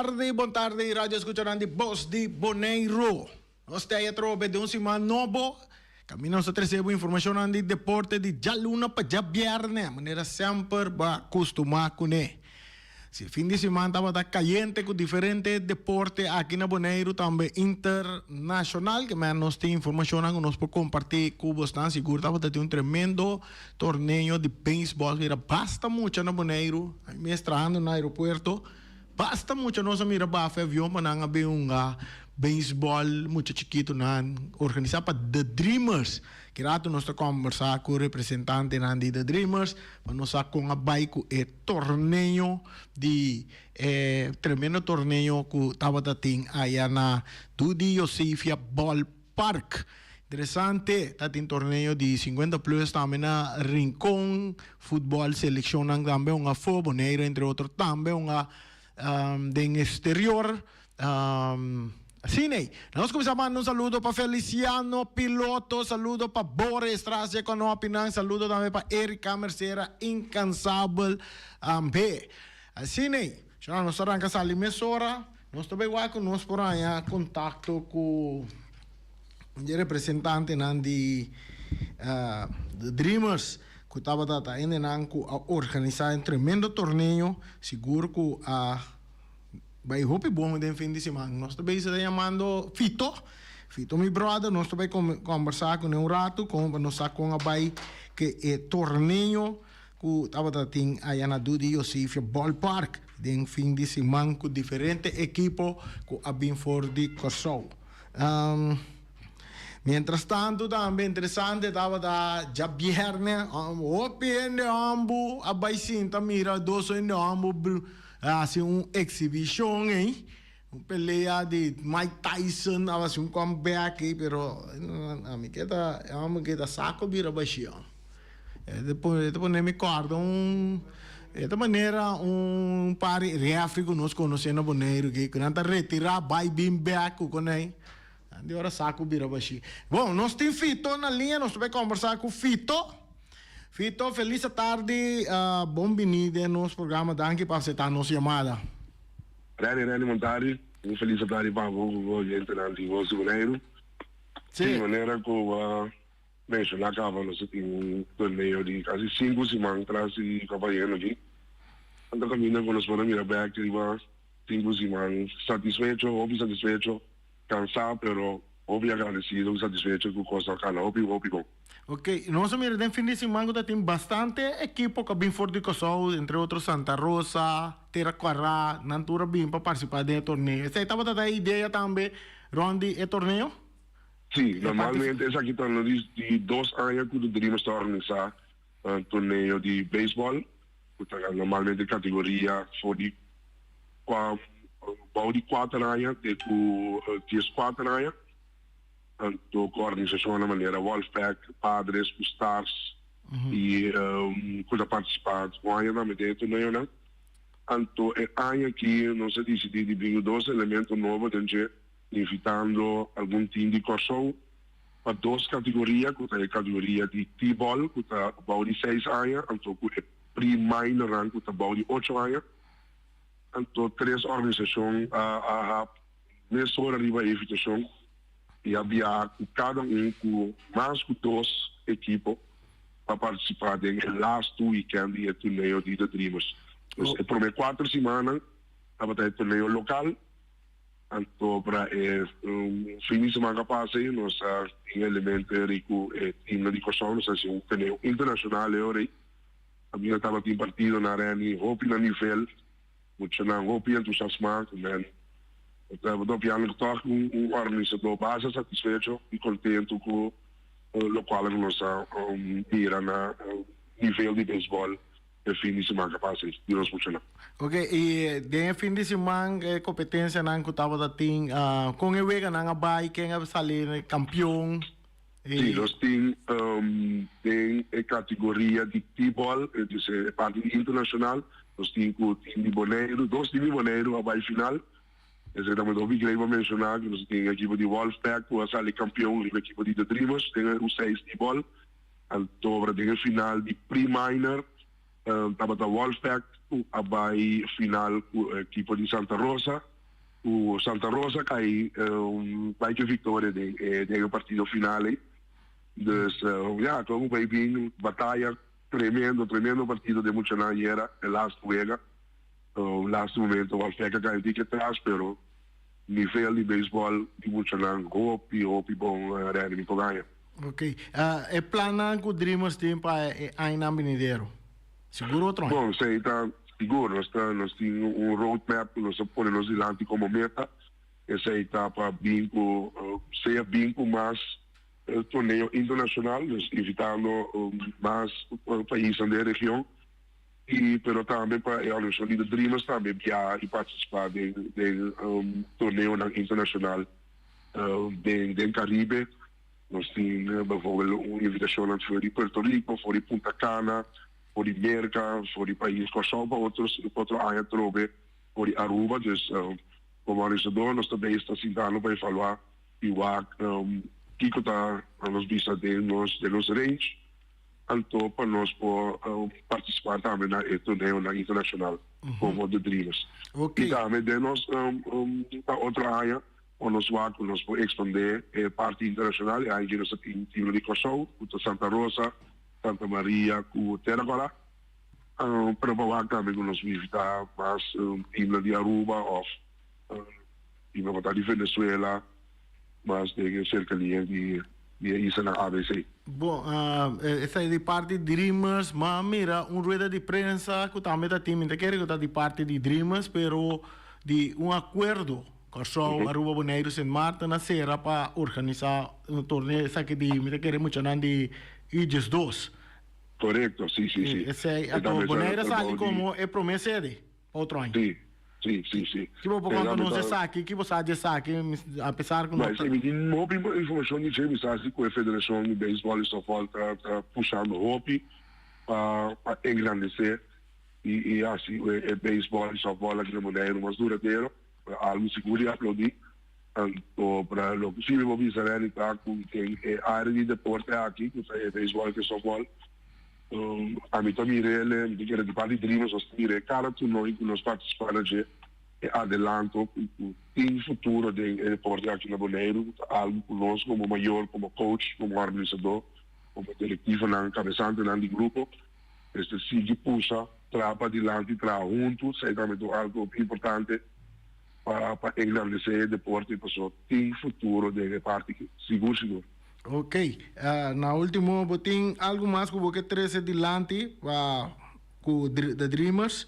tardi, bon tardi radio escuchanan di Bos di Boneiru. Nos ta atrobe den un siman nobo. Caminda nos ta trece bo informacionnan di deporte di djaluna pa djabierne, manera semper bo a custuma cune. Si fin di siman tabata cayente cu diferente deporte aki na Boneiru tambe internacional, ke men nos tin informacionnan cu nos por comparti cu bosnan. Sigur tabata tin un tremendo torneo di baseball, mira basta mucha na Boneiru, ami mes trahando na aeropuerto. Basta mucha nos a mira bafa e avion pa nan a bin hunga beisbòl, mucha chikitunan, organisá pa The Dreamers. Ki ratu nos ta kòmbersá ku representantenan di The Dreamers pa nos sa kon a bai ku e torneo di e tremendo torneo ku tabata tin aya na Dudi Josephia Ballpark. Interesante, ta tin torneo di 50 plus tambe na Rincon, futbol seleccionnan tambe un afo, Bonaire entre otro tambe un a den exterior. Asina ei. Nos cuminsa manda un saludo pa Feliciano Piloto, saludo pa Boris Tracia Konopinan, saludo tambe pa Erika Mercera Incansabel ambe. Asina ei. Nos ta ranca sali mesora, nos ta bay wak cu nos por haña contacto cu Un di e representantenan di The Dreamers ku tabata ta hendenan ku a organisá e tremendo torneo, sigur ku a bai hopi bon den fin di siman. Nos ta bezig ta yamando Fito, Fito mi brother, nos ta bai kombersá kuné un ratu kon pa nos sa kon a bai ke e torneo ku tabata tin aya na Dudi Josefia Ballpark den fin di siman ku diferente ekipo ku a bin for di Kòrsou. Mientras tanto tambe interesante tabata djabierne hopi hende hombu a bai sinta mira dos hende hombu hasi un exhibicion ey un pelea di Mike Tyson a hasi un comeback ey pero ami keda e homber keda saco bira bashia e ta pone mi corda un e ta manera un par di refri ku nos konosé na Boneiru aki ku nan ta retirá bai bin bèk ku konei nan di ora sa ku bira bashí. Bon, nos tin Fito na liña, nos ta bai kombersá ku Fito. Fito, felis atardi, bon biní den nos programa, danki pa aseptá nos yamada. Reni, Reni Montari, un felis atardi pa bo ku bo oyentenan di Voz di Boneiru. Sí. Di manera ku bo a Menshoná kaba nos a tin un torneo di kasi sinku siman tras di Papayeno aki. Anto kaminda ku nos por a mira bèk riba sinku siman satisfecho, hopi satisfecho, kansá pero hopi agradesido ku satisfecho ku kos a kana hopi hopi bon. Ok, nos a mira den fin di siman ku ta tin bastante ekipo ku a bin for di Kòrsou, entre otro Santa Rosa, Tera Kwará, nan tur a bin pa partisipá den e torneo. Esei tabata ta e idea tambe rònt di e torneo? Sí, normalmente esaki ta no di di dos aña ku The Dreamers ta organisá un torneo di beisbòl ku ta normalmente kategoria for di kua bou di kuater aña te ku dieskuater aña. Anto ku organisashonnan manera Wolfpack, Padres ku Stars i ku ta partisipá ku aña tambe den e torneonan. Anto e aña aki nos a disidí di bringa dos elemento nobo den dje. invitando algun team di Kòrsou pa dos kategoria ku ta e kategoria di T-ball ku ta bou di seis aña anto ku e pre-minornan ku ta bou di ocho aña. Anto tres organisashon a a mesora riba e invitashon i a biaha ku kada un ku mas ku dos ekipo pa partisipá den e lastu wikènt di e torneo di The Dreamers. Dus e promé kuater simannan tabata e torneo lokal. Anto pra e fin di siman ka pasa ei nos a tin elemento eri ku e teamnan di Kòrsou nos a hasi un torneo internashonal e ora ei. Kaminda tabatin partidonan rèni hopi na nivel, muchanan hopi entusiasmá ku men tabata opiando ku tòg un organisadó basta satisfecho i kontentu ku lokual ku nos a mira na nivel di beisbòl. E fin di siman ka pasa di nos muchanan. Ok, i den e fin di siman e kompetensianan ku tabata tin, kon e weganan a bai, ken a sali kampion? Si, nos tin den e kategoria di T-ball, dus e parti di internashonal, nos tin ku tim di Boneiru, dos tim di Boneiru a bai final. Esei ta hopi grei pa menshoná ku nos tin ekipo di Wolfpack ku a sali kampion riba ekipo di The Dreamers den e U6 T-ball. Anto den e final di pre-minor tabata Wolfpack cu a bay final cu ekipo di Santa Rosa. Ku Santa Rosa kai bai ku viktoria den e den e partido final ei. Dus ya, kon ku bai bin bataya tremendo, tremendo partido den muchanan ayera, e laatste wega. Laatste momento Walfeka kai un tiki atras, pero nivel di beisbòl di muchanan hopi, hopi bon Randy mi por gaña. Ok. E plannan ku Dreamers tin pa e añanan binidero? Sigur otro aña? Bon, esei ta sigur. Nos ta nos tin un road map ku nos a pone nos dilanti komo meta. Esei ta pa bin ku sea bin ku mas torneo internashonal, dus invitando mas paisnan den e region i pero tambe pa e organisashon di The Dreamers tambe biaha i partisipá den den torneonan internashonal den den Karibe. Nos tin bijvoorbeeld un invitacionnan for di Puerto Rico, for di Punta Cana, for di Merca, for di pais Corsou pa otro otro aña atrobe, for di Aruba. Dus como organisador nos ta bezig ta sintando pa evalua y wak kico ta nos bisa den nos den nos range anto pa nos por participa tambe na e torneonan internacional como The Dreamers. Y tambe den nos pa otro aña Ora nos wak ku nos por ekspandé e parti internashonal, e aña nos a tin timnan di Kòrsou, ku ta Santa Rosa, Santa Maria ku Tera Kòrá. Pero pa wak tambe ku nos bishitá mas timnan di Aruba òf timnan ku ta di Venezuela, mas den e serkania di e islanan ABC. Bon, esei di parti Dreamers, m'a mira un rueda di prensa ku tambe ta tin, mi ta kere ku ta di parti di Dreamers, pero di un akuerdo Kòrsou, Aruba, Boneiru, Sint Maarten a sera pa organisá un torneo esaki di mi ta kere muchanan di U 12. Korekto, si, si, si. Esei a to Boneiru a sali komo e promé sede pa otro aña. Si, si, si, si. Ki bo por konta nos esaki? Ki bo sa di esaki apesar ku no ta. Mi tin hopi informashon di dje, mi sa si ku e federashon di beisbòl i sòftbòl ta pushando hopi pa engrandesé i hasi e beisbòl i sòftbòl aki na Boneiru mas duradero. Algu sigur di aplaudí. Anto pra loke si mi por bisa Renny ta ku den e área di deporte aki ku ta e beisbòl ku e sòftbòl ami ta mir'el mi ta kere di parti Dreamers nos ta mir'é kada toernooi ku nos partisipá na dje e adelanto ku tin futuro den e deporte aki na Boneiru ku ta algu ku nos komo mayor komo coach komo organisadó komo direktivonan kabesantenan di grupo mester sigui pusha. Traha padilanti, traha huntu, esei tambe ta un algu hopi importante pa pa engrandesé e deporte pasobra tin futuro den e parti aki, sigur sigur. Ok, na ultimo bo tin algu mas ku bo ke trese dilanti pa ku The Dreamers?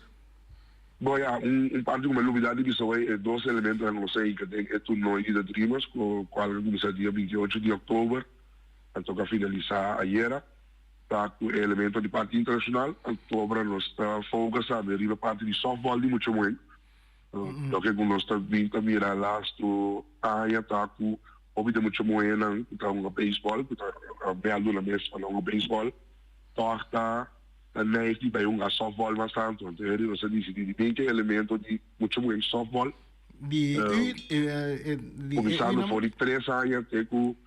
Bo ya, un un parti ku mi a lubida di bisa awor e dos elementonan ku nos a hinka den e toernooi di The Dreamers ku kual a kuminsá dia 28 di òktober anto ku a finalisá ayera. Ta ku e elemento di parti internashonal, antobra nos ta focus tambe riba parti di softball di mucha muhé. Loke ku nos ta bin ta mira lastu aña ta ku hopi di mucha muhénan ku ta hunga beisbòl, ku ta mèldu nan mes pa nan hunga beisbòl, tòg ta ta neig di bai hunga softball mas tantu. Anto heri nos a disidí di bin ku e elemento di mucha muhé softball. Di Kuminsando for di tres aña te ku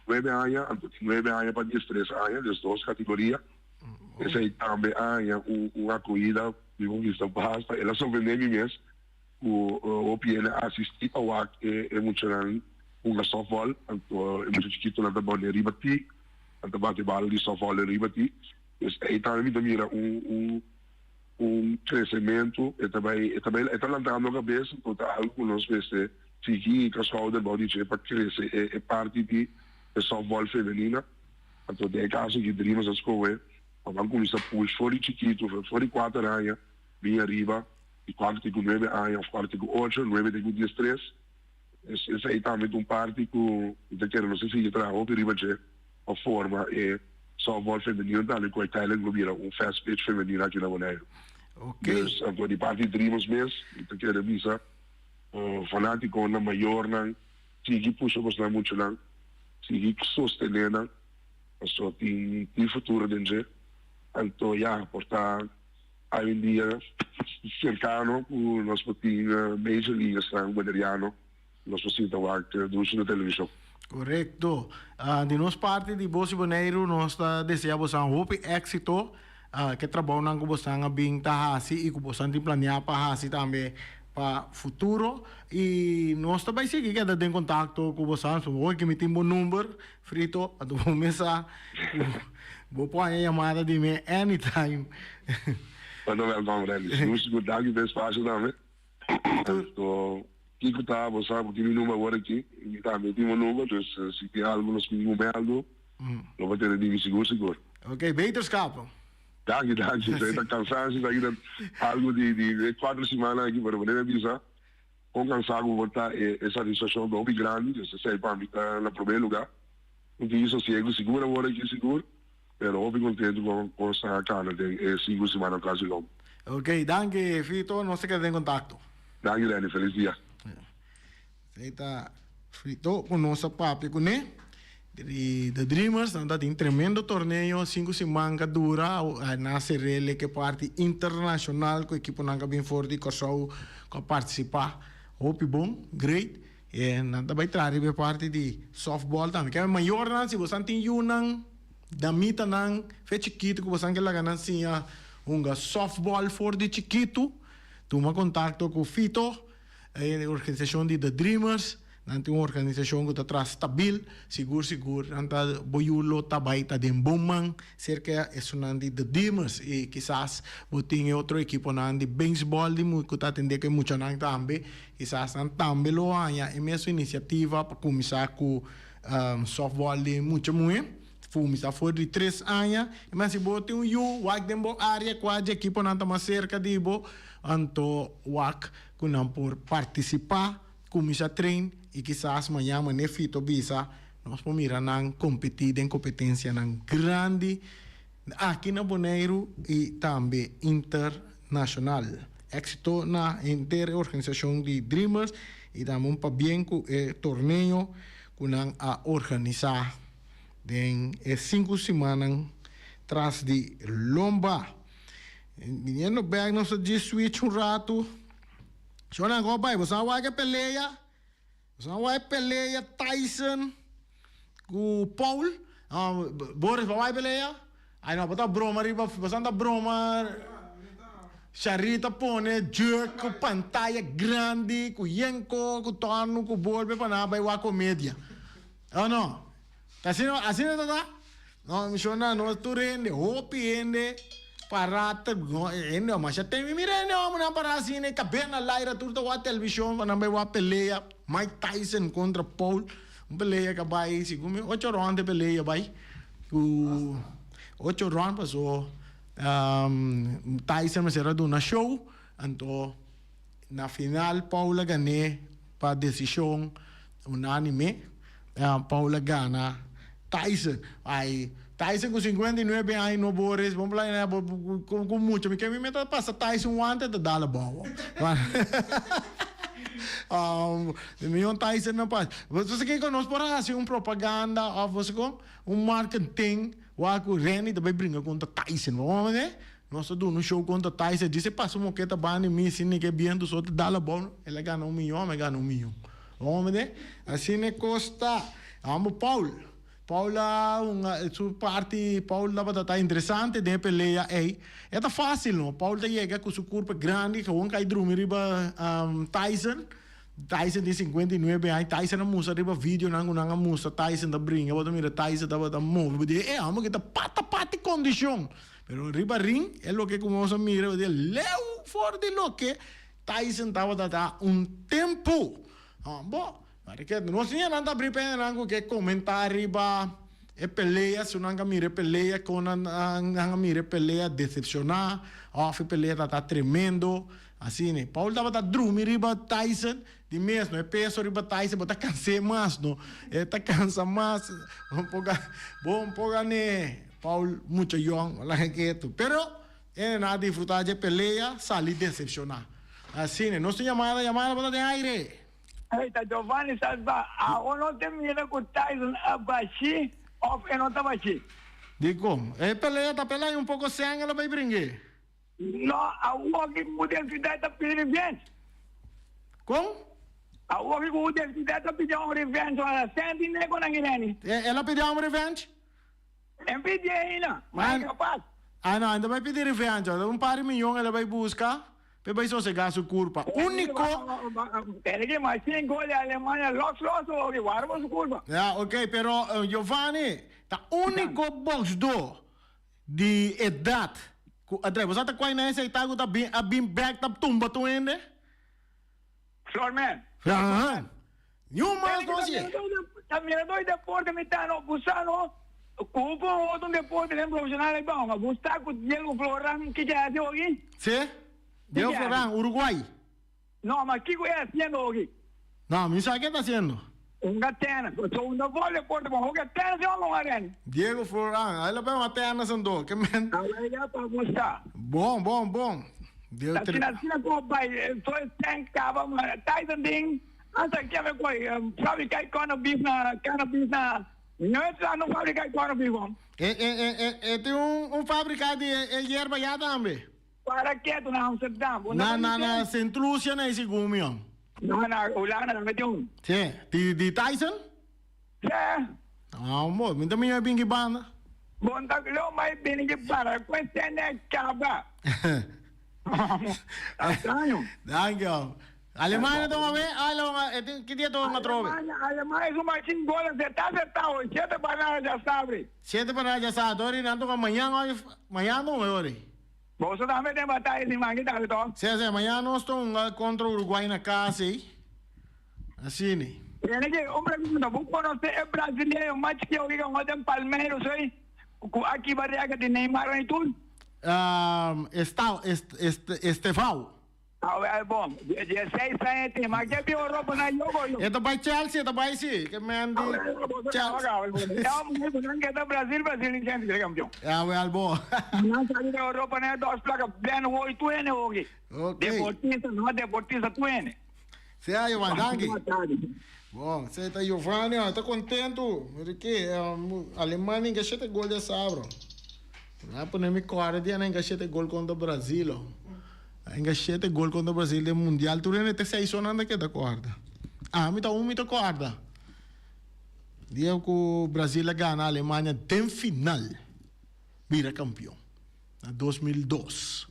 Nuebe aña, anto di nuebe aña pa diestres aña, des dos categoria. Esey tambe a haña un acohida di un vista basta. El a sorprende mi mes cu hopi hende a asisti pa wak e muchanan hunga softball. Anto e mucha chikitonan ta bone riba ti, nan ta bati bala di softball riba ti. Dus ey tambe mi ta mira un un crecemento, e ta bay, e ta bay, e ta lantando cabes, anto ta algo cu nos mester sigui hinca schouder bao di dje pa crece e e parti di e softball femenina. Anto den e caso aki Dreamers a scohe pa ban cuminsa push for di chikito, for di cuater aña bin ariba, di cuater te cu nuebe aña of cuater te cu ocho, nuebe te cu diestres. Esey tambe ta un parti cu mi ta kere nos a sigui traha hopi riba dje pa forma e softball femenino tambe cu uiteindelijk lo bira un fast pitch femenino aki na Boneiru. Dus anto di parti Dreamers mes mi ta kere bisa fanaticonan, mayornan, sigui pusha bosnan muchanan, sigui sostene nan pasobra tin tin futuro den dje. Anto ya por ta Awendia serkano ku nos por tin Major Leaguersnan boneriano nos por sinta wak dushi na televishon. Korekto. Di nos parti di Bos di Boneiru nos ta desea bosan hopi éksito ke trabounan ku bosan a bin ta hasi i ku bosan tin planeá pa hasi tambe. Pa futuro y nos ta bay sigui keda den contacto cu bo sa so hoy cu mi tin bo number Frito anto bo mes sa cu bo por haña yamada di mi anytime. Bueno welkom Randy sigur sigur danki pa e espacio tambe anto kiko ta bo sa bo tin mi number awor aki y mi tambe tin bo number dus si tin algo nos pidi un meldo lo bo tene di mi sigur sigur. Ok beterschap. Danki, danki. Esei ta kansanshi, esaki ta algu di di e kuater simannan aki, pero manera mi a bisa, kon kansá ku bo ta, e e satisfakshon ta hopi grandi, dus esei pa mi ta na promé lugá. Un tiki sosiegu sigur awor aki sigur, pero hopi kontentu kon kon esnan a kana den e sinku simannan tras di lomba. Ok, danki Fito, nos ta keda den kontakto. Danki Lenny, felis dia. Esei ta Frito ku nos a papia kuné di The Dreamers. Nan ta tin tremendo torneo, sinku siman ka dura. Na serele ke parti internashonal ku ekiponan ka bin for di Kòrsou ku a partisipá. Hopi bon, great. E nan ta bai traha riba e parti di softball tambe. Ke mayornan, si bosan tin yunan, damitanan fe chikitu ku bosan ke laga nan siña hunga softball for di chikitu, tuma kontakto ku Fito. E organisashon di The Dreamers, nan tin un organisashon ku ta traha stabil, sigur sigur nan ta bo yu lo ta bai ta den bon man serka esunnan di The Dreamers i kisas bo tin e otro ekiponan di beisbòl di ku ta atendé ku e muchanan tambe, kisas nan tambe lo haña e mesun inisiativa pa kuminsá ku sòftbòl di mucha muhé. Kuminsá for di tres aña. I men si bo tin un yu, wak den bo área kua dje ekiponan ta mas serka di bo, anto wak ku nan por partisipá, kuminsá train i kisas mañan manera Fito bisa, nos por mira nan kompetí den kompetensianan grandi aki na Boneiru i tambe internashonal. Éksito na henter e organisashon di Dreamers i tambe un pabien ku e torneo ku nan a organisá den e sinku simannan tras di lomba. Biniendo bek nos ta djis switch un ratu. Shornan ko bai, boso a wak e pelea? Boso a wak e pelea Tyson ku Paul? Boris, bo a wak e pelea? Ay no, bo ta broma riba, boso ta broma. Sharita pone jerk ku pantaya grandi, ku yenko, ku tòrnu, ku bolbe pa nan a bai wak komedia. Oh no? Ta asina, asina ta ta? No, mi shon nan, nos tur hende, hopi hende pará ta, no, hende masha tem. Mi mira hende hombernan pará asina, e kabes na laira, tur ta wak televishon pa nan bai wak pelea Mike Tyson kontra Paul. Un pelea ka bai, segun mi, ocho rond e pelea bai. Ku ocho rond paso Tyson mester a duna show, anto na final Paul a gané pa desishon unánime. Paul a gana Tyson. Ay, Tyson ku 59 aña no Boris, bon playa bo ku mucha. Mi ke mi meta pasa Tyson wante ta dal abou. Mion Tyson no pasa. Bo sa kiko nos por hasi un propaganda of bo sa kon un marketing wak ku Renny ta bai bringa kontra Tyson. Bo wak manera? Nos ta duna un show kontra Tyson. Djis e pasa un moketa banda di mi sin ni ke bientu so ta dal abou. El a gana un miyon, mi a gana un miyon. Bo wak manera? Asina e kos ta. Amo Paul. Paul a hunga su parti, Paul tabata ta interesante den e pelea ey. E ta facil no, Paul ta yega cu su curpa grandi, gewoon cay drumi riba Tyson. Tyson tin 59 aña, Tyson a mustra riba videonan cu nan a mustra Tyson ta bringa, bo ta mira Tyson tabata move, bo di e homber aki ta pata pata e condicion. Pero riba ring e loke cu nos a mira, bo di leu for di loke Tyson tabata ta un tempo. Bo. Mariket, nos tin nan ta abri p'e nan ku ke komentá riba e pelea, su nan ka mira e pelea, kon nan nan a mira e pelea desepshoná òf e pelea ta ta tremendo, asina. Paul tabata drumi riba Tyson di mes no, e peso riba Tyson bo ta kans'é mas no, e ta kansa mas, bo por bo por gan'é. Paul mucha yòn, laga ketu. Pero e nan a disfrutá dje pelea, sali desepshoná. Asina. Nos tin yamada, yamada bo ta den aire. Hey, ta Giovanni Salva. Awo no te mira ku Tyson a bashi of e no ta bashi? Dikon? E pelea ta pelai un poko sèn el a bai bring'é. No, awo ki ku identidat ta pidi revenge. Kon? Awo ki ku identidat ta pidi un revenge, ora sèn tin neko nan Irene. El a pidi un revenge? En pidi ainda, ma e kapas. Ah no, ainda bai pidi revenge. Un par di miyon el a bai buska. P'e bai sosegá su kurpa. Úniko. Tene ki mas sin gol di Alemania los los oki wara bo su kurpa. Ya ok pero Giovanni ta úniko boksdó di edat ku a drai. Bo sa ta kuai na esei ta ku ta bin a bin bèk ta tumba tur hende? Florman. Ahan. Niun mas no hacié. Ta mira doy deporte mi ta no gusta no cu por otro un deporte den profesional ay bao ma gusta cu Diego Floran kico e haci hoki? Si, Diego Floran, Uruguay. No, ma kico e haciendo hoki? No, mi sa ke ta haciendo. Hunga tennis, so un no por deporte bon hoki tennis yo no hunga tenis. Diego Floran, ay lo bay hunga tennis anto, ke men. Awel ya pa gusta. Bon, bon, bon. Diego Asina, asina como bay, so e tank caba, ma Tyson tin. Anta kebe koi fabrica e corn beef na cannabis na Nuetla no fabrica e corn beef hom. E e e e e tin un un fabrica di e e yerba ya tambe. Para ketu na Amsterdam. Bo Na na na Sint Lucia na esi gumi hom. Na na Hulanda tambe tin un. Si, di di Tyson? Si. Ah bo, mi ta miño e bin ki banda. Bon ta lo mai bini ki banda ku e sene kaba. Ta straño. Danki hom. Alemania tuma be, ala e tin ki dia tuma atrobe? Alemania, Alemania su machin goles e ta acertao, shete pa nada ya sabi. Shete pa nada ya sabi, tori nan tuma mañan oi, mañan tuma ori. Boso tambe den bataya sin mangi tambe to? Si, si, mañan nos ta hunga contra Uruguay na cas ey, asina. Tiene que un pregunta, bo conoce e brasileño mas chikio ki hunga den Palmeiras ey, cu a kiba record di Neymar y tur? Estao, Estevao. Awel bon, dieseis aña e tin, ma ke bin Europa na yogo yo. E ta bai Chelsea, e ta bai si, ke men di Chelsea. Awel bon, e homber ku nan ke ta Brasil, Brasil ni chens di ser kampion. Awel bon. Nan sali na Europa na e dos plaka Ben hoy tu hende hoki. Ok. Deportista, no deportista tu hende. Sea Giovanni, danki. Bon, esei ta Giovanni, e ta kontentu. Mira ke, Alemania inga shete gol di asabra. Mi a pone mi kòrda di nan inga shete gol kontra Brasil. Inga shete gol kontra Brasil den mundial. Tur hende te seis onan ta keda kòrda. Ami ta un mi ta kòrda. Dia ku Brasil a gana Alemania den final, bira kampion. Na 2002.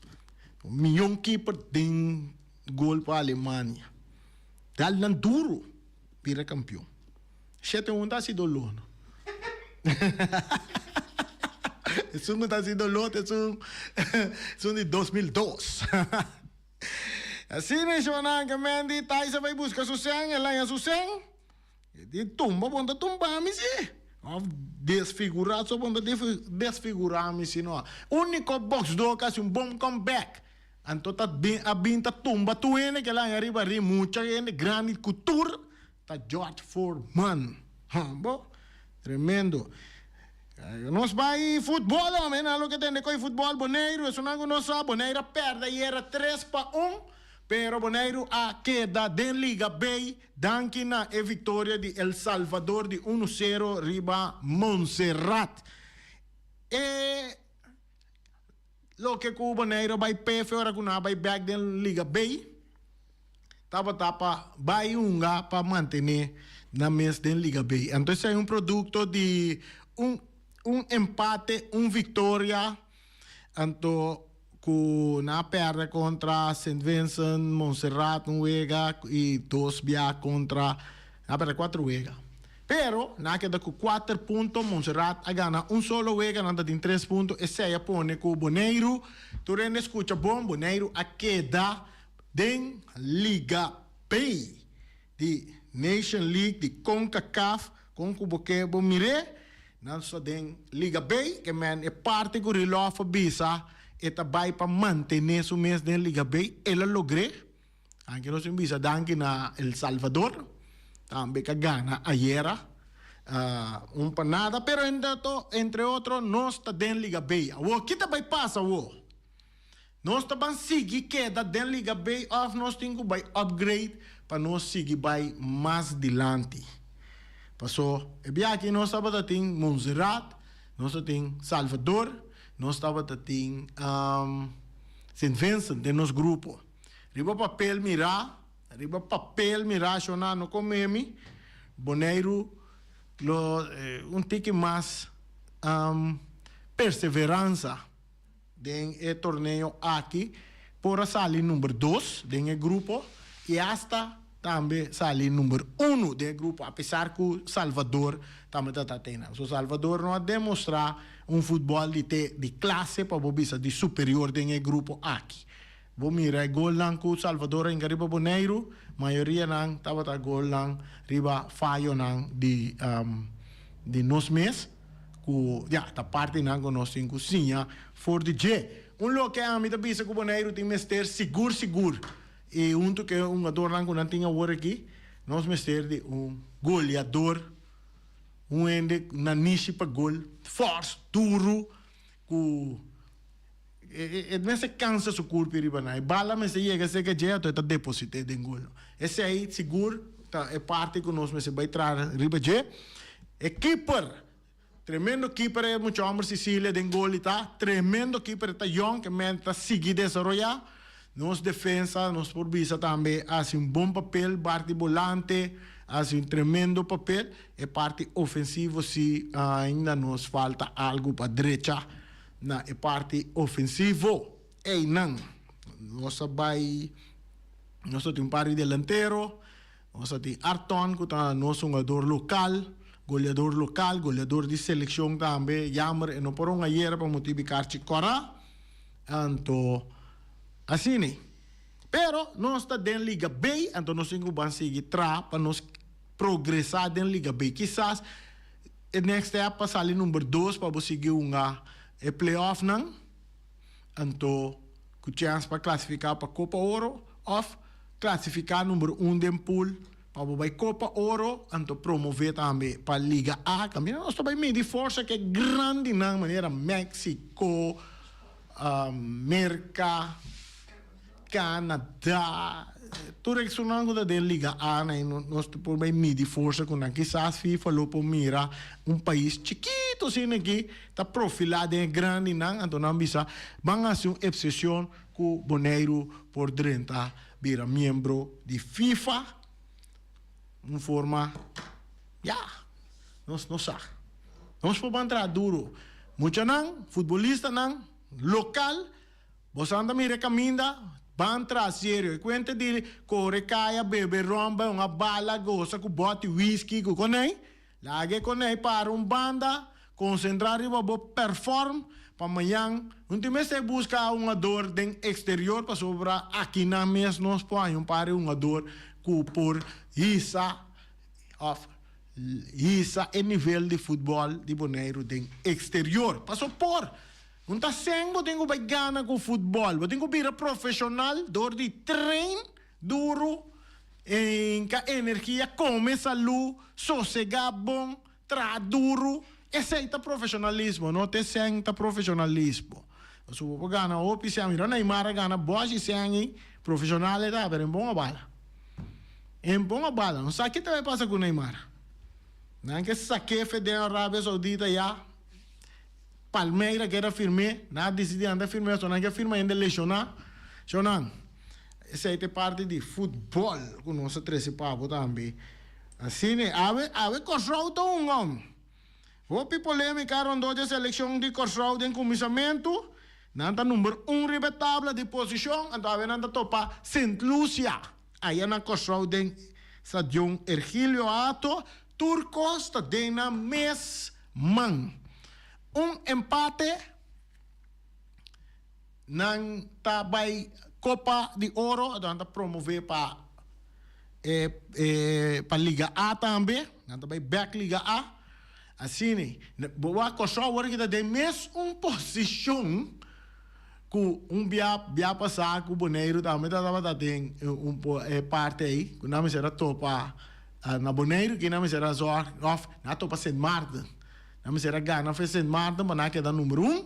Un miyon keeper den gol pa Alemania. Dal nan duro bira kampion. Shete un ta hasi doló no. Esun ku ta hasi doló ta esun esun di 2002. Asina shownan ke men di Tyson bai buska su sèn, el haña su sèn. E di tumba bon ta tumba mi si. Of desfigurá so bon ta desfigurá mi si no. Úniko boksdó ku hasi un bon comeback. Anto ta bin a bin ta tumba tur hende ke la haña riba ring, mucha hende grandi ku tur ta George Foreman. Bo, tremendo. Nos bai futbol home, nan loke tende koe futbol Boneiru, esunnan ku nos sa, Boneiru a pèrdè ayera 3-1, pero Boneiru a keda den Liga B danki na e viktoria di El Salvador di 1-0 riba Montserrat. E Loke ku Boneiru a bai pefe ora ku nan a bai bek den Liga B tabata pa bai hunga pa mantené nan mes den Liga B. Anto esei un produkto di un un empate, un viktoria, anto ku nan a pèrdè kontra Sint Vincent, Montserrat un wega i dos bia kontra, nan a pèrdè kuater wega. Pero, nan a keda ku kuater punto, Montserrat a gana un solo wega, nan ta tin tres punto, esei a pone ku Boneiru, tur hende skucha bon, Boneiru a keda den Liga B di Nation League di Concacaf, kon ku bo ke bo mir'é, nan sta den Liga B, ke men e parti ku Rilòf a bisa e ta bai pa mantené su mes den Liga B, el a logr'é. Anke nos tin bisa danki na El Salvador tambe ka gana ayera un pa nada pero entre otro nos ta den Liga B. Awor ki ta bai pasa awor? Nos ta ban sigui keda den Liga B of nos tin ku bai upgrade pa nos sigui bai mas dilanti? Paso e bia aki nos tabata tin Montserrat, nos ta tin Salvador, nos tabata tin Sint Vincent den nos grupo. Riba papel mirá, riba papel mirá shona no come mi, Boneiru lo un tiki mas perseveransa den e torneo aki. por a sali number dos den e grupo i asta tambe sali number unu den e grupo apesar ku Salvador tambe ta ta tena. So Salvador no a demostrá un futbòl di te di klase pa bo bisa di superior den e grupo aki. Bo mira e golnan ku Salvador a hinka riba Boneiru, mayoria nan tabata golnan riba fayonan di di nos mes ku ya ta partinan ku nos tin ku siña for di dje. Un loke ami ta bisa ku Boneiru tin mester sigur sigur i huntu ku e hungadornan ku nan tin awor aki, nos mester di un goleador, un hende nanishi pa gol, fòrs, duru, ku e mester kansa su kurpi riba nan. E bala mester yega serka dje anto e ta deposit'é den gol. Esei sigur ta e parti ku nos mester bai traha riba dje. E keeper. Tremendo keeper e mucha homber Cecilia den gol y ta tremendo keeper e ta yong ke men ta sigui desaroya. Nos defensa nos por bisa tambe a haci un bon papel parti bolante a haci un tremendo papel e parti ofensivo si ainda nos falta algo pa drecha na e parti ofensivo eynan nos a bay nos ta tin un par di delantero. Nos a tin Arton ku ta nos hungador lokal, goleador lokal, goleador di selekshon tambe. Jammer e no por hunga ayera pa motibu di karchi kòrá. Anto asina. Pero nos ta den Liga B, anto nos tin ku ban sigui traha pa nos progresá den Liga B. Kisas e next step pa sali number dos pa bo sigui hunga e playoffnan. Anto ku chèns pa klasifiká pa Kopa Oro òf klasifiká number un den pool pa bo bai Kopa Oro anto promové tambe pa Liga A. Kaminda nos ta bai midi forsa ku e grandinan manera Mexico, Merka, Canada, tur esunnan ku ta den Liga A na nos ta por bai midi forsa ku nan. Kisas FIFA lo por mira un pais chikitu asina aki ta profilá den e grandinan anto nan bisa ban hasi un eksepshon ku Boneiru por drenta bira miembro di FIFA un forma ya nos no sa nos por ban traha duro muchanan futbolistanan lokal boso ta mira e kaminda ban traha serio e kuenta di kore kaya bebe ron bai un bala gosa ku bòti whisky ku konei Laga e konei para un banda, konsentrá riba bo perform pa mañan. No tin mester buska un hungador den eksterior pasobra akinan mes nos por haña un par di hungador ku por hisa òf hisa e nivel di futbòl di Boneiru den eksterior. Paso por! No ta sen bo tin ku bai gana ku futbòl, bo tin ku bira profeshonal dor di train Duru, hinka energia, kome salú, sosegá bon, traha duru, esei ta profeshonalismo, no te sèn ta profeshonalismo. Pasobra bo por gana hopi sèn, mira Neymar a gana bòshi sèn ei, profeshonal e ta, pero e bon a bala. E bon a bala, no sa ke ta bai pasa ku Neymar. Nan ke sak'é fe den Arabia Saudita ya, Palmeira keda firm'é, nan a disidí nan ta firm'é, pasobra nan ke firma hende leshoná. Shonnan. Esei ta e parti di futbòl ku nos a trese pa bo tambe. Asina, awe awe Kòrsou ta un hòm. Hopi polémika rondó dje selekshon di Kòrsou den kuminsamentu. Nan ta number un riba e tabla di posishon, anto awe nan ta topa Sint Lucia aya na Kòrsou den Stadion Ergilio Hato. Tur kos ta den nan mes man. Un empate. Nan ta bai Copa di Oro, nan ta promove pa e pa Liga A tambe, nan ta bai bek Liga A. Asina, bo wak Kòrsou awor aki ta den mes un posishon ku un bia bia pasá ku Boneiru tambe ta tabata den un e parti ei ku nan mester a topa na Boneiru ki nan mester a zòrg òf nan a topa Sint Maarten. Nan mester a gana for Sint Maarten pa nan a keda number un.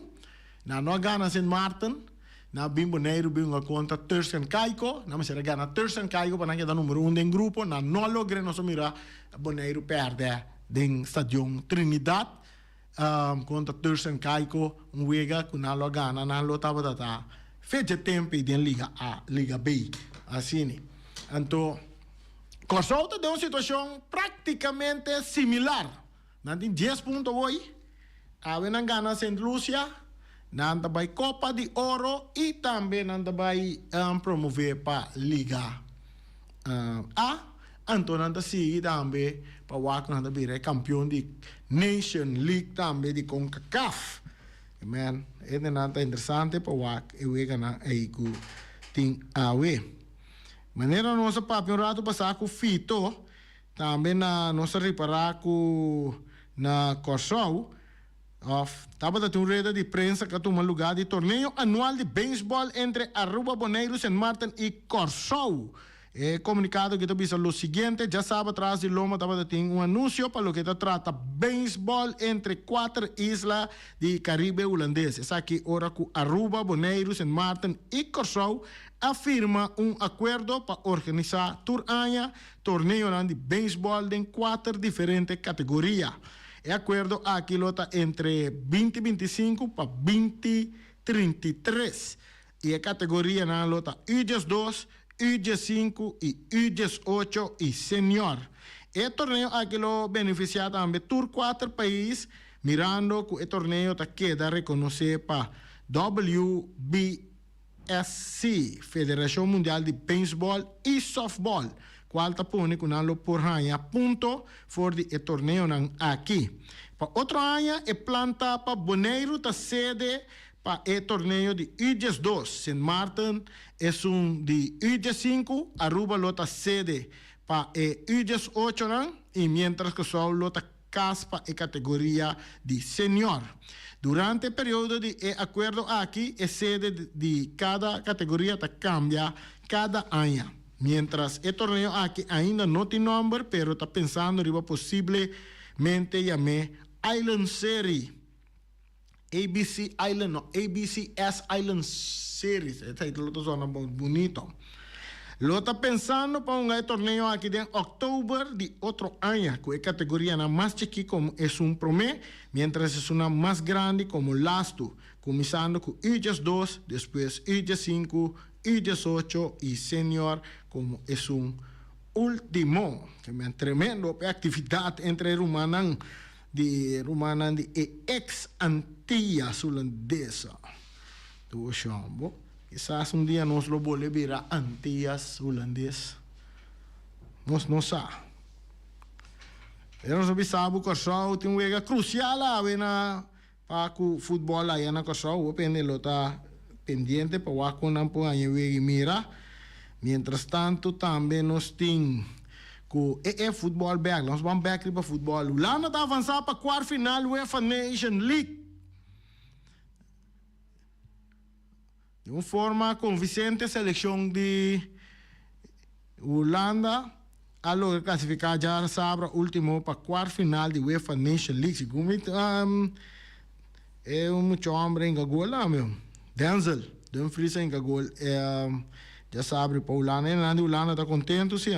Nan no a gana Sint Maarten, nan a bin Boneiru bin hunga kontra Turks en Caicos, nan mester a gana Turks en Caicos pa nan keda number un den grupo, nan no a logr'é, nos a mira Boneiru pèrdè den Stadion Trinidad kontra Turks en Caicos, un wega ku nan lo a gana, nan lo tabata ta fecha tempe den Liga A, Liga B, asina. Anto Kòrsou ta den un situashon praktikamente similar. Nan tin dies punto hoy. Awe nan gana Sint Lucia. Nan ta bai Copa di Oro y tambe nan ta bai promove pa Liga A. Anto nan ta sigui tambe pa wak nan ta bira e campeon di Nation League tambe di Concacaf. Amen. Hendenan ta interesante pa wak e weganan ei cu tin awe. Manera nos a papia un rato pasa cu Fito, tambe na nos a ripara cu na Corsou, Of, tabata tin un rueda di prensa ku a tuma lugá di torneo anual di beisbòl entre Aruba, Boneiru, Sint Maarten i Kòrsou. E komunikado aki ta bisa lo siguiente, Djasabra tras di loma tabata tin un anunsio pa loke ta trata beisbòl entre kuater isla di Karibe Hulandes. Esaki ora ku Aruba, Boneiru, Sint Maarten i Kòrsou a firma un akuerdo pa organisá tur aña torneonan di beisbòl den kuater diferente kategoria. E akuerdo aki lo ta entre 2025 pa 2033 i e kategorianan lo ta U 12, U 15 i U 18 i senior. E torneo aki lo benefisiá tambe tur kuater pais mirando ku e torneo ta keda rekonosé pa WBSC, Federashon Mundial di Beisbòl i Sòftbòl, kual ta pone ku nan lo por haña punto for di e torneonan aki. Pa otro aña e plan ta pa Boneiru ta sede pa e torneo di U 12, Sint Maarten esun di U 15, Aruba lo ta sede pa e U 18 nan i mientras Kòrsou lo ta kas pa e kategoria di senior. Durante e periodo di e akuerdo aki e sede di kada kategoria ta kambia kada aña. Mientras e torneo aki ainda no tin nomber pero ta pensando riba posiblemente yam'é Island Serie. ABC Island no, ABCS Island Series. E título ta sona bunito. Lo ta pensando pa hunga e torneo aki den òktober di otro aña ku e kategorianan mas chikí komo esun promé, mientras esunnan mas grandi komo lastu, kuminsando ku U 12, despues U 15, U 18 i senior komo esun último. Tremendo hopi aktividat entre e rumannan di rumannan di e ex Antillas Hulandesa. Bo kisas un dia nos lo bolbe bira Antillas Hulandes. Nos no sa. Pero nos a bisa bo Kòrsou tin un wega krusial awe na Pa ku futbòl aya na Kòrsou, hopi hende lo ta pendiente pa wak kon nan por haña e wega i mira. Mientras tanto tambe nos tin ku e e futbòl bèk. Nos ban bèk riba futbòl. Hulanda ta avansá pa kuart final UEFA Nation League. Di un forma konvisente selekshon di Hulanda a logra klasifiká djasabra último pa kuart final di UEFA Nation League. Segun mi e mucha hòmber a hinka gol tambe. Denzel Dumfries a hinka gol djasabra pa Hulanda. E nan di Hulanda ta kontentu si.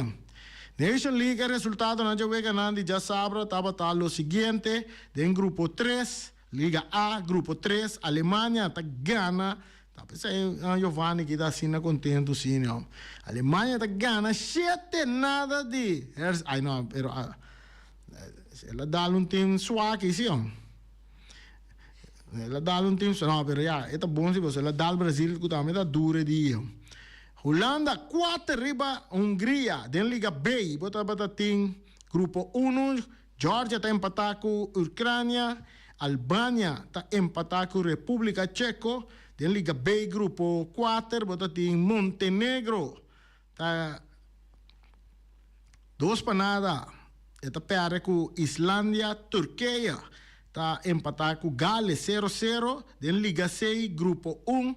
Nation League e resultadonan dje weganan di djasabra tabata lo siguiente, den grupo tres, Liga A, Grupo tres, Alemania ta gana, ta p'esei Giovanni ki ta asina kontentu si no. Alemania ta gana shete nada di Hers, ay no, pero el a dal un team swak si hom. El a dal un team, no, pero ya, e ta bon si pasobra el a dal Brazil ku tambe ta duro e dia. Hulanda kuater riba Hungria den Liga B, bo tabata tin Grupo unu, Georgia ta empatá ku Urkrania, Albania ta empatá ku Repúblika Cheko. Den Liga B grupo kuater bo ta tin Montenegro ta dos pa nada e ta pèrdè ku Islandia, Turkeya ta empatá ku Gales sero sero. Den Liga C grupo un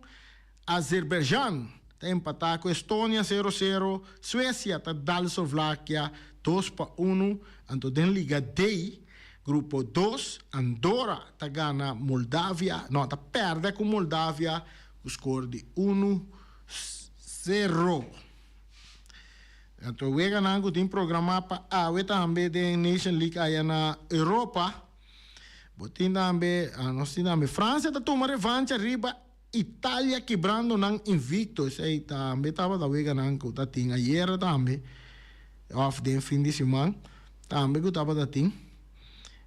Azerbaijan ta empatá ku Estonia sero sero, Suesia ta dal Slovakia 2-1, anto den Liga D, grupo dos, Andorra ta gana Moldavia, no, ta pèrdè ku Moldavia ku skor di 1-0. Anto weganan ku tin programá pa awe tambe den Nation League aya na Europa, bo tin tambe, nos tin tambe Fransia ta tuma revancha riba Italia kibrando nan invicto, esey tambe tabata weganan cu ta tin ayera tambe of den fin di siman tambe cu tabata tin.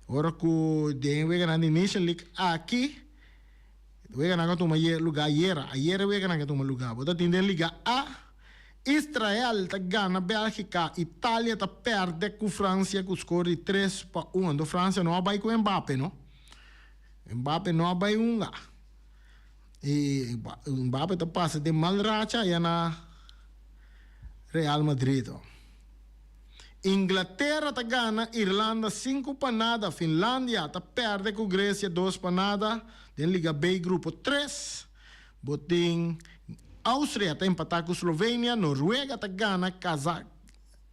Ora cu den weganan di Nation League aki. Weganan a tuma lugá ayera. Ayera e weganan a tuma lugá. Bo ta tin den Liga A, Israel ta gana Bèlgika, Italia ta pèrdè ku Fransia ku skor di 3-1. Anto Fransia no a bai ku Mbappe no. Mbappe no a bai hunga. I Mbappe ta pasa den mal racha aya na Real Madrid. Inglatera ta gana Irlanda 5-0, Finlandia ta perde ku Grecia 2-0 den Liga B grupo 3. Bo tin Austria ta empatá ku Slovenia, Noruega ta gana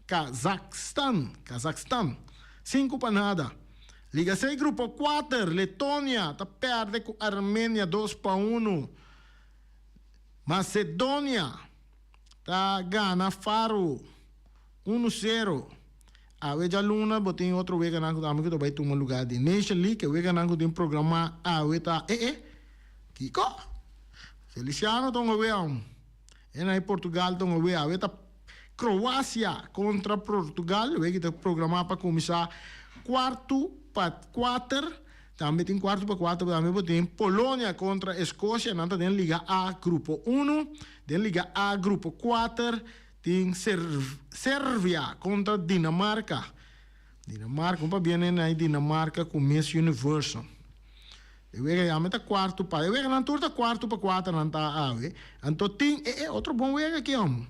Kazakstan, Kazakstan, 5-0. Liga C grupo 4, Letonia ta perde ku Armenia 2-1. Macedonia ta gana Faro 1-0. Awe djaluna bo tin otro weganan ku tambe ku ta bai tuma luga di Nation League. E weganan ku tin programá awe ta e e kiko? Feliciano ta un awe aun. E na e Portugal ta un awe. Awe ta Kroasia kontra Portugal. Wega ta programá pa kuminsá kuartu pa kuater. Tambe tin kuartu pa kuater tambe bo tin Polonia kontra Eskosia. Nan ta den Liga A grupo unu. Den Liga A grupo kuater. Tin Servia kontra Dinamarka. Dinamarka, un pabia nene ai Dinamarka ku Miss Universo. E wega ya mi ta kuartu pa, e weganan tur ta kuartu pa kuater nan ta awe. Anto tin e e otro bon wega aki hom.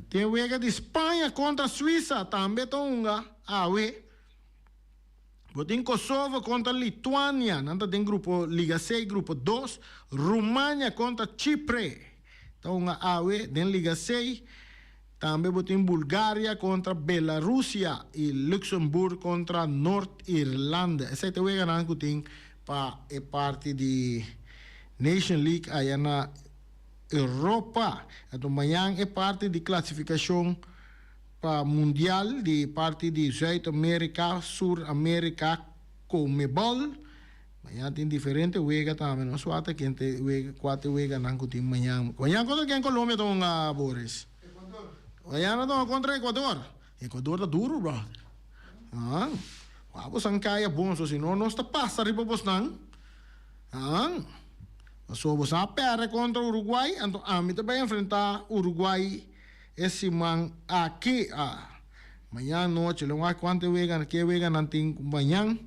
Tin e wega di Spaña kontra Suisa tambe ta hunga awe. Bo tin Kosovo kontra Lituania, nan ta den grupo Liga C, grupo dos. Rumania kontra Chipre ta hunga awe den Liga C. Tambe bo tin Bulgaria kontra Belarusia i Luxemburg kontra Nort Irlanda. Esei ta e weganan ku tin pa e parti di Nation League aya na Europa. Anto mañan e parti di klasifikashon. Pa mundial di parti di Zuid Amerika, Sur Amerika, Conmebol. Mañan tin diferente wega tambe. Nos wak ta ken ta e wega, kua ta e weganan ku tin mañan. Mañan kontra ken Colombia ta hunga, Boris? Ecuador. Mañan nan ta hunga kontra Ecuador. Ecuador ta duru, brother. Haan. Wak bosan kaya bon, so si no nos ta pasa riba bosnan. Haan. Pasobra bosan a pèrdè kontra Uruguay, anto ami ta bai enfrentá Uruguay. E siman aki, a mañan nochi, lo wak kuantu e wega, ke weganan tin mañan.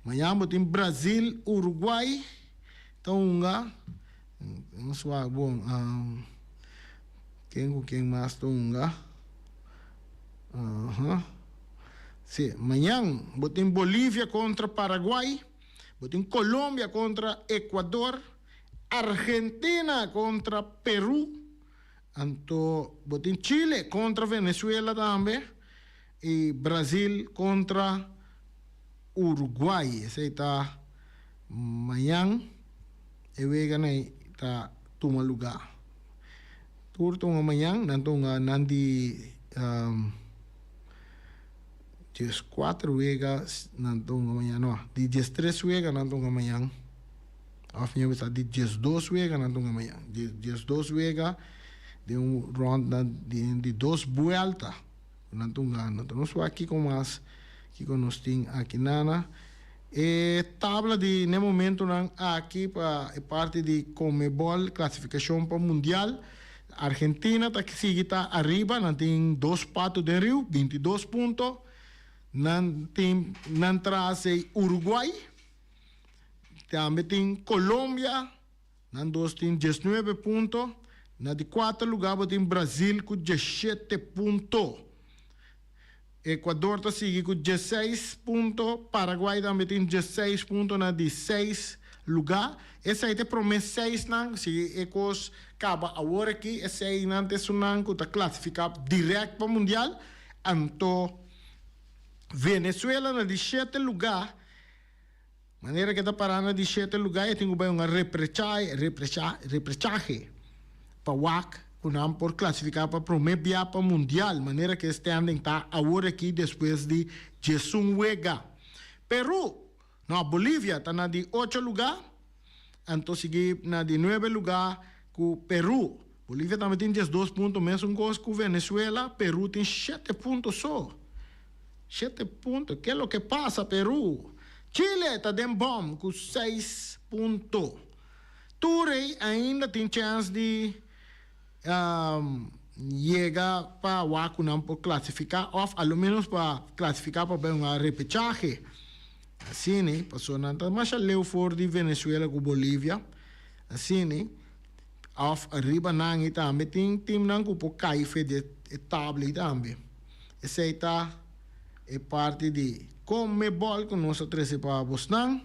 Mañan bo tin Brazil, Uruguay ta hunga. Nos wak bon, ken ku ken mas ta hunga. Aha. Si, mañan bo tin Bolivia kontra Paraguay, bo tin Colombia kontra Ecuador, Argentina kontra Peru. Anto bo tin Chile kontra Venezuela tambe i Brazil kontra Uruguay. Esei ta mañan e weganan ei ta tuma lugá. Tur ta hunga mañan, nan ta hunga nan di 14 wega nan ta hunga mañan, no, di 13 wega nan ta hunga mañan. Of mi a bisa di 12 wega nan ta hunga mañan. Di 12 wega den un ronda di di dos buelta ku nan ta hunga. Anto nos wak kiko mas kiko nos tin aki nana. E tabla di n'e momentonan aki pa e parti di Conmebol klasifikashon pa mundial. Argentina ta sigui ta ariba nan tin dos pato den riu 22 punto. Nan tin nan tras ei Uruguay. Tambe tin Colombia, nan dos tin 19 punto. Na di kuater lugar bo tin Brazil ku 17 punto. Ecuador ta sigui ku 16 punto, Paraguay tambe tin 16 punto na di seis lugar. Esei ta e prome seisnan, si e kos kaba awor aki, eseinan ta esunnan ku ta klasifiká dirèkt pa mundial. Anto Venezuela na di shete lugar. Manera ke ta pará na di shete lugá e tin ku bai un reprechahe, reprecha, reprechahe pa wak ku nan por klasifiká pa promé bia pa mundial, manera ke e standing ta awor aki despues di 11 wega. Perú, no, Bolivia ta na di ocho lugá, anto sigui na di nuebe lugá ku Perú. Bolivia tambe tin 12 punto, mesun kos ku Venezuela, Perú tin shete punto so. Shete punto. Ke loke pasa Peru? Chile ta den bom ku seis punto. Tur ei ainda tin chèns di yega pa wak ku nan por klasifiká òf a lo ménos pa klasifiká pa bai un repechahe. Asina, pasobra nan ta masha leu for di Venezuela ku Bolivia. Asina, òf riba nan i tambe tin timnan ku por kai fe di e tabla ei tambe. Esei ta e parti di Conmebol ku nos a trese pa bosnan.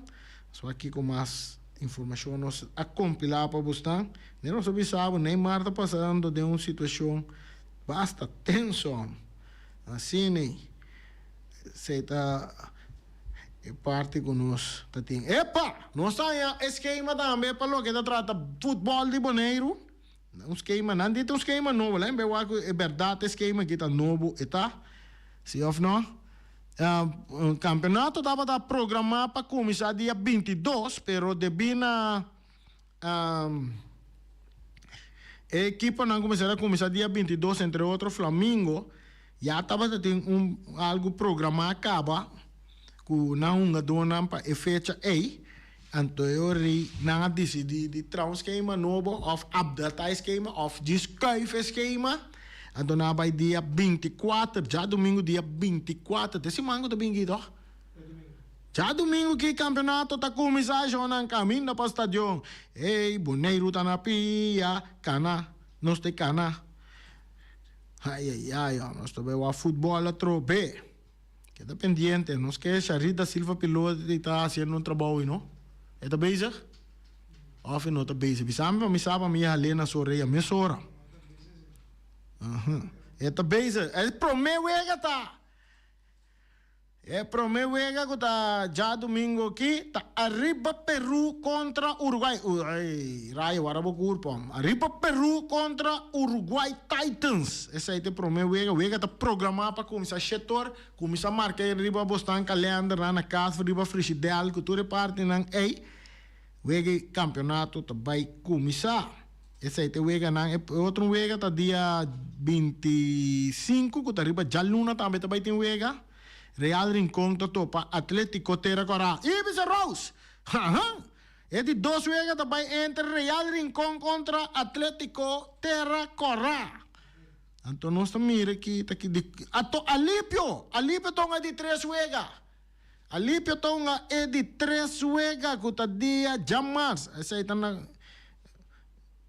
So aki ku mas informashon nos a kompilá pa bosnan. Den nos a bisa bo Neymar ta pasando den un situashon basta tenso. Asina esei ta e parti ku nos ta tin. Epa! Nos a haña e skema tambe pa loke ta trata futbòl di Boneiru. Un skema, nan di ta un skema nobo. Lain bay wak ku e bèrdat e skema aki ta nobo e ta, si òf no. Kampeonato tabata programá pa kuminsá dia 22, pero debí na e ekiponan ku mester a kuminsá dia 22, entre otro Flamingo, ya tabata tin un algu programá kaba ku nan hungadónan pa e fecha ei. Anto e ora ei nan a disidí di traha un skema nobo òf updatá e skema òf djis skuif e skema. Anto nan a bai dia 24, djadumingu dia 24, ta e siman ku ta bin aki tòg? Djadumingu ki kampionato ta kuminsá shonnan kaminda pa stadion. Ey, Boneiru ta na pia, kana, nos ta e kana. Ayayay, nos ta bai wak futbòl atrobe. Keda pendiente, nos ke Sharit da Silva Piloti ta hasiendo un trabou y no? E ta bezig? Of e no ta bezig? Bisa mi pa mi sa pa mi hal'é na su orea mesora. Aha. E ta bezig. E prome wega ta! E prome wega ku ta djadumingo aki ta Arriba Peru kontra Uruguay. Ey, rayo wara bo kurpo. Arriba Peru kontra Uruguay Titans. Esei ta e prome wega. Wega ta programá pa kuminsá shetor. Kuminsá marka e riba bosnan kalendernan na kas, riba frishidèl ku tur e partinan ey. Wega e kampionato ta bai kuminsá. Esei ta e weganan. E otro wega ta dia 25 ku ta riba djaluna tambe ta bai tin wega. Real Rincon ta topa Atletico Tera Kora. I bisa Rose! Haha! E di dos wega ta bai entre Real Rincon kontra Atletico Tera Kora. Anto nos ta mira ki ta ki di Ato Alipio! Alipio ta hunga di tres wega. Alipio ta hunga e di tres wega ku ta dia djamars. Esei ta na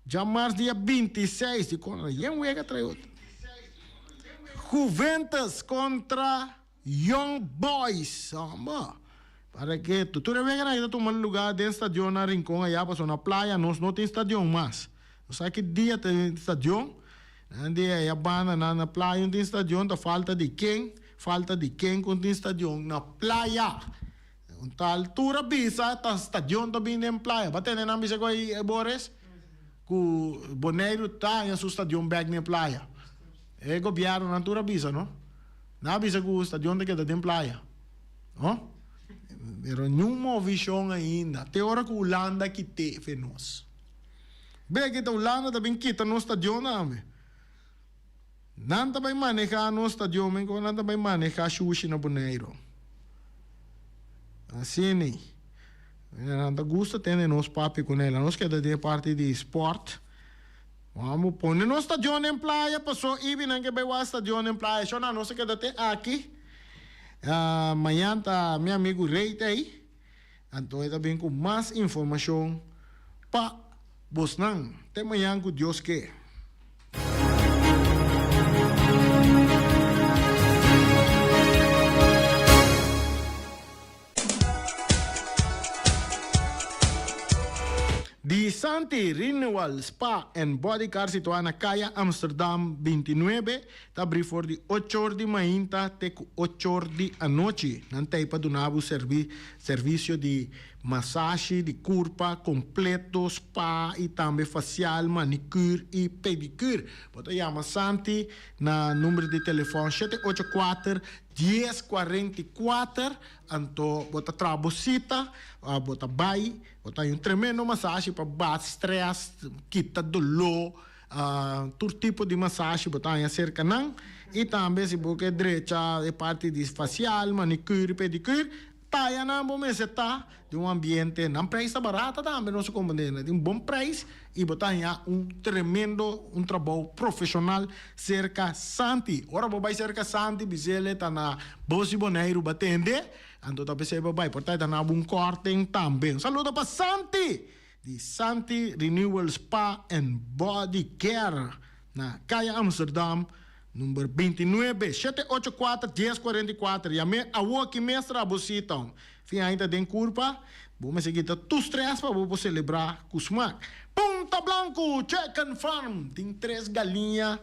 djamars dia 26. Dikon yen wega trae otro? Juventus kontra Young Boys. Amba. Para ke tur e weganan aki ta tuma lugá den stadion na Rincon ayá pasobra na playa nos no tin stadion mas. Nos sa ki dia tin stadion. Nan di aya banda nan na playa no tin stadion ta falta di ken, falta di ken ku no tin stadion na playa. Un tal tur a bisa ta stadion ta bin den playa. Bo a tende nan bisa ku ei Boris? Ku Boneiru ta haña su stadion bek den playa. E gobiernonan tur a bisa no. Nan a bisa ku stadion ta keda den playa. No. Pero niun movishon ainda. Te ora ku Hulanda kit'é fe nos. Be kita Hulanda ta bin kita nos stadion tambe. Nan ta bai maneha nos stadion men ku nan ta bai maneha shushi na Boneiru. Asina. Nan ta gusta tende nos papia ku nela. Nos keda den e parti di sport. Wou pone nos stadion den playa paso ibi nan ke bai wak stadion den playa. Shona nos a keda te aki. Mañan ta mi amigu Rey ta ei. Anto e ta bin ku mas informashon pa bosnan. Te mañan ku Dios ke. Di Santi Renewal Spa and Body Car situá na Kaya Amsterdam 29 ta abrí for di ocho or di mainta te ku ocho or di anochi. Nan ta ei pa duna bo servisio di masashi di kurpa kompleto, spa i tambe fasial, manikür i pedikür. Bo ta yama Santi na number di telefòn shete ocho kuater, dies kuarenta i kuater, anto bo ta traha bo sita, bo ta bai, bo ta haña un tremendo masashi pa baha strès, kita doló. Tur tipo di masashi bo ta haña serka nan i tambe si bo ke drecha e parti di fasial, manicure, pedicure, Taya nan bo mester ta den un ambiente, nan prijs ta barata tambe nos a comprende, nan tin un bon prijs y bo ta haña un tremendo un trabou profesional cerca Santi. Ora bo bay cerca Santi bisele ta na Bos di Boneiru bo a tende, anto ta pesey bo bay por ta e ta na bo un korting tambe. Un saludo pa Santi di Santi Renewal Spa and Body Care na Kaya Amsterdam Number 29, 784 1044 Yam'é awoki mes tra bo sita. Fin aña ta den kurpa, bo mester kita tur stress pa bo por selebrá ku smak. Punta Blanku Chicken Farm tin tres galiña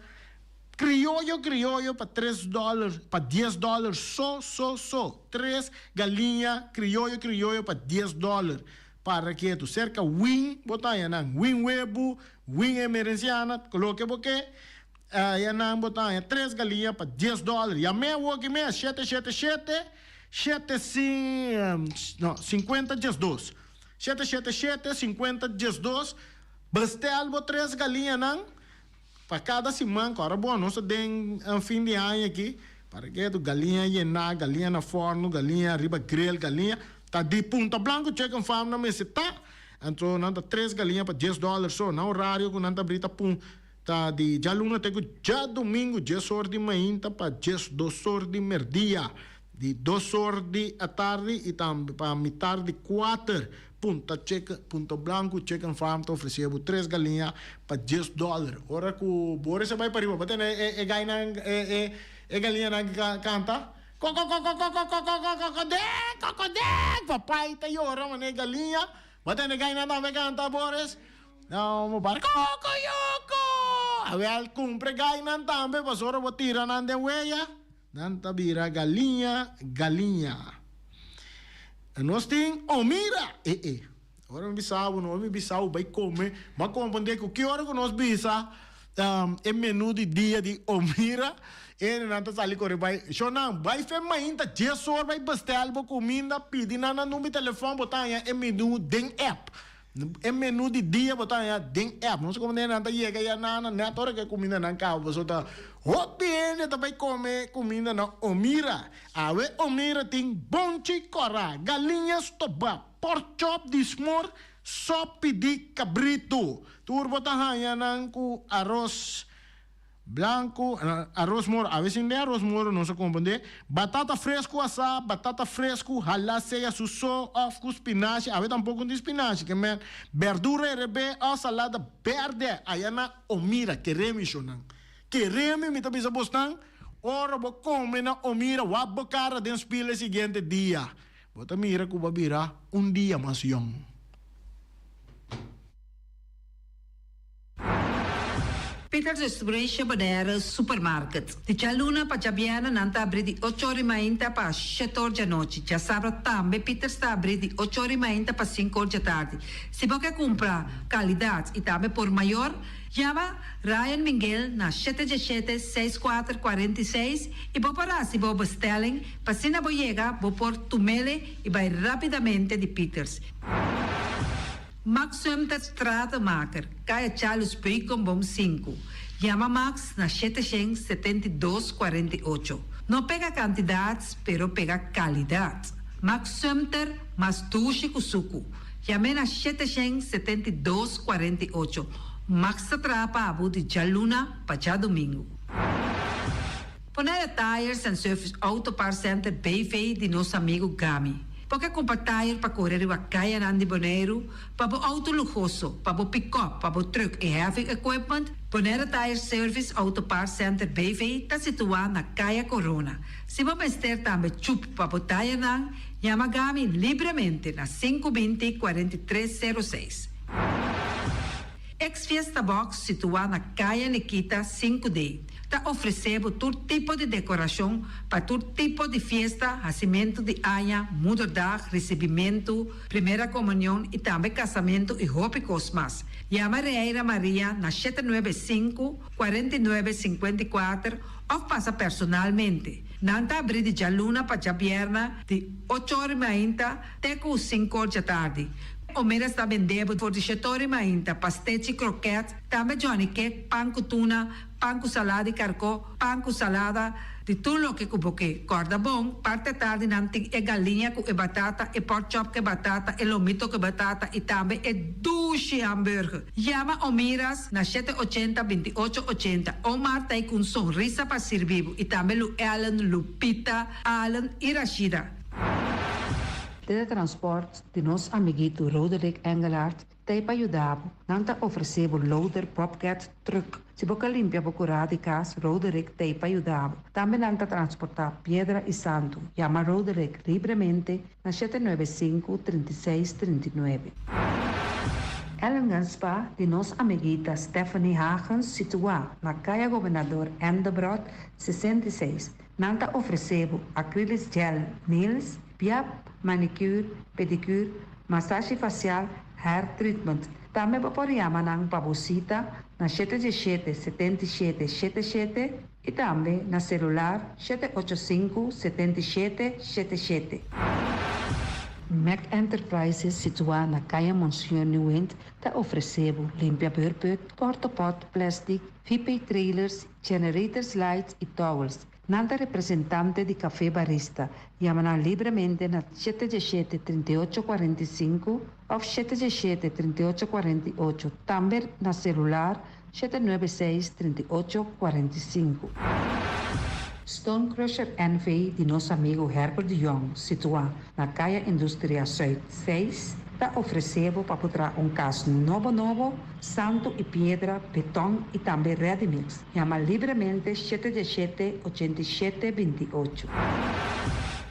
krioyo krioyo pa tres dòler, pa dies dòler so so so. Tres galiña krioyo krioyo pa dies dòler. Para ketu serka Win bo ta haña nan. Win webu, Win emerenciana, loke bo ke. Aya nan bo ta haña tres galiña pa dies dòler. Yam'é awoki mes, shete shete shete, shete sin, no, sinkuenta diesdos. Shete shete shete, sinkuenta diesdos. Bestel bo tres galiñanan pa kada siman. Ku ora bo, nos ta den fin di aña aki. Para ke tu galiña yená, galiña na fòrnu, galiña riba grill, galiña ta di Punta Blanco Chicken Farm nan mester ta. Anto nan ta tres galiña pa dies dòler so. Nan orario ku nan ta abri ta pun. Ta di djaluna te ku djadumingu djes or di mainta pa 12 or di merdia, di dos or di atardi i tambe pa mitar di kuater. Punta Chicken, Punta Blanku Chicken Farm ta ofresé bo tres galiña pa djes dòler. Ora ku bo resa bai pariba bo tene e gainan e e galiñanan kanta Kokokokokokokokokodek kokodek papai ta yora manera e galiña. Bo tene gainan tambe kanta Boris? No, bo para koko yoko! Awel, kumpra e gainan tambe pasobra bo tira nan den weya, nan ta bira galiña galiña. Nos tin Omira! E e. Ora mi bisa bo, no mi bisa bo bai kome, bo a komprende ku ki ora ku nos bisa e menu di dia di Omira, e nan ta sali kore bai. Shonnan, bai fe mainta dies or bai bestel bo kuminda, pidi nan nan number di telefòn, bo ta haña e menu den app. E menu di dia bo ta haña den app. No sé como nan ta yega ya na na net ora ku e kuminda nan kaba pasobra ta hopi hende ta bai kome kuminda na Omira. Awe Omira tin bonchi kòrá, galiña stobá, pork chop di smor, sòpi di kabritu. Tur bo ta haña nan ku aros. Blanco, aros moro, awe sin den aros moro nos a comprende, batata fresco asá, batata fresco halá sea su so of cu spinashi, awe tampoco no tin spinashi, ke men berdura herebé of salada berde, aya na Omira, kere mi shownan, kere mi, mi ta bisa bosnan, ora bo come na Omira wak bo cara den spiel e siguiente dia, bo ta mira cu bo a bira un dia mas yong. Peters Restauration Bonaire Supermarket. Di djaluna pa djabièrnè nan ta abrí di ocho or i mainta pa shete or djanochi. Djasabra tambe Peters ta abrí di ocho or i mainta pa sinku or djatardi. Si bo ke kumpra kalidat i tambe por mayor, yama Ryan Minguel na shete djeshete, seis kuater, 46 i bo por hasi bo bestelling pa asina bo yega bo por tumele i bai rápidamente di Peters. Max Sumter Stratenmaker, Kaya Charles Beukenboom sinku. Yama Max na shete shen 72 48. No pega kantidat, pero pega kalidat. Max Sumter, mas dushi ku suku. Yam'é na shete shen 72 48. Max ta traha pa bo di djaluna pa djadumingu. Bonaire Tires and Service Auto Parts Center BV di nos amigu Gami. Bo ke kumpra tire pa kore riba kayanan di Boneiru, pa bo outo luhoso, pa bo pikòp, pa bo trùk i heavy equipment? Bonaire Tire Service Auto Parts Center BV ta situá na Kaya Corona. Si bo mester tambe chup pa bo tayenan, yama Gami libremente na sinku binti 43 sero seis. Ex Fiesta Box situá na Kaya Nikita sinku D. Ta ofresé bo tur tipo di dekorashon pa tur tipo di fiesta, hasimentu di aña, moederdag, risibimentu, primera komunion i tambe kasamentu i hopi kos mas. Yama Reira Maria na shete nuebe sinku, 49, 54 òf pasa personalmente. Nan ta abrí di djaluna pa djabièrnè di ocho or i mainta te ku sinku or djatardi. Omeras ta bendé bo for di shete or i mainta, pastechi, krokèt, tambe johnny cake, pan ku tuna, Pan ku salada di karkó, pan ku salada di tur loke ku bo ke. Kòrda bon, parti atardi nan tin e galiña ku e batata, e pork chop ku e batata, e lomito ku e batata i tambe e dushi hamburger. Yama Omiras na shete ochenta, binti ocho ochenta. Omar ta ei ku un sonrisa pa sirbi bo i tambe Lu Ellen, Lupita, Allen i Rashida. Teletransport di nos amiguito Roderick Engelhardt Ta ei pa yuda bo. Nan ta ofresé bo loader, bobcat, truck. Si bo ka limpia bo kurá di kas, Roderick ta ei pa yuda bo. Tambe nan ta transportá piedra i santu. Yama Roderick libremente na shete nuebe sinku, 36, 39. Ellingen Spa di nos amiguita Stephanie Hagens situá na Kaya Gobernador Endebrot 66. Nan ta ofresé bo acrylic gel nails, piap, manicure, pedicure, Masashi fasial, hair treatment. Tambe bo por yama nan pa bo sita na shete diesshete, 77, shete shete i tambe na selular 785, 77, shete shete. Mac Enterprises situá na Kaya Monsignor Nieuwind ta ofresé bo limpia beurput, portapot, plastic, VP trailers, generators lights i towels. Nan ta representante di Café Barista. Yama nan libremente na shete diesshete, 38, 45 òf shete diesshete, 38, 48. Tambe na selular 796, 38, 45. Stone Crusher NV di nos amigu Herbert de Jong, situá na Kaya Industria Zuid 6, ta ofresé bo pa por traha un kas nobo nobo, santu i piedra, beton i tambe ready mix. Yama libremente shete diesshete, 87, 28.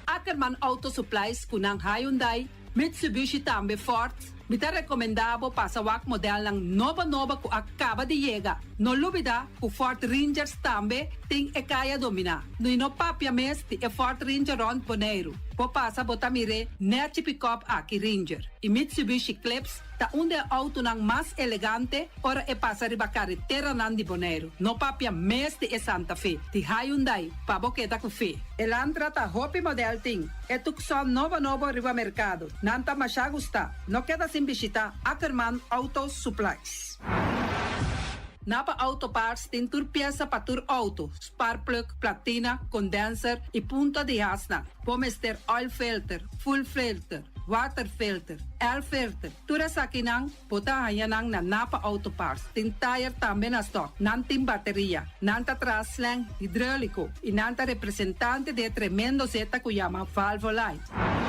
Ackerman Auto Supplies ku nan Hyundai, Mitsubishi tambe Ford, mi ta rekomendá bo pasa wak modelnan nobo nobo ku a kaba di yega. No lubidá ku Ford Rangers tambe tin e kaya dominá. I no papia mes di e Ford Ranger rònt Boneiru. Bo pasa bo ta mir'é nèchi pikòp aki Ranger. I Mitsubishi Eclipse ta un di e outonan mas elegante ora e pasa riba kareteranan di Boneiru. No papia mes di e Santa Fe, di Hyundai, pa bo keda ku fe. Elantra ta hopi modèl tin. E Tucson nobo nobo riba merkado. Nan ta mashá gustá. No keda sin bishitá Ackerman Auto Supplies. Napa Auto Parts tin tur piesa pa tur outo, sparkplug, platina, condenser i punta di hasnan. Bo mester oil filter, fuel filter, water filter, air filter. Tur esakinan bo ta haña nan na Napa Auto Parts. Tin tire tambe na stock. Nan tin bateria. Nan ta traha slang hidráuliko i nan ta representante di e tremendo zeta ku yama Valvoline.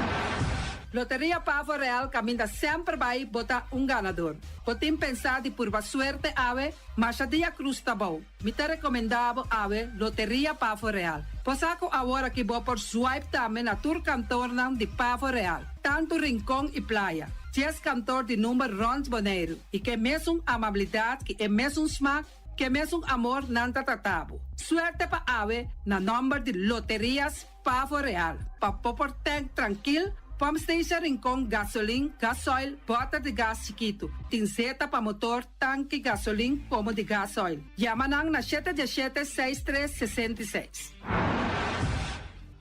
Loteria Pavo Real kaminda semper bai bo ta un ganador. Bo tin pensá di purba suerte awe? Masha dia krus ta bou. Mi ta rekomendá bo awe Loteria Pavo Real. Bo sa ku awor aki bo por swipe tambe na tur kantornan di Pavo Real, tantu Rincon i Playa. Dies kantor di number rònt Boneiru i ke mesun amabilidat ki e mesun smak, ke mesun amor nan ta trata bo. Suerte pa awe na nòmber di Loterias Pavo Real. Pa bo por tank trankil, pump station Rincon gasolin, gasoil, bòter di gas chikitu. Tin zeta pa motor, tanki gasolin komo di gasoil. Yama nan na shete diesshete, seis tres, 66.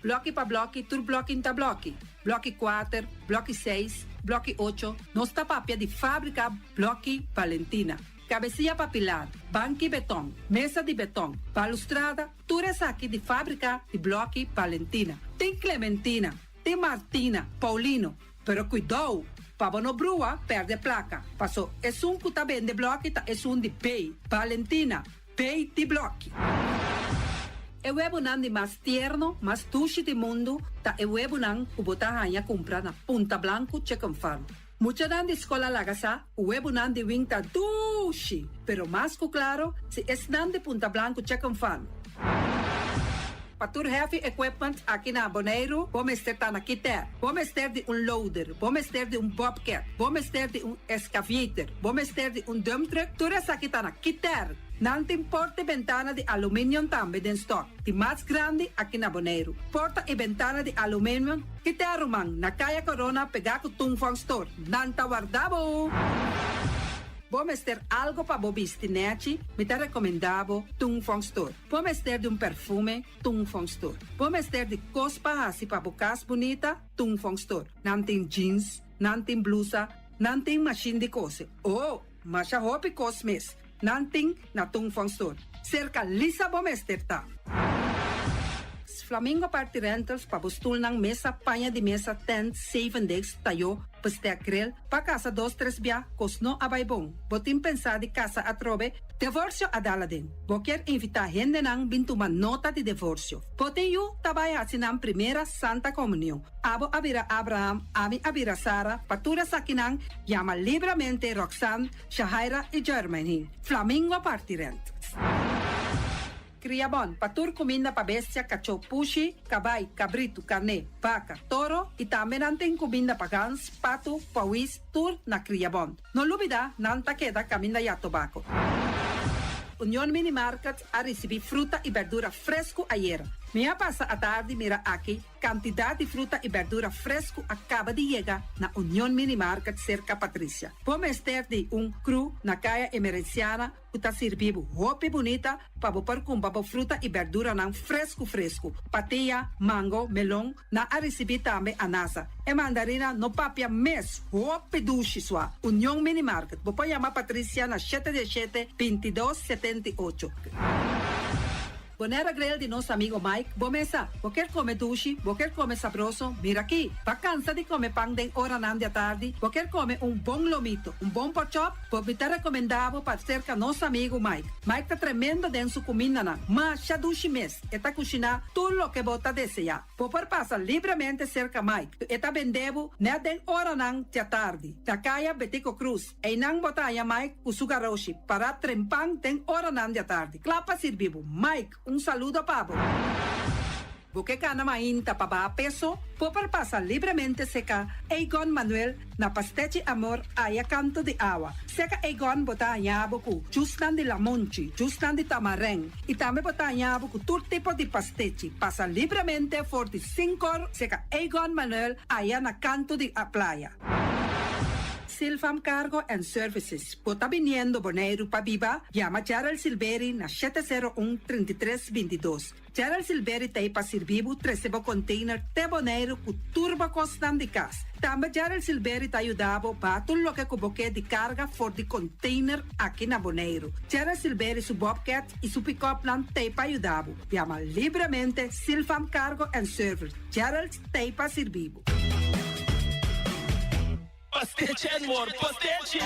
Blòki pa blòki, tur blòki n'ta blòki. Blòki kuater, blòki seis, blòki ocho, nos ta papia di fábrika Blòki Valentina. Kabesia pa pilar, banki beton, mesa di beton, balustrada, tur esaki di fábrika di Blòki Valentina. Tin Clementina, tin Martina, Paulino, pero kuidou pa bo no brua pèrdè plaka, paso esun ku ta bende blòki ta esun di B, Valentina, B di blòki. E webunan di mas tierno, mas dushi di mundu ta e webunan ku bo ta haña kumpra na Punta Blanku Chicken Farm. Muchanan di skol a laga sa ku webunan di wing ta dushi, pero mas ku klaro si esnan di Punta Blanku Chicken Farm. Pa tur heavy equipment aki na Boneiru bo mester ta na Kiter. Bo mester di un loader, bo mester di un bobcat, bo mester di un excavator, bo mester di un dump truck, tur esaki ta na Kiter. Nan tin porta i bentana di aluminium tambe den stock, di mas grandi aki na Boneiru. Porta i bentana di aluminium Kiter ruman, na Kaya Corona pegá ku Tung Fong Store. Nan ta warda bo! Bo mester algo pa bo bisti nèchi? Mi ta rekomendá bo Tung Fong Store. Bo mester di un perfume? Tung Fong Store. Bo mester di kos pa hasi pa bo kas bunita? Tung Fong Store. Nan tin jeans, nan tin blusa, nan tin mashin di kose. Oh! Masha hopi kos mes. Nan tin na Tung Fong Store. Serka Lisa bo mester ta. Flamingo Party Rentals pa bo stulnan, mesa, paña di mesa, tent, zevendegs, tayó, bestek, grill, pa kasa dos tres bia, kos no a bai bon. Bo tin pensá di kasa atrobe? Devorsio a dal aden. Bo kier invitá hendenan bin tuma nota di devorsio. Bo tin yu ta bai hasi nan primera Santa Komunion. Abo a bira Abraham, ami a bira Sara, pa tur esakinan yama libramente Roxanne, Shahaira i Jermaine. Flamingo parti rent. Kria bon pa tur kuminda pa bestia, kachó, pushi, kabai, kabritu, karné, baka, toro i tambe nan tin kuminda pa gans, patu, pawis, tur na Kria Bon. No lubida nan ta keda kaminda ya tobako. Union Mini Market a risibí fruta i berdura fresku ayera. Mi a pasa atardi mira aki kantidat di fruta i berdura fresku a kaba di yega na Union Mini Market serka Patricia. Bo mester di un kru na Kaya Emerenciana ku ta sirbi bo hopi bunita pa bo por kumpra bo fruta i berduranan fresku fresku. Patia, mango, melon, nan a risibí tambe anasa. E mandarina no papia mes, hopi dushi sua. Union Mini Market, bo por yama Patricia na shete diesshete, bintidos, setentiocho. Bonera Grill di nos amigo Mike, bo mesa. Bo kier come dushi, bo kier come sabroso, mira aki. Bo cansa di come pan den oranan di atardi, bo kier come un bon lomito, un bon porkchop, bo mi ta recomenda bo pa cerca nos amigo Mike. Mike ta tremendo den su cumindanan, masha dushi mes, e ta cushina tur loke bo ta desea. Bo por pasa libremente cerca Mike, e ta bende bo net den oranan di atardi, na caya Betico Cruz. Einan bo ta haña Mike ku su garoshi pará trempan den oranan di atardi, kla pa sirbi bo. Mike, un saludo pa bo. Bo ke gana mainta pa baha peso? Bo por pasa libremente seka Egon Manuel na Pastechi Amor aya kanto di awa. Seka Egon bo ta haña bo ku jusnan di lamonchi, jusnan di tamarèn i tambe bo ta haña bo ku tur tipo di pastechi. Pasa libremente for di sinkor seka Egon Manuel aya na kanto di playa. Silvam Cargo and Services, Bo ta biniendo Boneiru pa biba? Yama Gerald Silberi na 701 33 22. Gerald Silberi ta ei pa sirbi bo trese bo container te Boneiru ku tur bo kosnan di kas. Tambe Gerald Silberi ta yuda bo baha tur loke ku bo ke di karga for di container aki na Boneiru. Gerald Silberi su bobcat i su pick-upnan ta ei pa yuda bo. Yama libremente Silvam Cargo and Service. Gerald ta ei pa sirbi bo. Pastechi and more pastechi!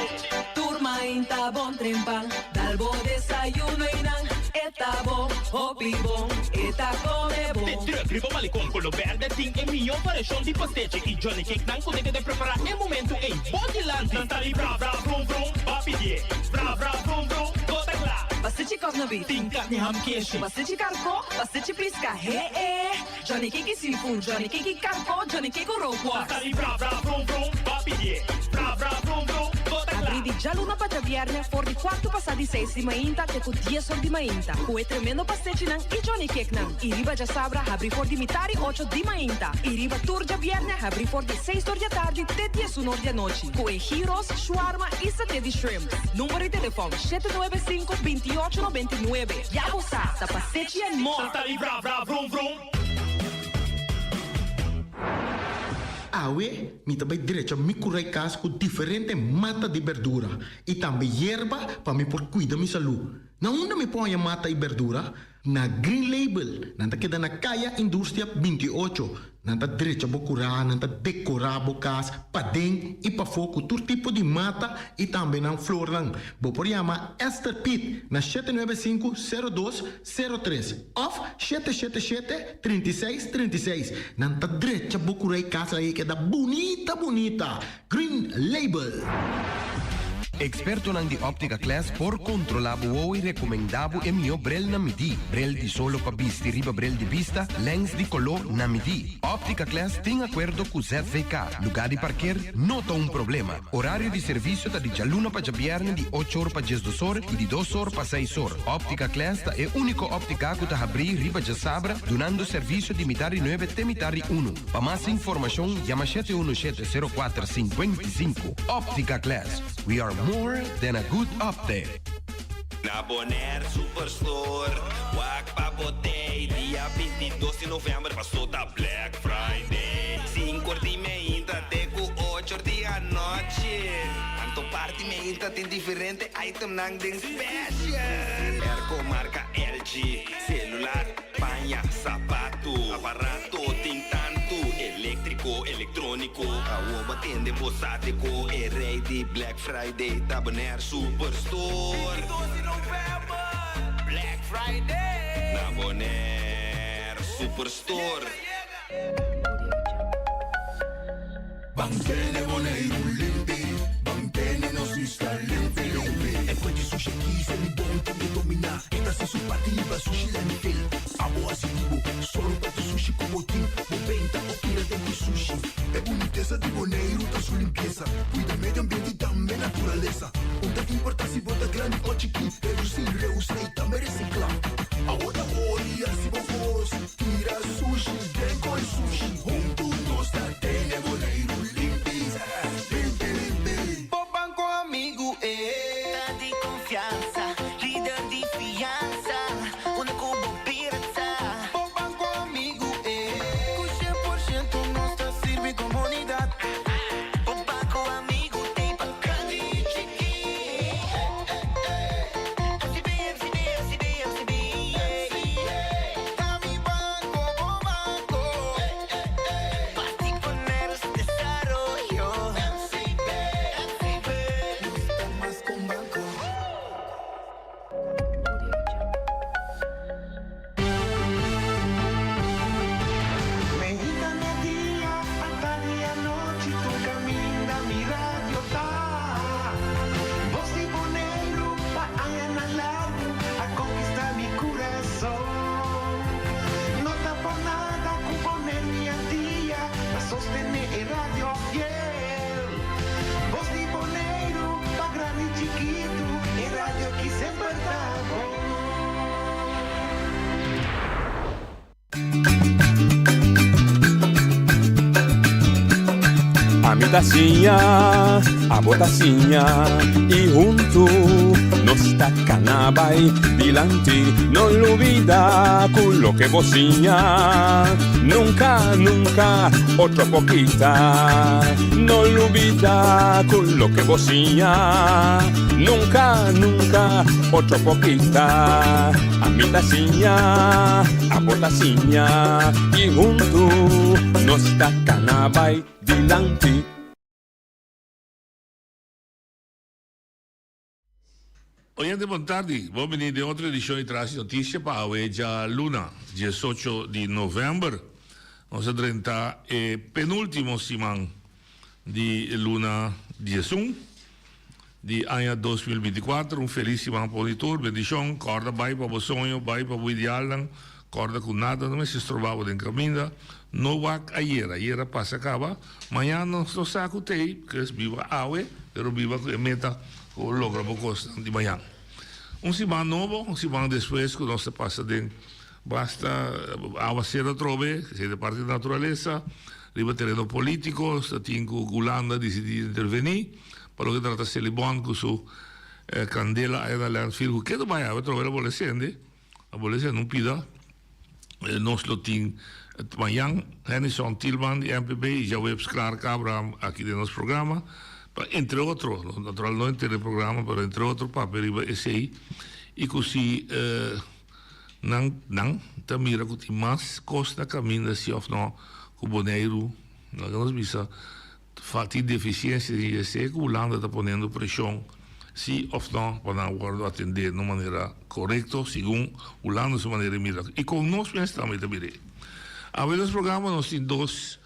Tur mainta bon trempan, dal bo desayuno y nan e ta bon, hopi bon, e ta come bon. De truck riba Malecon Colo Berde tin e miyo variacion di pastechi y Johnny Cake nan cu ta keda prepara e momento ey bo dilanti. Nan ta di bra bra brum brum, ba pidie bra bra brum brum, bo ta cla. Pastechi kòf na beef. Tin carni ham keshi. Pastechi karkó, pastechi pisca, he e. Johnny Cake seafood, Johnny Cake karko, Johnny Cake rookworst. Ta sali bra bra brum brum, ba pidié. Bra bra brum brum, bo ta kla. Abrí di djaluna pa djabièrnè for di kuartu pasá di seis di mainta te ku dies or di mainta ku e tremendo pastechinan i Johnny Cakenan. I riba djasabra habrí for di mitar i ocho di mainta. I riba tur djabièrnè habrí for di seis or di atardi te diesun or di anochi ku e gyros, shawarma i saté di shrimp. Number di telefòn, 795 28 99. Ya bo sa, ta pastechi and more! Ta sali bra bra vrum vrum. Awe mi ta bai drecha mi kurai kas ku diferente mata di berdura i tambe yerba pa mi por kuida mi salú. Na unda mi por haña mata i berdura? Na Green Label. Nan ta keda na Kaya Industria 28. Nan ta drecha bo kurá, nan ta dekorá bo kas paden i pafó ku tur tipo di mata i tambe nan flornan. Bo por yama Esther Piet na 795 02 03 òf 777 36 36. Nan ta drecha bo kurá i kas ei keda bunita bunita. Green Label. Expertonan di Optica Class por controla bo wowo y recomenda bo e miho bril na midi. Bril di solo pa bisti riba bril di bista, lens di colo na midi. Optica Class tin acuerdo cu ZVK. Lugar di parkeer no ta un problema. Horario di servicio ta di djaluna pa djabierne di ocho or pa diesdos or y di dos or pa seis or. Optica Class ta e unico optica cu ta habri riba djasabra dunando servicio di mitar di nuebe te mitar di uno. Pa mas informashon yama 717 04 55. Optica Class, we are more than a good optic. Na Bonaire Superstore, wak pa bo tei dia 22 di november paso ta Black Friday. Sinku or di meinta te ku ocho or di anochi. Anto parti meinta tin diferente itemnan den special. Airco marca LG, celular, paña, zapato, aparato tin tanto, electrico, electronico. Awo bo tende bo sa deco e rey di Black Friday ta Bonaire Superstore. 22 di november, Black Friday! Na Bonaire Superstore. Ban tene Boneiru limpi, ban tene nos isla limpi limpi. E kue di sushi aki Selibon ta bin dominá. E ta hasi su parti liba sushi landfill. Abo hasi di bo, sòru pa tur sushi ku bo tin. Bo benta o tira den ku sushi. E bunitesa di Boneiru ta su limpiesa. Kuida medio ambiente i tambe naturalesa. Un ta importá si bo ta grandi o chikí, redusí, reusá i tambe resiklá. Abo ta ori hasi bo kos. Tira sushi den koi sushi. Huntu nos ta tene Boneiru limpi, limpi, limpi. Bo banco amigu e. Ta di confiansa, lider di fiansa, unda cu bo bira ta. Bo banco amigu e. Cu shen por shento nos ta sirbi comunidad. Bo banco amigu t'ey pa grandi y chiki. MCB, MCB, MCB, MCB, yeah. Ta mi banco, bo banco. Parti poner su desaroyo. MCB, MCB. Nos ta mas cu un banco. Meinta media, atardi anochi, tur caminda mi radio ta. Bos di Boneiru pa añanan largu a conquista mi curason. No ta por nada cu Boneiru y Antia ta sostene e radio fiel. Bos di Boneiru pa grandi y chikitu, e radio aki semper ta bon. Ami ta siña, abo ta siña y huntu nos ta cana bay dilanti. No lubida cu loke bo siña nunca, nunca otro por kita. No lubida cu loke bo siña nunca, nunca otro por kita. Ami ta siña, abo ta siña y huntu nos ta cana bay dilanti. Oyente bon tardi, bon bini den otro edicion di Tras di Noticia pa awe djaluna diesocho di november. Nos a drenta e penultimo siman di luna diesun di aña 2024. Un felis siman pa un di tur. Bendicion. Corda bai pa bo soño, bai pa bo idealnan. Corda cu nada no mester stroba bo den caminda. No wak ayera, ayera pasa caba. Mañan nos no sa cu t'ey, because biba awe, pero biba cu e meta cu bo logra bo cosnan di mañan. Un siman nobo, un siman despues cu nos ta pasa den basta awacero atrobe, esey ta parti di naturalesa. Riba tereno politico nos ta tin cu Hulanda dicidi di interveni pa loke trata Selibon cu su candela aya na landfill cu ketu bay awe atrobe lo bole sende, a bole sende un pida. Nos lo tin mañan Hennyson Thielman di MPB y Jawebs Clark Abraham aki den nos programa pa entre otro, natural no henter e programa pero entre otro papia riba esey y cu si Nan nan ta mira ku tin mas kos na kaminda si òf no ku Boneiru, laga nos bisa, tin defisiensia den esei ku Hulanda ta poniendo preshon si òf no pa nan wòrdu atendé na un manera korekto segun Hulanda su manera di mira i kon nos mes tambe ta mir'é. Awe nos programa nos tin dos,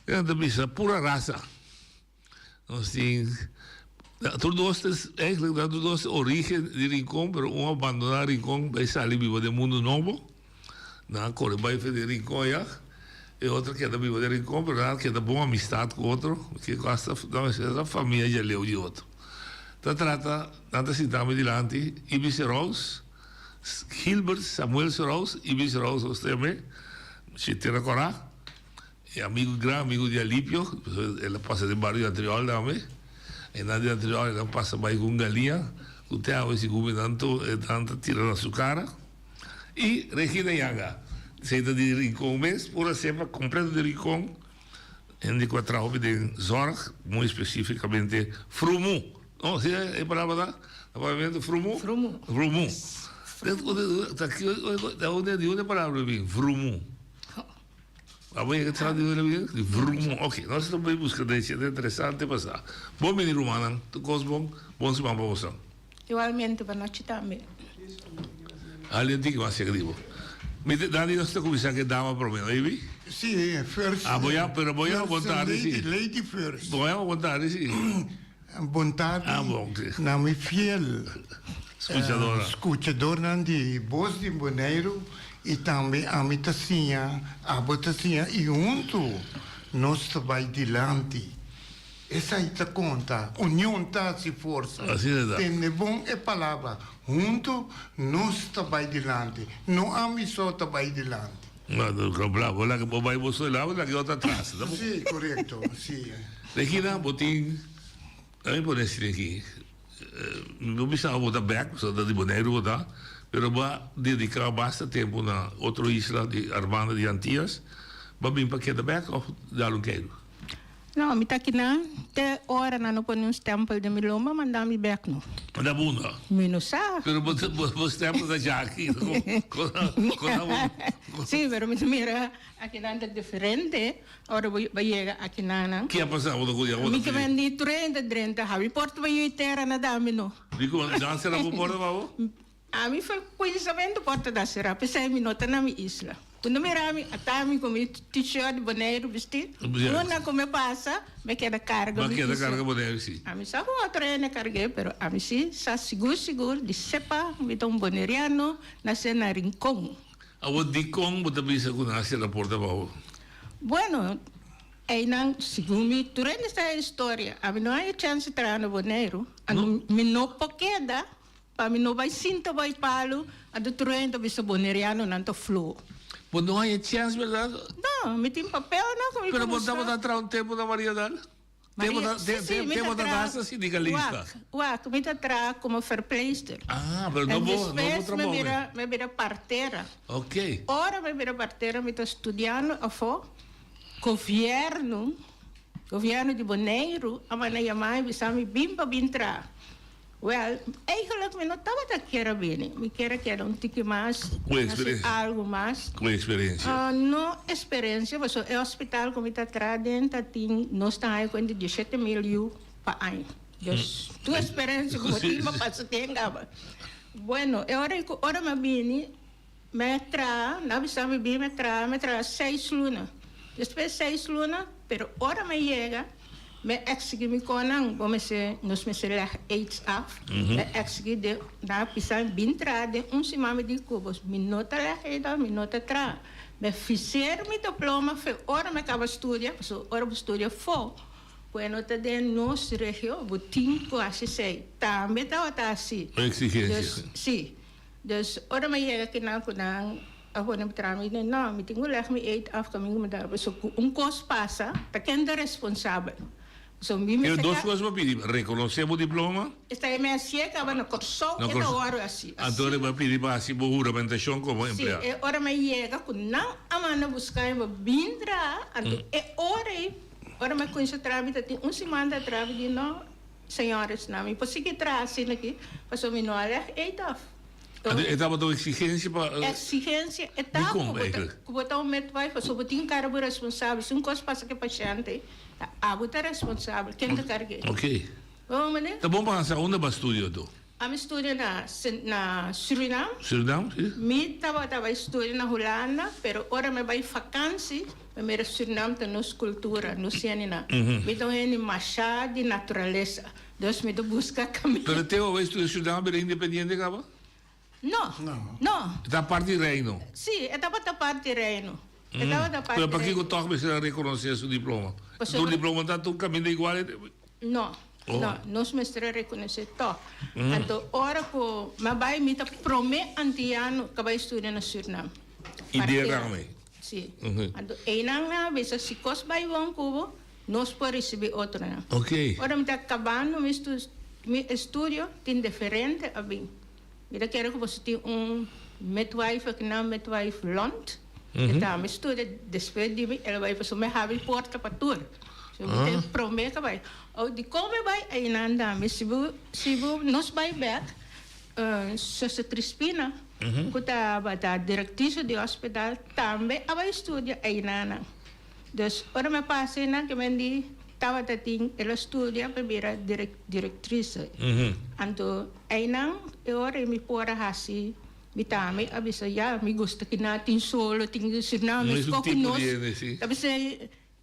nan ta bisa pura rasa. Nos tin tur dos ta eigenlijk nan tur dos ta origen di Rincon pero un a bandona Rincon bai sali biba den mundo nobo. Nan a kore bai for di Rincon aya. E otro a keda biba den Rincon pero nan a keda bon amistad ku otro ke asta nan mester ta famia djaleu di otro. Ta trata nan ta sinta mi dilanti Ibis Seraus, Gilbert Samuel Seraus, Ibis Seraus nos ta yam'é, si tera kora. E amigu, gran amigu di Alipio, el a pasa den bario di Antriol tambe. Einan di Antriol el a pasa bai ku un galiña ku te awe segun mi nan to e nan ta tira na su kara. I Regina Yanga, esei ta di Rincon mes, pura sepa kompleto di Rincon, hende ku a traha hopi den zorg, muy spesifikamente Frumu. No, si e palabra ta na papiamentu frumu? Frumu. Frumu. Di unda e palabra bin? Frumu. Abo yega sa di unda bin? Di frumu. Ok, nos ta bai buska den esei, ta interesante pa sa. Bon bini rumannan, tur kos bon, bon siman pa boso. Igualmente pa nochi tambe. Alien tin ki mas chek di bo. Mi ta Dani nos ta kuminsá ku e dama promé, no Ibi? Sí, first. Ah, bo ya, pero bo ya bon tardi sí. Lady first. Bo ya bon tardi sí. Bon tardi ah, bon, sí. na mi fiel Skuchadornan. Skuchadornan di Bos di Boneiru i tambe ami ta siña, abo ta siña i huntu nos ta bai dilanti. Esai ta konta, union ta hasi forsa. Asina ta. Tende bon e palabra, huntu nos ta bai dilanti, no ami so ta bai dilanti. No, no, bo laga bo bai bo so, bo laga otro atras. Si, korekto, si. Regina, bo tin, ami pone asina aki, mi no bisa bo ta bek, pasobra ta di Boneiru bo ta, pero bo a dedica basta tempu na otro isla di Armanda di Antias, bo a bin pa keda bek of dal un keiru? No, mi ta kinan te ora nan no pone un stempel den mi lomba manda mi bek no. Manda bo unda? Mi no sa. Pero bo bo stempel ta dja aki. Con con bo. Si, pero mi ta mira akinan ta diferente ora bo bo yega akinan nan. Ke a pasa bo ta ku ya bo ta Mi ke men di trenta drenta habi porta pa yui tera na dami no. Dikon nan sera bo porta pa bo? Ami for kuinsamentu porta ta será, p'esei mi no ta na mi isla. Cuando mira mi, ata mi cu mi t-shirt di Boneiru bisti, unda cu mi pasa, mi keda carga mi isla. Ami sa cu otro hende cargu'é, pero ami si sa sigur sigur di sepa mi ta un Boneriano nace na Rincon. Awor dikon bo ta bisa cu nan a sera porta pa bo? Bueno, einan segun mi tur hende sa e historia. Ami no haña chance traha na Boneiru, anto mi no por keda. Pa mi no bai sinta bai palu, anto tur hende ta bisa bonerianonan ta flo. Bo no haña chèns berdad? No, mi tin papelnan ku mi Pero bo tabata traha un tempu na Mariadal? Maria, si, si, mi ta traha. Tempu sindicalista. Wak, wak, mi ta traha komo verpleegster. Ah, pero no bo, no bo trabou. En despues mi bira partera. Ok. Ora mi bira partera mi ta studiando afó, gobièrnu, gobièrnu di Boneiru a manda yama mi bisa mi bin pa bin traha. Wel, eigenlijk mi no tabata kier a bini. Mi kier a keda un tiki mas, hasi algu mas. Ku eksperensia? No eksperensia, pasobra e hospital ku mi ta traha den ta tin, nos ta haña kuenta dieshete mil yu pa aña. Dus, tur eksperensia ku bo tin bo pasa den kaba. Bueno, e ora ku ora mi a bini, mi a traha, nan a bisa mi bin mi a traha, mi a traha seis luna. Despues seis luna, pero ora mi a yega, Mi a exigi mi konan, bo mester, nos mester leg aids af. Mi a exigi den, nan a bisa mi bin traha den un siman mi di ku bos mi no ta leg aids af, mi no ta traha. Mi a fiser mi diploma fe ora mi a kaba studia, pasobra ora bo studia afó, ku e no ta den nos regio, bo tin ku hasi esei. Tambe tabata hasi. Un exigencia. Dus, si. Dus ora mi a yega kinan ku nan a pone mi traha, mi di, no, mi tin ku leg mi eet af kaminda ku mi ta. Pasobra ku un kos pasa, ta ken ta responsabel? Pasobra mi Pero mester dos ka. kos bo pidi, rekonosé bo diploma. Esta e mi hasié kaba na Kòrsou, Na e ta Kòrsou. wòrdu hasi. Anto Asina. bo a pidi pa hasi bo huramentashon komo Sí, empleado. e ora mi a yega ku nan a manda buska mi pa bin traha, anto e ora ei, ora mi a kuminsá traha, mi ta tin un siman ta traha, mi di no. Señores, na mi por sigui traha asina aki, pasobra mi no a leg eet af. Anto e tabata un exigencia pa. Exigencia e ta Dikon ku bo ta eigenlijk? ku bo ta un midwife pasobra bo tin cara bo responsabel. Si un kos pasa ku e pashente, ta abo ta responsabel. Ken ta karg'é? Ok. Bo mane? Ta bon pa hasa unda bo a studia anto? Ami studia na na Surinam. Surinam, si. Mi tabata bai studia na Hulanda, pero ora mi bai vakansi, mi mira Surinam ta nos cultura, nos hende-nan. Mi ta un hende masha di naturalesa, dus mi ta busca caminda. Pero te ora bai studia Surinam a bira independiente caba? No, no. E ta parti di Reino? Si, e tabata parti di Reino. E tabata parti Pero di pakico Reino. toch mester a reconoce su diploma? Pasobra. Tur diploma ta tur caminda igual? No, Oh. no, nos mester a rekonosé tòg. Anto ora ku mi a bai mi ta promé antiano ku a bai studia na Sürnam. I den Partera. rame. Sí. Anto einan nan a bisa si kos bai bon ku bo, nos por risibí otronan. Ok. Ora mi ta kabando mi mi estudio tin diferente a bin. Mi ta kere ku boso tin un midwife akinan, midwife Lont. E tambe studia despues di mi, el a bai pasobra mi a habri porta pa tur. So mi ta e promé ku a bai. Awo dikon mi bai einan tambe? Si bo si bo nos bai bèk Zuster Crispina ku tabata direktrice di hospital tambe a bai studia einanan. Dus ora mi a pasa einan ke men di tabata tin el a studia pa bira direktrice. Anto einan e ora ei mi por a hasi mi tambe a bisa ya mi gusta kina tin solo tin Suriname Mesun skoki tipo nos di hende si. Ta bisa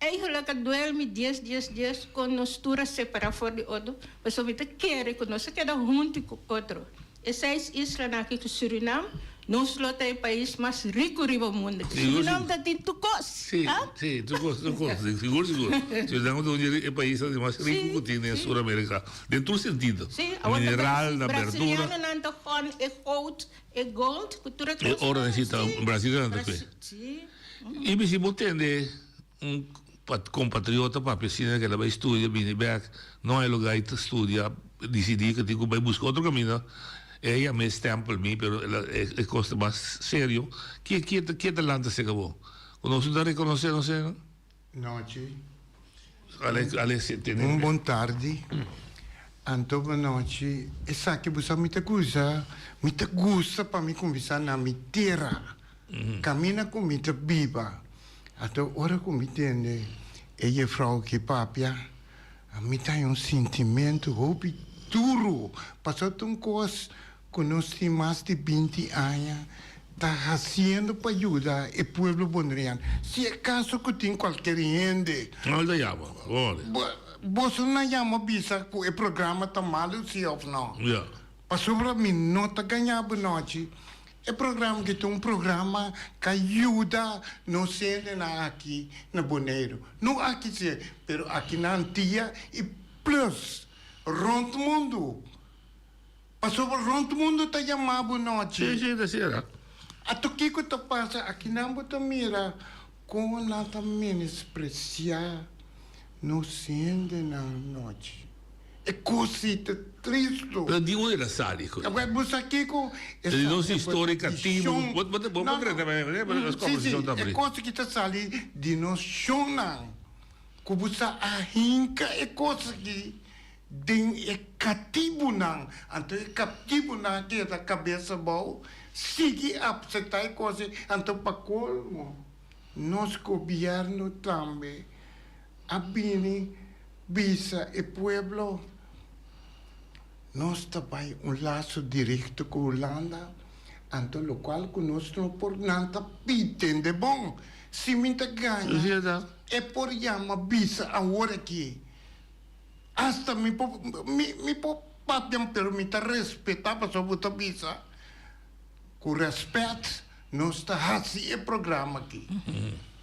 Eigenlijk a duel mi dies dies dies kon nos tur a separa for di otro, pasobra mi ta kere ku nos a keda huntu ku otro. E seis islanan aki ku Surinam, nos lo ta e pais mas riku riba mundu. Surinam ta tin tur kos. Sí, sí, tur kos, tur kos. Sigur, sigur. Surinam ta un di e paisnan di mas riku ku tin den Sur Amerika, den tur sentido. Sí, awor ta Mineral, na berdura. Brasilianonan ta gòn e goud, e gold ku tur e E kos. oro nan si ta, Brasilianonan ta kue. Sí. I mi si bo tende un compatriota papia asina ke la bai studia bini bek no hay lugar ta studia dicidi ke tin ku bai buska otro caminda e yama e stempel mi pero e cos ta mas serio ke ke ta lanta cerca bo ku nos no ta reconoce nos esei no? Nochi. Un bon tardi. Anto bonochi. Esaki bo sa mi ta gusta mi ta gusta pa mi cuminsa na mi tera. Camina cu mi ta biba. Anto ora cu mi tende e jefrouw aki papia, mi ta haña un sintimento hopi duro. Pasobra ta un cos cu nos tin mas di binti aña ta haciendo pa yuda e pueblo Boneriano. Si acaso cu tin cualkier hende. No ta yama, hoor. Boso na yama bisa cu e programa ta malo si of no. Ja. Pasobra mi no ta gaña bo nochi. E programa aki ta un programa ka yuda nos hendenan aki na Boneiru. No aki si, pero aki na Antia i plus rond mundu. Pasobra rond mundu ta yama bo nochi. Si, si, ta sera. Ato kiko ta pasa akinan bo ta mira kon nan ta menospresia nos hendenan nochi. E cosita tristo. Pero di unda el a sali cu? Bo sa kico? E di nos historia catibu. Bo bo drenta nos conversacion ta abri. E cos ki ta sali di nos shonnan cu bo sa a hinca e cos aki den e catibunan. Anto e catibunan a keda cabes abao, sigui acepta e cos aki. Anto pa colmo nos gobierno tambe a bini bisa e pueblo, nos ta bai un laso directo cu Hulanda, anto locual cu nos no por, nan ta pitende bon, si mi ta gaña, e por yama bisa awor aki, hasta mi por, mi, mi por papia, pero mi ta respeta pasobra bo ta bisa cu respet nos ta haci e programa aki.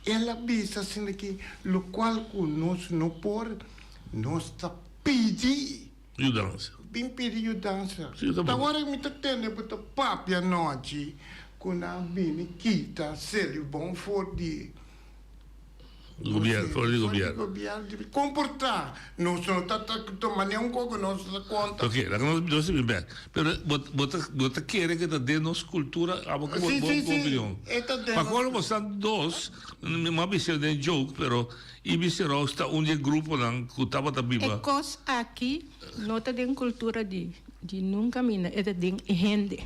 El a bisa asina ki locual cu nos no por, nos ta pidi. Yudansa. Bin pidi yudansa. Ta ora mi ta tende bo ta papia anochi cu nan a bini kita Selibon for di. Gobierno, for di gobierno. Comporta, nos no ta tuma ni un coco, nos ta conta. Ok, laga nos nos bin bek. Pero bo bo ta bo ta kere ke ta den nos cultura, abo ke bo Si, bo si, si. opinion? E ta den Pa nos colmo bo sa dos, mi a bisa den joke, pero Ibis Roos ta un di e gruponan ku tabata E biba. kos aki no ta den kultura di di nunka mina, e ta den e hende.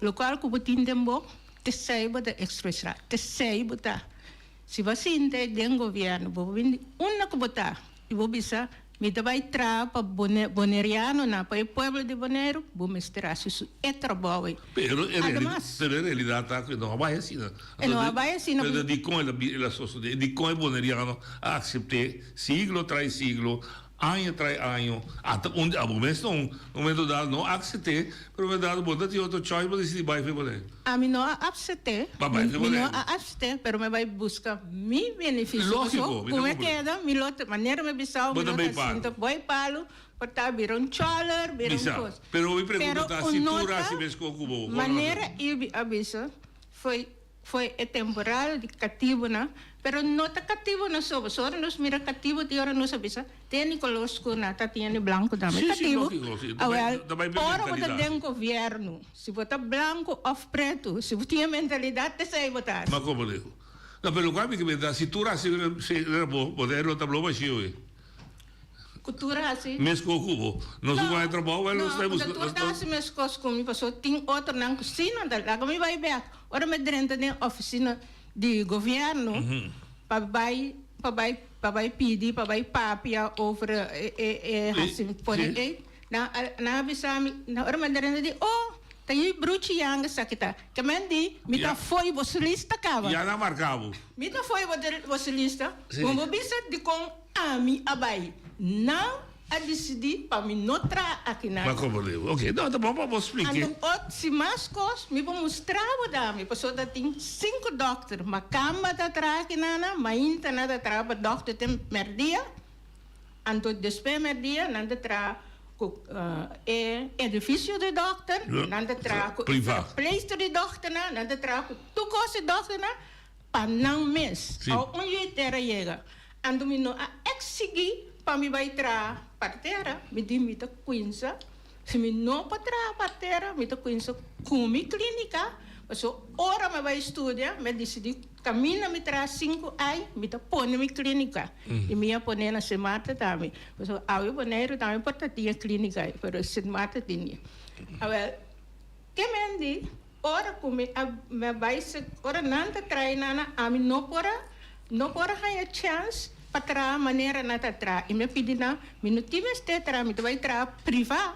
Lokual ku bo tin den bo, tesei bo ta ekspresá, tesei bo ta. Si bo sinta den gobierno bo por bini unda ku bo ta i bo bisa mi ta bai traha pa bonerianonan, pa e pueblo di Boneiru, bo mester hasi su e trabou ei. Pero e Ademas. pero e realidad ta ku e no a bai asina. E no a bai asina. Pero dikon el a el a sosode? Dikon e boneriano a aksept'é siglo tras siglo Aña trai año, ata un di abo mes no un momento dado no aksept'é, pero un momento dado bo ta tin otro choice bo disidi bai fe Boneiru. Ami no a apsept'é, Ba bai fe mi no Boneiru. a apsept'é, pero mi a bai buska mi benefisio. Lógiko, Paso mi ku ta mi kumprende. keda, mi lo ta, manera mi bisao, Bo mi ta lo bai ta palu. sinta boi palu, por ta bira un choler, bira Mi un sa, kos. pero mi pregunta Pero ta un si no tur ta hasi mes kon ku bo, kon manera Ibi a bisa, foi Foi e temporada di katibunan, pero no ta katibunan so, pasobra ora nos mira katibu tin ora nos a bisa tene kolor skur nan ta tene blanku tambe Sí, sí, katibu. lógiko, sí. Ta Awel, bai, ta bai pa ora bo ta mentalidat. den gobièrnu, si bo ta blanku òf pretu, si bo tin e mentalidat esei bo ta hasi. Ma komo diku? No, pero lokual mi ke menta, si tur hasi, si era bo, bo ta e lo ta blo bashí oe. Ku tur hasi. Meskos ku bo. Nos ku bai trabou, wel nos ta buska. No, tur ta hasi meskos ku mi, pasobra tin otronan ku si nan ta laga mi bai bek. Ora mi drenta den ofisina di gobièrnu pa bai pa bai pa bai pidi pa bai papia over e e e hasi pone ei, nan a nan a bisa mi, ora mi drenta di, oh, ta yu bruchi yanga esaki ta. Ke men di, mi ta fo'i bo lista kaba. Ya nan marka bo. Mi ta fo'i bo bo lista. Bo bo bisa dikon ami a bai. Nan a disidí pa mi no traha akinan. Bo a komprendé. Oke, no, ta bon pa bo splike. Anto ot si mas kos mi por mustra bo dami, pasobra ta tin sinku dòkter, makamba ta traha akinana, mainta nan ta traha pa dòkter te mèrdia, anto despues mèrdia nan ta traha ku e edifisio di dòkter, nan ta traha ku e verpleegster di dòkternan, nan ta traha ku tur kos di dòkternan pa nan mes. Awo un yu tera yega. Anto mi no a eksigí pa mi bai traha partera, mi di mi ta kuinsa, si mi no por traha partera mi ta kuinsa ku mi klínika, pasobra ora mi bai studia mi a disidí kaminda mi traha sinku ai mi ta pone mi klínika i mi a pone na Sint Maarten tambe, pasobra awe Boneiru tambe por ta tin e klínika ei pero Sint Maarten tin e. Awel ke men di? Ora ku mi a mi a bai se ora nan ta trae nana ami no por a no por a haña chèns pa traha manera nan ta traha i mi a pidi nan mi no tin mester traha mi ta bai traha privá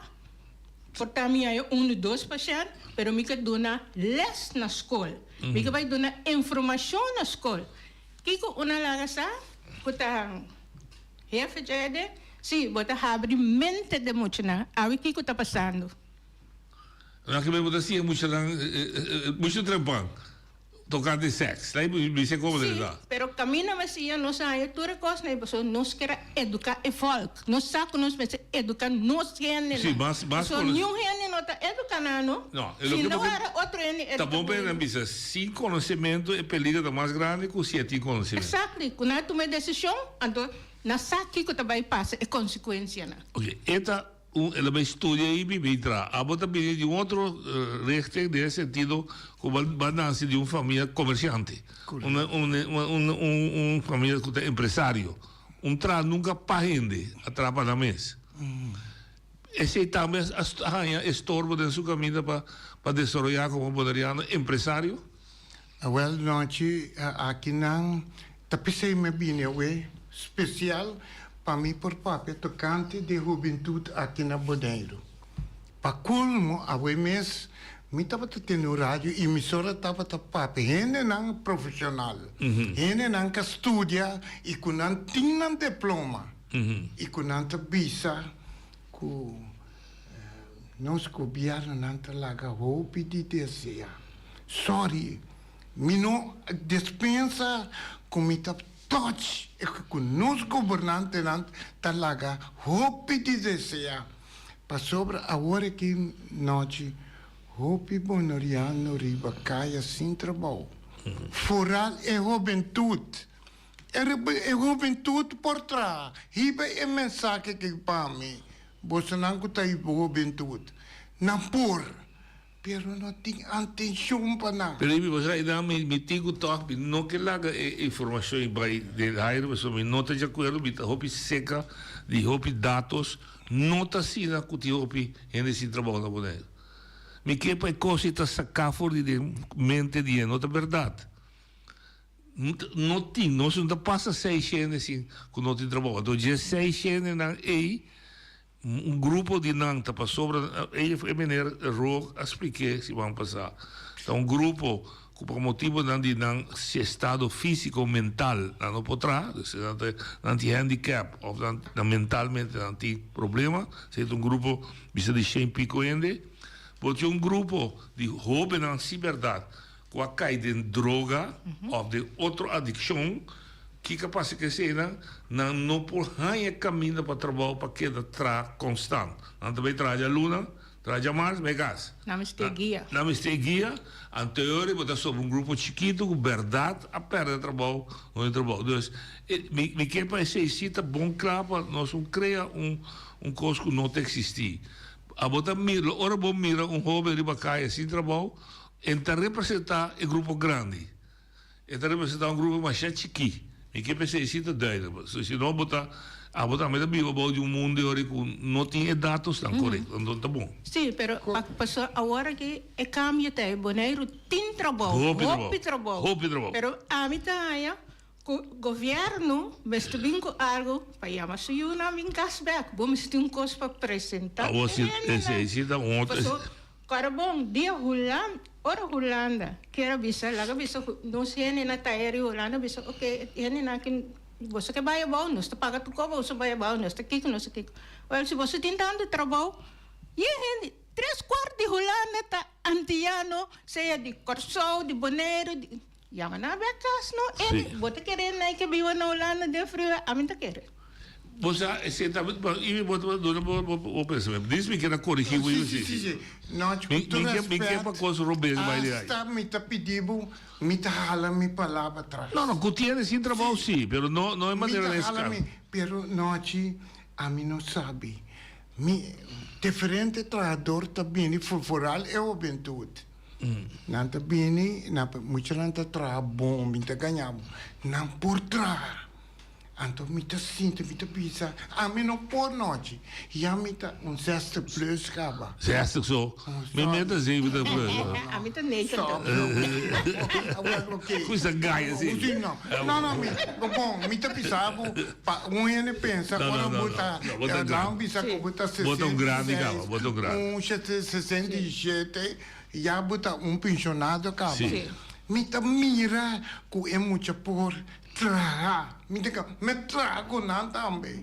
por ta mi haña un di dos pashènt pero mi ke duna lès na skol mi ke bai duna informashon na skol kiko un a laga sa ku ta hefe djede si bo ta habri mente den muchanan awe kiko ta pasando. Nan ke bo ta siña muchanan mucho trempan tocante sex. Ta bisa como Sí, pero camina mi siña nos a haña tur e cosnan pasobra nos kier a educa e volk. Nos sa cu nos mester educa nos hendenan. Sí, mas mas Pasobra niun hende no ta educa nan no. No, e loke bo ke otro hende educa Ta bon pa nan bisa sin conocemento e peligro ta mas grandi cu si e tin conocemento. Exactly, cu nan a tuma e decision anto nan sa kico ta bay pasa e consecuencianan. Ok, e ta Un el a bai studia i biba i traha. Abo ta bini di un otro richting den e sentido ku bo a nase di un famia komersiante, un un un famia ku ta empresario. Un traha nunka pa hende, a traha pa nan mes. Esei tambe a haña estorbo den su kaminda pa pa desaroyá komo boneriano empresario? Awel nochi aki nan ta pesey mi a bini awe special pa mi por papia tocante di hubentud aki na Boneiru. Pa colmo awe mes mi tabata tene un radio emisora tabata papia hendenan profesional, hendenan ca studia y cu nan tin nan diploma y cu nan ta bisa cu Nos gobiernonan ta laga hopi di desea. Sorry, mi no despensa cu mi ta touch e cu nos gobernantenan ta laga hopi di desea. Pasobra awor aki nochi hopi bonoriano riba caya sin trabou. Foral e hobentud. E hubentud por traha. Hiba e mensahe aki pa mi, bosonan ku ta hiba hubentud. Nan por, pero no tin antenshon pa nan. Pero mi boso ayuda mi, mi tin ku tòg, mi no ke laga e informashon ei bai den aire pasobra mi no ta di akuerdo, mi ta hopi seka di hopi datos, no ta asina ku tin hopi hende sin trabou na Boneiru. Mi ke pa e kos ei ta saká for di den mente di hende, no ta bèrdat. No tin, nos no ta pasa seis hende sin ku no tin trabou. Anto dje seis hendenan ei, un grupo di nan ta pasobra, ei e meneer Roog a splik'é siman pasá, ta un grupo ku pa motibonan di nan estado físiko, mental, nan no por traha, dus nan ta nan tin handicap òf nan nan mentalmente nan tin problema, esei ta un grupo bisa di shen piko hende. Por tin un grupo di hóbennan si bèrdat ku a kai den droga òf den otro adikshon, kiko a pasa ku eseinan? Nan no por haña kaminda pa trabou pa keda traha konstant. Nan ta bai traha djaluna, traha djamars, bai kas. Nan mester guia. Nan mester guia. Anto e ora bo ta sobra un grupo chikitu ku bèrdat a pèrdè trabou, no tin trabou. Dus, mi mi ke pa esei si ta bon kla pa nos no krea un un kos ku no ta eksistí. Abo ta mira, ora bo mira un hóben riba kaya sin trabou, E ta representá e grupo grandi. E ta representá un grupo masha chikí. Mi ke pensá esei ta duidelijk. So si no bo ta. Abo tambe ta biba bou di un mundo e ora ku no tin e datosnan korekto, anto ta bon. Sí, pero pa paso awor aki e kambio ta e Boneiru tin trabou, Hopi trabou, hopi trabou. hopi trabou. Pero ami ta haña ku gobièrnu mester bin ku algu pa yama su yunan bin kas bèk. Bo mester tin un kos pa presentá Awor e si hendenan. esei si ta un otro. Paso kòrda bon, dia Hulan, ora Hulanda kier a bisa, laga bisa nos hendenan ta eri Hulanda bisa oke e hendenan aki Boso ke bai abou, nos ta paga tur kos, boso bai abou, nos ta kiko, nos ta kiko. Wèl, si boso tin tantu trabou, yen hende, tres kuart di Hulanda ta antiano, sea di Kòrsou, di Boneiru, di, yama nan bèk kas no. Sí. En, bo ta kere nan ke biba na Hulanda den friu, ami ta kere. Bo sa, esei ta, i mi bo ta duna bo, bo, bo pensamentu. Dis mi keda korigí bo, Sí, i sí, sí, sí. No, Mi, ku tur mi ke, mi ke rèspèt, pa kos robes bai di ai. asta mi ta pidi bo Mi ta hala mi palabra tras. No, no, cu tiene sin trabao si, pero no, no e manera Mi den ta hala escala. mi, pero nochi ami no sabi. Mi, diferente trahador ta bini, vooral e hubentud. Nan ta bini, nan, muchanan ta traha bon, mi ta gaña bo. Nan por traha. Anto mi ta sinti, mi ta bisa, ami no por nochi. Ya mi ta un zestig plus kaba. Zestig so? Mi meta zeventig plus. Ami ta negentig. Ku sa gaya si. Si no. No, no, mi, bon, mi ta bisa bo, pa un hende pensa ora bo ta, nan bisa ku bo ta Bo ta un grandi kaba, bo ta un grandi. Un 67, ya bo ta un pensionado kaba. Mi ta mira ku e mucha por Traha, mi ta ka, mi a traha ku nan tambe.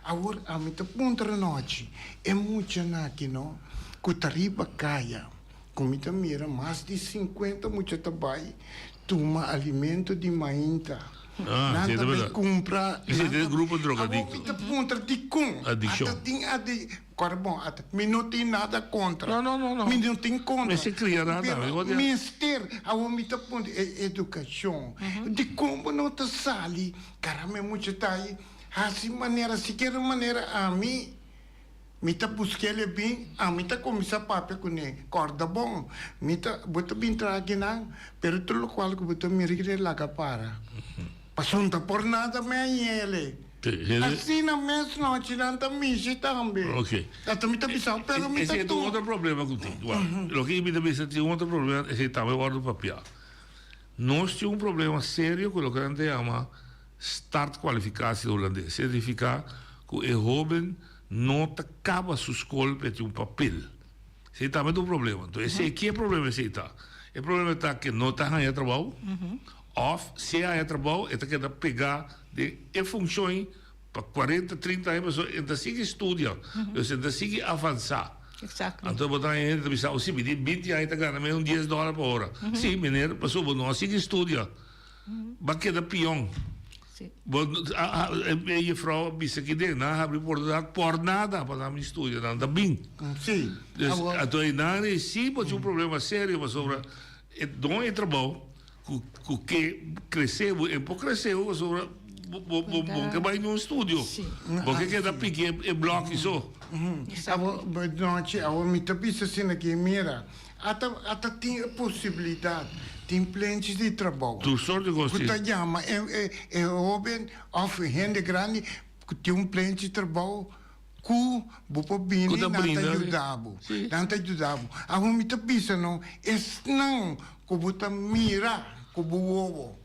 Awor ami ta puntra nochi, e muchanan aki no, ku ta riba kaya, ku mi ta mira mas di sinkuenta mucha ta bai tuma alimento di mainta. Ah, Nan si, ta ta bai berdad. kumpra, Esei nan ta e ta, grupo awor drogadikto. mi ta puntra dikon Adikshon. ata tin adi, kòrda bon, ata, mi no tin nada kontra. No, no, no, no. Mi no tin kontra. Mester kria nan Pero tambe, bo mester, awor mi ta puntra e edukashon. Dikon bo no ta sali, karamba e mucha ta ahi, hasi manera, sikiera manera ami, mi ta busk'el e bin, ami ta kuminsá papia kuné, kòrda bon, mi ta, bo ta bin traha akinan, pero tur lokual ku bo ta mira kende laga para. Pasobra no ta por nada mi a yele. Asina mes nochi nan ta mishi tambe. Hasta mi ta bisa, pero mi ta Esei ta un otro problema ku tin. Wak, loke mi ta bisa tin un otro problema, esei tambe wòrdu papiá. Nos tin un problema serio ku loke nan ta yama startkwalificatie hulandes. Signifiká ku e hóben no ta kaba su skol pa e tin un papel. Esei tambe ta un problema. Enton esei, ke problema esei ta? E problema ta ke no ta haña trabou. Of si e haña trabou e ta keda pegá den e funshon pa kuarenta, trinta aña pasobra e ta sigui studia, dus e ta sigui avansá. Anto bo ta haña hende ta bisa, oh si, mi tin binti aña ta gana menos dies dòler pa ora. Si, meneer, pasobra bo no a sigui studia. Bo a keda pion. Bo e jefrou a bisa aki den, nan a habri oportunidat por nada pa nan bin studia, nan ta bin. Dus anto einan si bo tin un problema serio pasobra e don e trabou. Ku ku ke krese bo e por krese bo pasobra bo bo bo bo ke bai niun studio. Bo ke keda piki e e bloki so. Awor nochi awor mi ta bisa asina ki mira ata ata tin e posibilidat tin plenchi di trabou. Tur sort di kos Ku tin. ta yama e e e hoben òf hende grandi ku tin un plenchi di trabou Ku bo por bini, Ku ta nan ta brinda. yuda bo. Sí. Nan ta yuda bo. Awor mi ta bisa no, esnan ku bo ta mira ku bo wowo,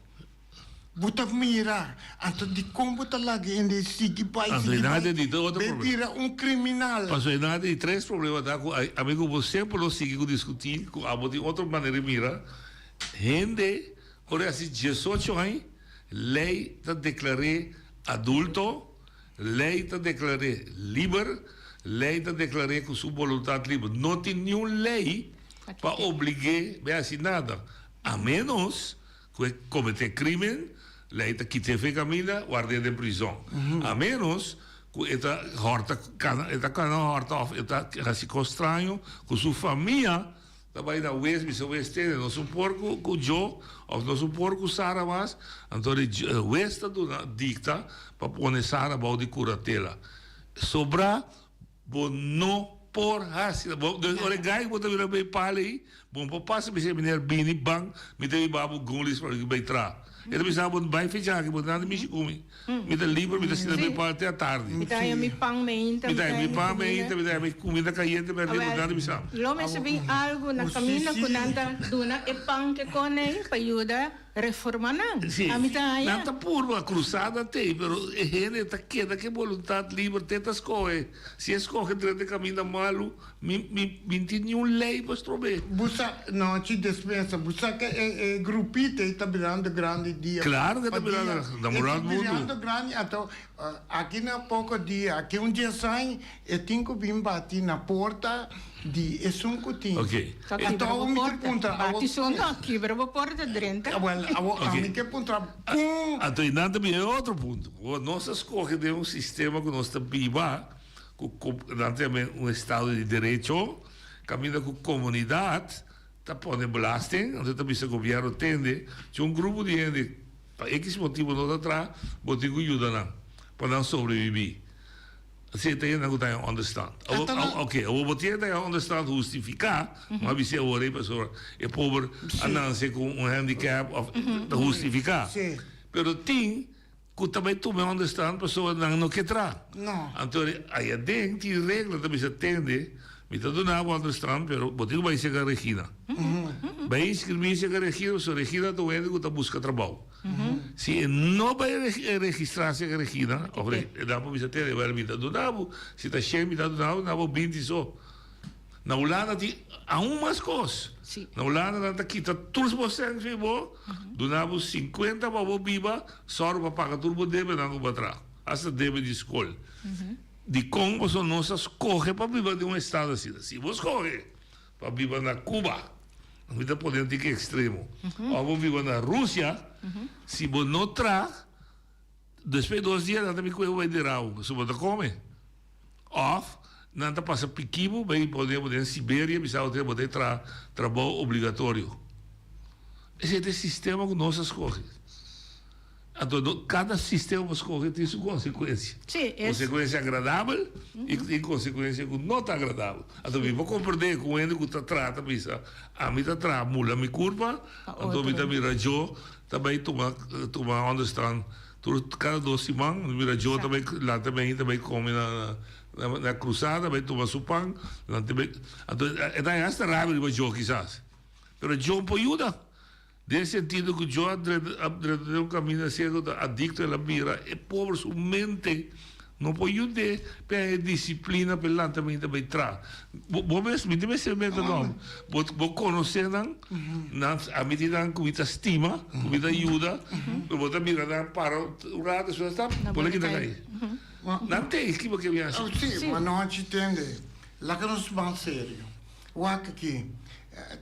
bo ta mira, anto dikon bo ta laga hende sigui bai, Anto sigui e bai, nada di otro be problema. bira un kriminal. Pasobra e nada di tres problema ta ku ami ku bo semper lo sigui ku diskutí ku abo tin otro manera di mira. Hende ora e hasi diesocho aña, lei ta deklar'é adulto. Lei ta deklar'é liber, lei ta deklar'é ku su boluntat liber. No tin niun lei pa oblig'é bai hasi nada, a ménos ku e kometé krímen, lei ta kit'é for e kaminda, ward'é den prizòn. A ménos ku e ta hòrta kana, e ta kana hòrta òf e ta hasi kos straño ku su famia. Ta bai na wes bisa wes tene nos un por ku ku Jo of nos un por ku Sara mas anto di wes ta duna dikta pa pone Sara bou di kuratela sobrá bo no. por hasi. Bo, dus ora e gai bo ta bira bay pala ei, bo no por pasa bisa meneer bini ban, mi ta hiba bo gulis pa mi bay traha. E ta bisa bo bay fecha aki, bo no ta mishi ku mi. Mi ta liber, mi ta sinta bay pala te atardi. Mi ta haña mi pan meinta, Mi ta haña mi pan meinta, mi ta haña mi kuminda kayente, mi bo no ta bisa. Lo mester bin algu na kaminda ku nan ta duna e pan ke kone pa yuda Reforma nan. Sí, Ami ta haña. nan ta purba cruzada tei, pero e hende ta keda ku e boluntad liber te ta scoge. Si e scoge drenta e caminda malu, mi, mi, mi no tin niun ley pa strob'é. Bo sa, nochi despensa, bo sa ke e, e grupito ei ta birando grandi dia Claro ke pa ta birando, dia. na E ta rond mundu. birando grandi, anto aki na poko dia, aki un dies aña, E tin ku bin bati na porta di esun ku tin. Ok. Ta kibra Anto bo awo mi ta porta. puntra, awo. Bati so no, kibra bo porta drenta. Awel, awo Ok. ami ke puntra kon. Anto einan ta bin e otro punto. Bo nos a skohe den un sistema ku nos ta biba, ku ku nan ta yama un estado di derecho, kaminda ku komunidat ta pone belasting, anto ta bisa gobièrnu tende, si un grupo di hende pa ekis motibu no ta traha, bo tin ku yuda nan pa nan sobrevivi. Si ta hende ku ta haña onderstand. Awor, Ata na- oké, awor bo tin ta haña onderstand hustifiká, mi a bis'é awor ei pasobra e pober a nanse ku un handicap òf ta hustifiká. Sí. Pero tin ku ta bai tuma e onderstand pasobra nan no ke traha. No. Anto aya den tin regla ta bisa tende, mi ta duna bo onderstand pero bo tin ku bai serka Regina. Bai inskribí serka Regina pasobra Regina ta un hende ku ta buska trabou. Si e no bai registrá serka Regina, of e nan por bisa tene, wèl mi ta duna bo, si ta shen mi ta duna bo, na bo binti so. Na Hulanda tin aun mas kos. Na Hulanda nan ta kita tur bo sèn fi bo, duna bo sinkuenta pa bo biba, sòru pa paga tur bo debenan ku bo a traha, asta debe di skol. Dikon pasobra nos a skohe pa biba den un estado asina? Si bo skohe Pa biba na Cuba, mi ta pone un tiki extremo. Of bo biba na Rusia, si bo no tra, despues dos dia nan ta bin coge bo bay derao, pasobra bo ta come. Of nan ta pasa piki bo bay pone bo den Siberia, bisa bo te bo ta traha trabou obligatorio. Esey ta e sistema cu nos a scoge. Anto no kada sistema bo skohe tin su konsekuensia. Sí, es. Konsekuensia agradabel i tin konsekuensia ku no ta agradabel. Anto mi por komprendé ku un hende ku ta traha ta bisa, ami ta traha mula mi kurpa, anto mi ta mira djo ta bai tuma tuma onderstand tur kada dos siman, mi mira djo ta bai lanta mi ta bai kome na na krusada bai tuma su pan, lanta bai, anto e ta haña hasta rabia riba djo kisas, pero djo por yuda. Den sentido cu Joe a drenta den un caminda ciego ta adicto el a bira e pober su mente no por yud'e pe haña e disciplina pe lanta mainta bay traha. Bo bo mes mi ta mester meta no bo bo conoce nan nan a mi tin nan cu mi ta stima cu mi ta yuda pero bo ta mira nan para un rato despues ta pone kita cay nan tey kibo ke mi haci. Si, ma no haci tende. Laga nos ban serio. Wak aki,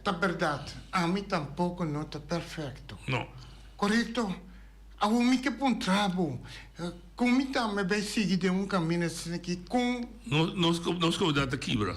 ta bèrdat, ami tampoko no ta perfekto. No. Korekto? Awor mi ke puntra bo, kon mi tambe bai sigui den un kaminda asina aki? Kon. Nos, nos, nos komunidat ta kibra.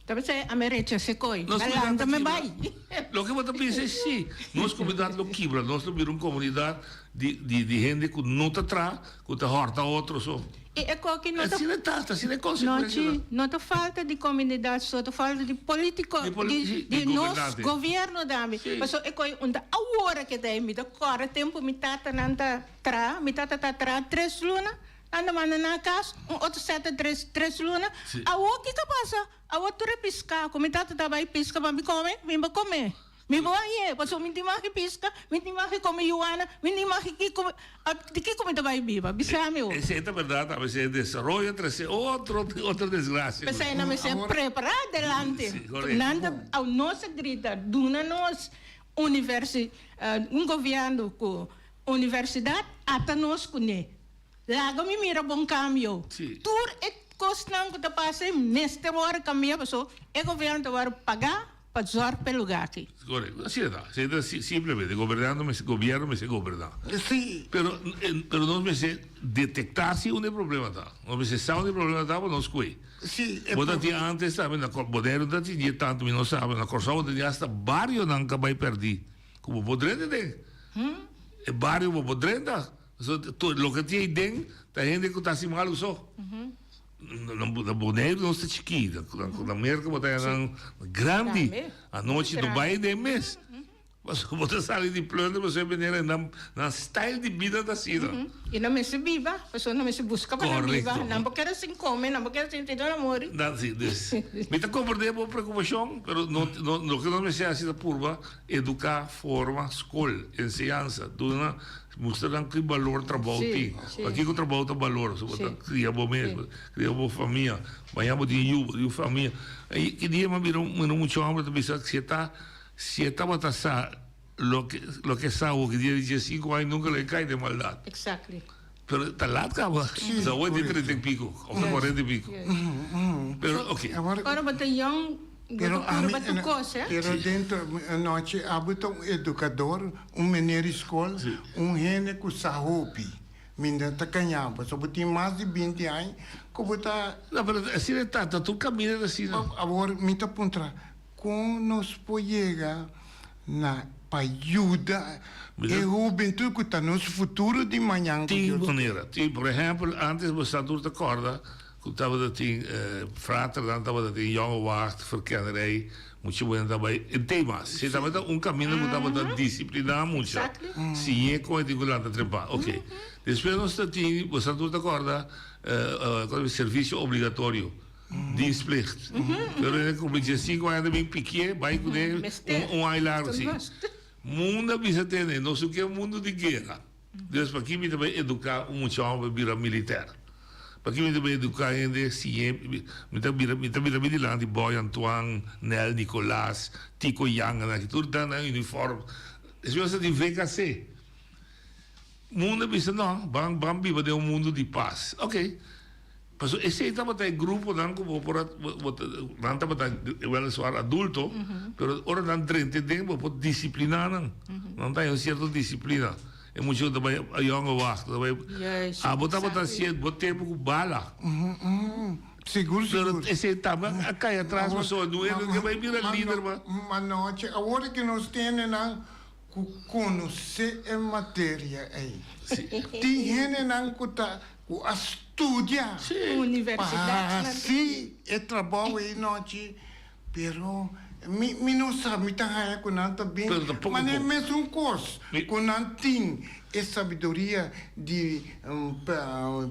Ta pensá ami rechas'é koi. Nos komunidat ta Lanta mi kibra. bai. Loke bo ta pensa es si. Nos komunidat lo kibra. Nos lo bira un komunidat di, di, di hende ku no ta traha, ku ta hòrta otro so. I e koki no ta. Asina ta, asina e konsekuensia ta. Nochi, no ta falta di komunidat so, ta falta di politiko, Di poli, di, di di nos gobernante. gobierno tambe. Si. Paso e koi un ta awor ke ta e, mi ta kòrda tempu mi tatanan ta traha, mi tata ta traha tres luna, nan ta manda nan a kas, un otro sèt ta tres, tres luna. Si. Awor kiko a pasa? Awor tur e piská ku mi tata ta bai piska pa mi kome, mi bo kome. Mi bo a ye, pasobra mi tin magi pisca, mi tin magi come yuana, mi tin magi kico, di kico mi ta bay biba? Bisa mi hopi. Esey ta berdad, a veces e desaroyo a trece otro, otro desgracia. P'esey nan mester prepara adelante. Si, correcto. Nan ta, au nos a grita, duna nos universi, un gobierno cu universidad, ata nos cune. Laga mi mira bon cambio. Si. Tur e cosnan cu ta pasa mester worde cambia, pasobra e gobierno ta worde paga. Pa zorg p'e lugar aki. Correcto. Asina ta. Asina ta simplemente. Gobernando mester, gobierno mester goberna. Sí. Pero, pero nos mester detecta si unda e problema ta. Nos mester sa unda e problema ta pa nos koe. Sí, e Bo ta tin antes tambe na Cor, Boneiru no ta tin dje tanto, mi no sa, pero na Corsou bo ta tin hasta barionan ka bai perdi. Ku bo por drenta den. E bario bo por drenta. So, tur loke tin ei den ta hende ku ta hasi malu so. Na Boneiru nos ta chikí, na Merka bo ta haña nan grandi. Anochi no bai den mes. Pasobra bo ta sali di plunder pasobra e manera nan nan style di bida ta asina. I nan mester biba, pasobra nan mester buska pa nan biba. Nan por keda sin kome, nan por keda sin tin nan a muri. Nan si, dus mi ta komprendé bo preokupashon, pero no loke nos mester hasi ta purba eduká, forma, skol, enseñansa, duna Mustra nan ki balor trabou tin. Pakiko trabou ta balor? So bo ta kria bo mes, bo ta kria bo famia. Maña bo tin yu, bo tin un famia. I ki dia mi a bira un mucha homber ta bisa si e ta si e tabata sa loke loke e sa awor ki dia di diesinku aña nunka lo e kai den maldat. Exactly. Pero ta lat kaba. Sa awor e tin treinta i piko of ta kuarenta i piko. Pero oke. Ora bo ta yong Pero ami, pero dentro anochi abo ta un educador, un meneer di school, un hende cu sa hopi. Mi no ta caña bo, so bo tin mas di binti aña cu bo ta. No, pero asina e ta, ta tur caminda ta asina. Awor mi ta puntra, con nos por yega na pa yuda e hubentud cu ta nos futuro di mañan? Tin manera, tin, por ehempel, antes bo sa tur ta corda Ku tabata tin fraternan tabata tin jonge wacht, verkennerij, mucha buena ta bai en tema. Si tabata un kaminda ku tabata disipliná mucha, siñ'é kon e tin ku lanta trepá. Oke. Despues nos ta tin, bo sa tur ta kòrda, servisio obligatorio, dienstplicht. Pero e kumpli diesinku aña ta bin pikié bai kuné un aña largu si. Mundu a bisa tene, nos no ke mundu di guera. Dus paki mi ta bai eduká un mucha hòmber bira militèr? Paki mi ta bai eduká hende siñ'é? Mi ta bira mi ta bira mi dilanti Boy Antoine, Nel Nicolas, Tico Yanga nan aki tur ta nan uniform. Despues a di VKC. Mundu a bisa no, ban ban biba den un mundu di pas. Oké. Pasobra esei tabata e gruponan ku bo por a bo ta nan tabata weliswaar adulto, pero ora nan drenta den bo por disipliná nan. Nan ta haña un sierto disiplina. E mucha ku ta bai a yònge wak, ta bai abo tabata hasié bo tempu ku bala. Sigur, Pero sigur. esei tambe a kai atras pasobra no hende ke bai bira lider mas. Ma nochi, awor ke nos tene nan ku konosé e materia ei. Tin hendenan ku ta ku a studia pa hasi e trabou ei nochi, pero mi mi no sa, mi ta haña ku nan ta bin manera mesun kos ku nan tin e sabiduria di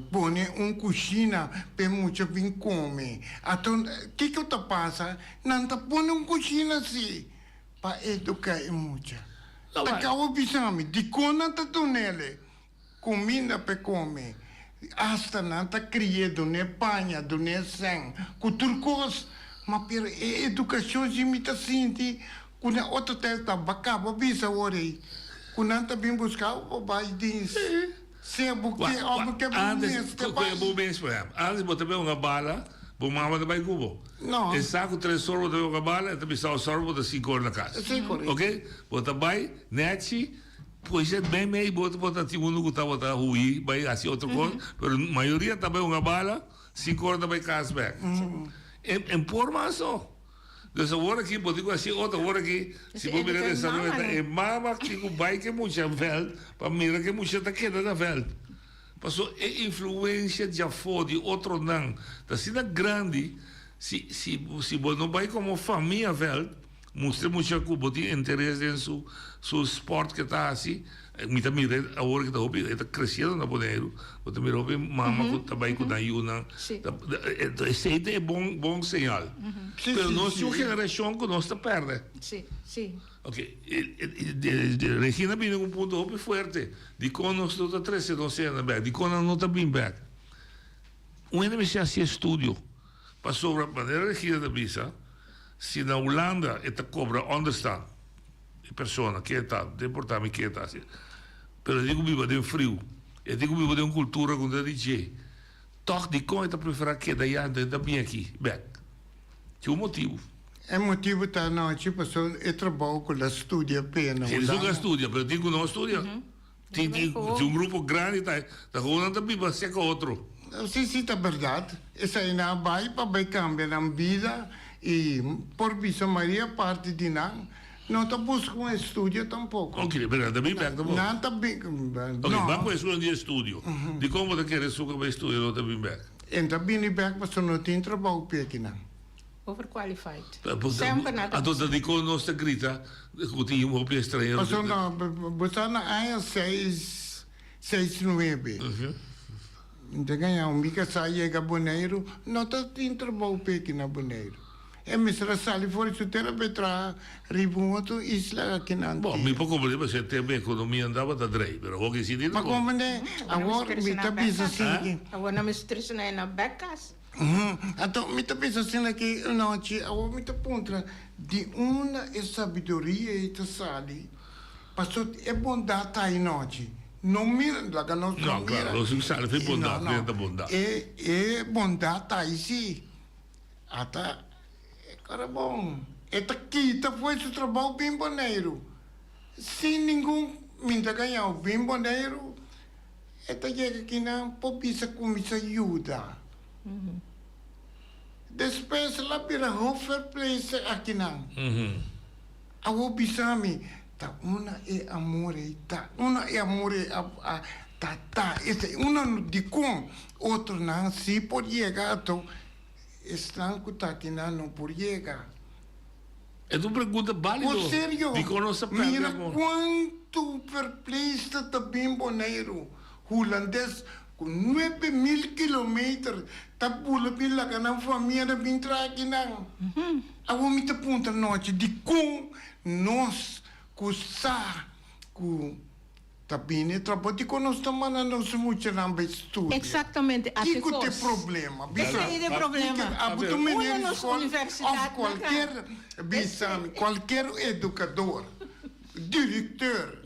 pone un kushina pa e mucha bin kome. Ato kiko ta pasa? Nan ta pone un kushina si. Pa educa e mucha. Ta caba bisa mi, dicon nan ta dunele cuminda p'e come? Hasta nan ta cri'e, dun'e paña, dun'e sen, cu tur cos. Ma pero e educacion si mi ta sinti cu na otro tijd ta caba bisa awor ey, cu nan ta bin busca bo pa bay dins. Sea bo ke of bo ke bo mes te bai. Bo mes, por ehempel. Antes bo ta bay hunga bala, bo mama ta bay ku bo. No. E sa ku tres or bo ta bay hunga bala, e ta bisa bo sòru bo ta sinku or na kas. Esei korekto. Ok? Bo ta bay nèchi, pues e mei mei bo bo ta tin unu ku tabata hui bay hasi otro kos, pero mayoria ta bay hunga bala, sinku or ta bay kas bèk. En por mas so. Dus awor aki bo tin ku hasi otro, awor aki si bo mira desaroyo ta e mama tin ku bai ku e mucha vèlt pa mira ku e mucha ta keda na vèlt. Pasobra e influensia djafó di otronan ta asina grandi, si si si bo no bai komo famia vèlt mustra e mucha ku bo tin interes den su su spòrt ku e ta hasi, Mi ta mira awor ki ta hopi, e ta creciendo na Boneiru, bo ta mira hopi mama ku ta bai ku nan yunan. Esei ta e bon bon señal. Pero nos tin un generashon ku nos ta pèrdè. Ok, Regina bini ku un punto hopi fuerte, dikon nos no ta trese nos hende bèk, dikon nan no ta bin bèk? Un hende mester hasi estudio, pasobra manera Regina ta bisa, si na Hulanda e ta kobra ònderstan. E persona ke ta, no ta importa mi ke ta haci. Pero e tin cu biba den friu, e tin cu biba den un cultura cu no ta di dje. Toch dicon e ta prefera keda ya anto e ta bini aki bek? Tin un motibu. E motibu ta anochi pasobra e trabou cu la studia p'e na Si esun Hulanda. a studia, pero tin cu no a studia. Tin tin un grupo grandi ta ta gewoon nan ta biba cerca otro. Si si ta berdad. Esai nan a bai pa bai cambia nan bida y por bisa maria parti di nan no ta busca un estudio tampoco. Ok, pero nan ta bin bek tampoco. Nan ta bin, Ok, no. ban cu esun di estudio. Dicon bo ta kere esun cu bai estudia no ta bin bek? E ta bini bek pasobra no tin trabou p'e kinan. Overqualified. Semper nan ta Anto ta dikon nos ta grita ku tin hopi estranhero? Pasobra bo sa na aña seis, seis nuebe, mi ta gaña un mi kasá yega Boneiru, no ta tin trabou p'e aki na Boneiru. E mester a sali for di su tera pa e traha riba un otro isla aki na Bon, Antia. mi por komprendé pasobra e tempu e ekonomia andaba ta drei, pero awor ke si tin Pa trabou. komprendé, awor mi ta bisa asina. Awor nan mester trese nan bèk kas. Anto mi ta pensa asina ki nochi awor mi ta puntra di unda e sabiduria ei ta sali paso e bondat ta ai nochi no mira laga nos no No, mira claro, nos sali fe bondat, no, no. ta bondat. E e bondat ta ai si ata e kora bon e ta kita for su trabou bin Boneiru sin ningun mi ta gañao bin Boneiru. E ta yega ki nan por bisa kuminsá yuda. Despues el a bira hoofdverpleegster akinan. Awor bisa mi, ta una e amor ei ta, una e amor ei a a ta ta esei una dikon otronan si por yega ato esnan ku ta akinan no por yega. E ta un pregunta bálido. Por serio, Dikon nos ta pèrdè mira amor? kuantu verpleegster ta bin Boneiru, hulandes ku 9000 kilometer ta bula bin laga nan famianan bin traha akinan. Awor mi ta puntra nochi, dikon nos ku sa ku Ta bini trabou di kon nos ta manda nos muchanan bai studia. Exactamente, ate Kiko t'e kos. problema? Bisa. Esei t'e problema. Kiko, abo ta meneer Unda di nos skol universidad of cualkier, bisa mi, cualkier educador, directeur,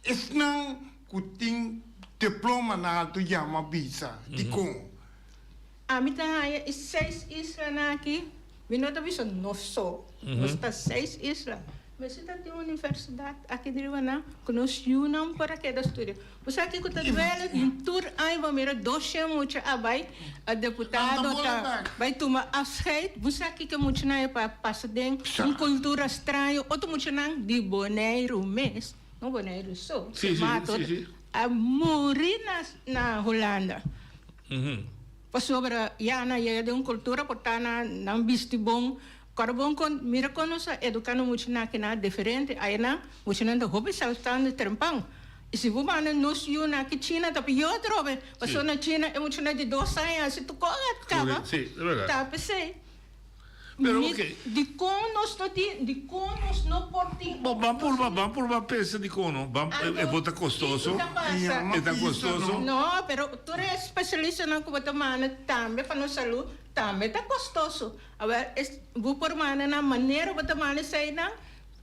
esnan cu tin diploma na alto yama bisa, dikon? Ami ta haña e seis islanan aki, mi no ta bisa nos so, nos ta seis isla, mester ta tin un universidat aki di riba nan ku nos yunan por a keda studia. Bo sa kiko ta duele? Tur aña bo mira doshen mucha a bai, a deputado ta bai tuma afscheid, bo sa kiko e muchanan e pa pasa den un kultura straño, otro muchanan di Boneiru mes, no Boneiru so, ma a muri na Hulanda. Pasobra ya nan yega den un cultura por ta nan nan bisti bon. Ora bon con mira con nos a educa nos muchanan aki nan diferente. Ayanan muchanan ta hopi zelfstandig trempan. Y si bo manda nos yunan aki China ta pior atrobe. Pasobra na China e muchanan di dos aña haci tur cosa caba. Ta pesey. Pero Mi, oké. dikon nos no tin, dikon nos no por tin Bo, ban purba, ban purba pensa dikon no. Ban, Anto, e bo ta kostoso. kiko ta pasa? E ta kostoso. No, pero tur e spesialistanan ku bo ta manda tambe pa nos salú, tambe ta kostoso. Awor, es, bo por manda nan manera bo ta manda eseinan,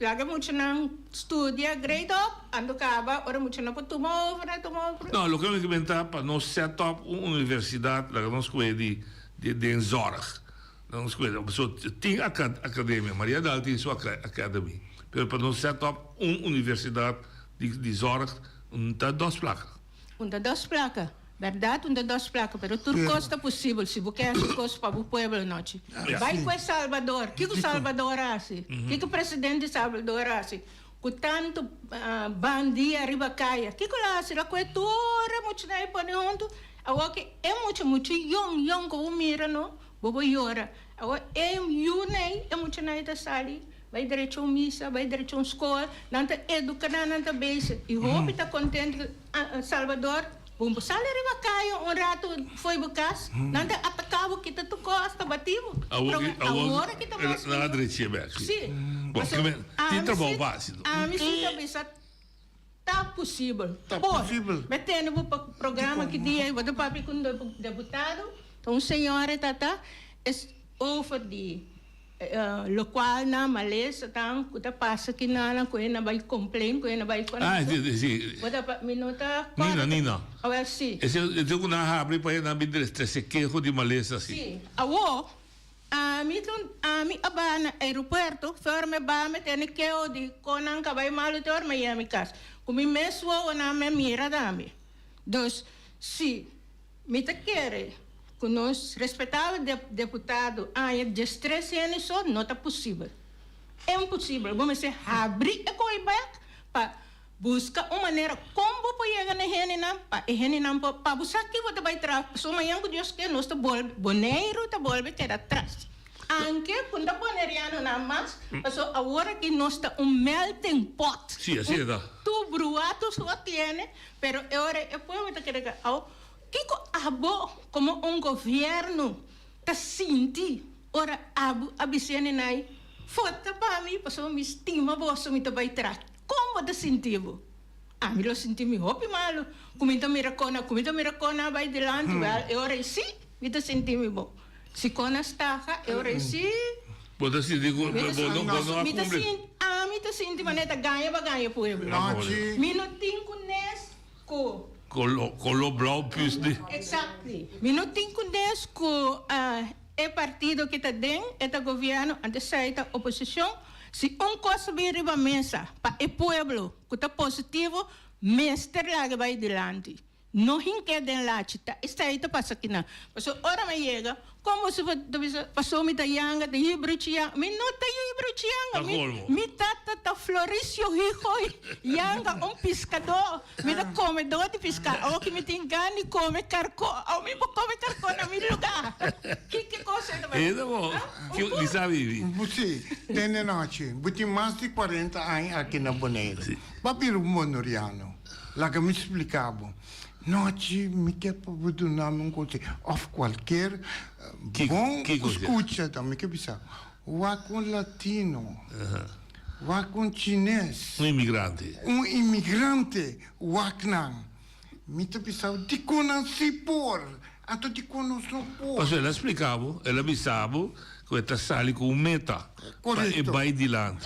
laga muchanan studia grade op, anto kaba ora muchanan por tuma over, nan tuma over. No, loke mi ke menta pa nos set up un universidat, laga nos kohe di, di den zorg. Nos kueda, pasobra tin akademia, Mariadal tin su academy, pero pa nos set up un universidad di zorg un ta dos plaka. Un ta dos plaka, berdad un ta dos plaka, pero tur kos ta posibel si bo ke hasi kos pa bo pueblo nochi. Bai ku e Salvador, kiko Salvador a hasi? Kiko presidente di Salvador a hasi? Ku tantu bandia riba kaya, kiko lo hasi? Lo kohe tur e muchanan i pone huntu? Awor ke e mucha, mucha yong yong ku bo mira no, Bo por yora. Awor e yunan, e muchanan ta sali bai derecho un misa, bai derecho un skol, nan ta eduka nan, nan ta bezig. I hopi ta kontentu ku Salvador, bo por sali riba kaya un ratu fo'i bo kas, nan ta ataka bo, kita tur kos, ta bati bo. Awor ki, Awor ki ta mas nan a drechi e bek. Si. Bon, tin trabou fásil. Ami si ta bisa. Ta posibel. Ta Por. posibel. Mi tende bo pa programa ki dia bo ta papia ku un deputado, ta un señora e tata, es over di lokual nan malesa tan ku ta pasa ki nan ku e na bai complain ku e na bai Ah, si, si. Bo ta pa, mi no ta Nina, kòrda. Nina. Awel si. Ese e ku nan habri pa e nan bin trese keho di malesa si. Si. Awo, Ami ta un ami a baha na aeropuerto, for mi baha mi tene keo di kon nan ka bai malu te ora mi yega mi kas. Ku mi mes wowonan mi a mira tambe. Dus si mi ta kere ku nos respetabel deputado aña diestres hende so no ta posibel. Imposibel. Bo mester habri e koi bek pa. Buska un manera kon bo por yega na e hendenan pa e hendenan por pa bo sa ki bo ta bai traha pasobra mañan ku Dios ke nos ta bolbe Boneiru ta bolbe keda tras anke ku no ta bonerianonan mas pasobra awor aki nos ta un melting pot Sí, así un ta. tur bruato su a tiene pero e ora e pueblo ta kere ke awo kiko abo komo un gobierno ta sinti ora abo a bisa hendenan fota pa mi pasobra mi stima boso mi ta bai traha. Kon bo ta sinti bo? Ami lo sinti mi hopi malu ku mi ta mira kona, ku mi ta mira kona a bai dilanti, wèl, e ora ei sí mi ta sinti mi bon. Si kona staha, e ora ei sí. Bo ta sinti ku bo no bo no a kumpli? Ami ta sinti manera ta gaña pa gaña pueblo. Mi no tin ku nes ku. Kolo kolo blou pus di. Exactly. Mi no tin ku nes ku e partido ki ta den e ta gobièrnu, antes esei ta oposishon. Si un kos bin riba mesa pa e pueblo ku ta positivo, mester laga bai dilanti. No hink'é den lachi. Ta esei ta pasa kinan. Pasobra ora mi yega, kon boso ta bisa, pasobra mi ta yanga, ta Hibruchi yanga. Mi no ta Hibruchi yanga. Mi, mi tata ta Floricio Higoy yanga, un piskadó. Mi ta komedó di piská. Awor ki mi tin gana di kome karkó, awor mi por kome karkó na mi lugá. Ki ki kos ei ta bai? E ta bo. Ki mi sa bibi. Si, tende nochi. Bo tin mas di kuarenta aña aki na Boneiru. Bo a bira un bonoriano. Laga mi splika bo. Nochi mi ke pa bo duna mi un konseho òf kualker bon ku skucha ta mi ke bisa. Wak un latino, wak un chines. Un imigrante. Un imigrante wak nan. Mi ta bisa bo dikon nan si por, anto dikon nos no por. Pasobra el a splika bo, el a bisa bo ku e ta sali ku un meta pa e bai dilanti.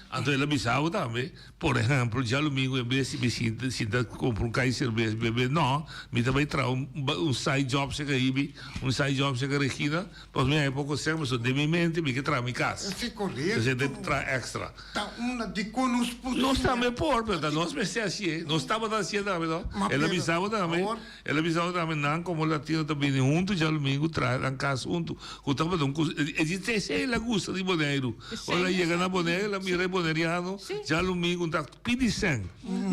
Anto el a bisa bo tambe Por ehempel, djalumingu en bes di mi sinta sinta compra un kai cerbes bebe, no, mi ta bay traha un un side job cerca Ibi, un side job cerca Regina, pasobra mi haña poco sèn, pasobra den mi mente mi ke traha mi cas. Esei correcto. Entonces mi ta traha extra. Ta una di con nos por Nos tambe por, pero ta nos mester hacié. Nos tabata hacié tambe, no? Ma El a pero, bisa bo tambe, awor. el a bisa bo tambe, nan como latino ta bini hunto djalumingu traha nan cas hunto. Cu tabata un cos, e di esei el a gusta di Boneiru. Ora el a yega na Boneiru, el a mira e boneriano, djalumingu un ta pidi sèn.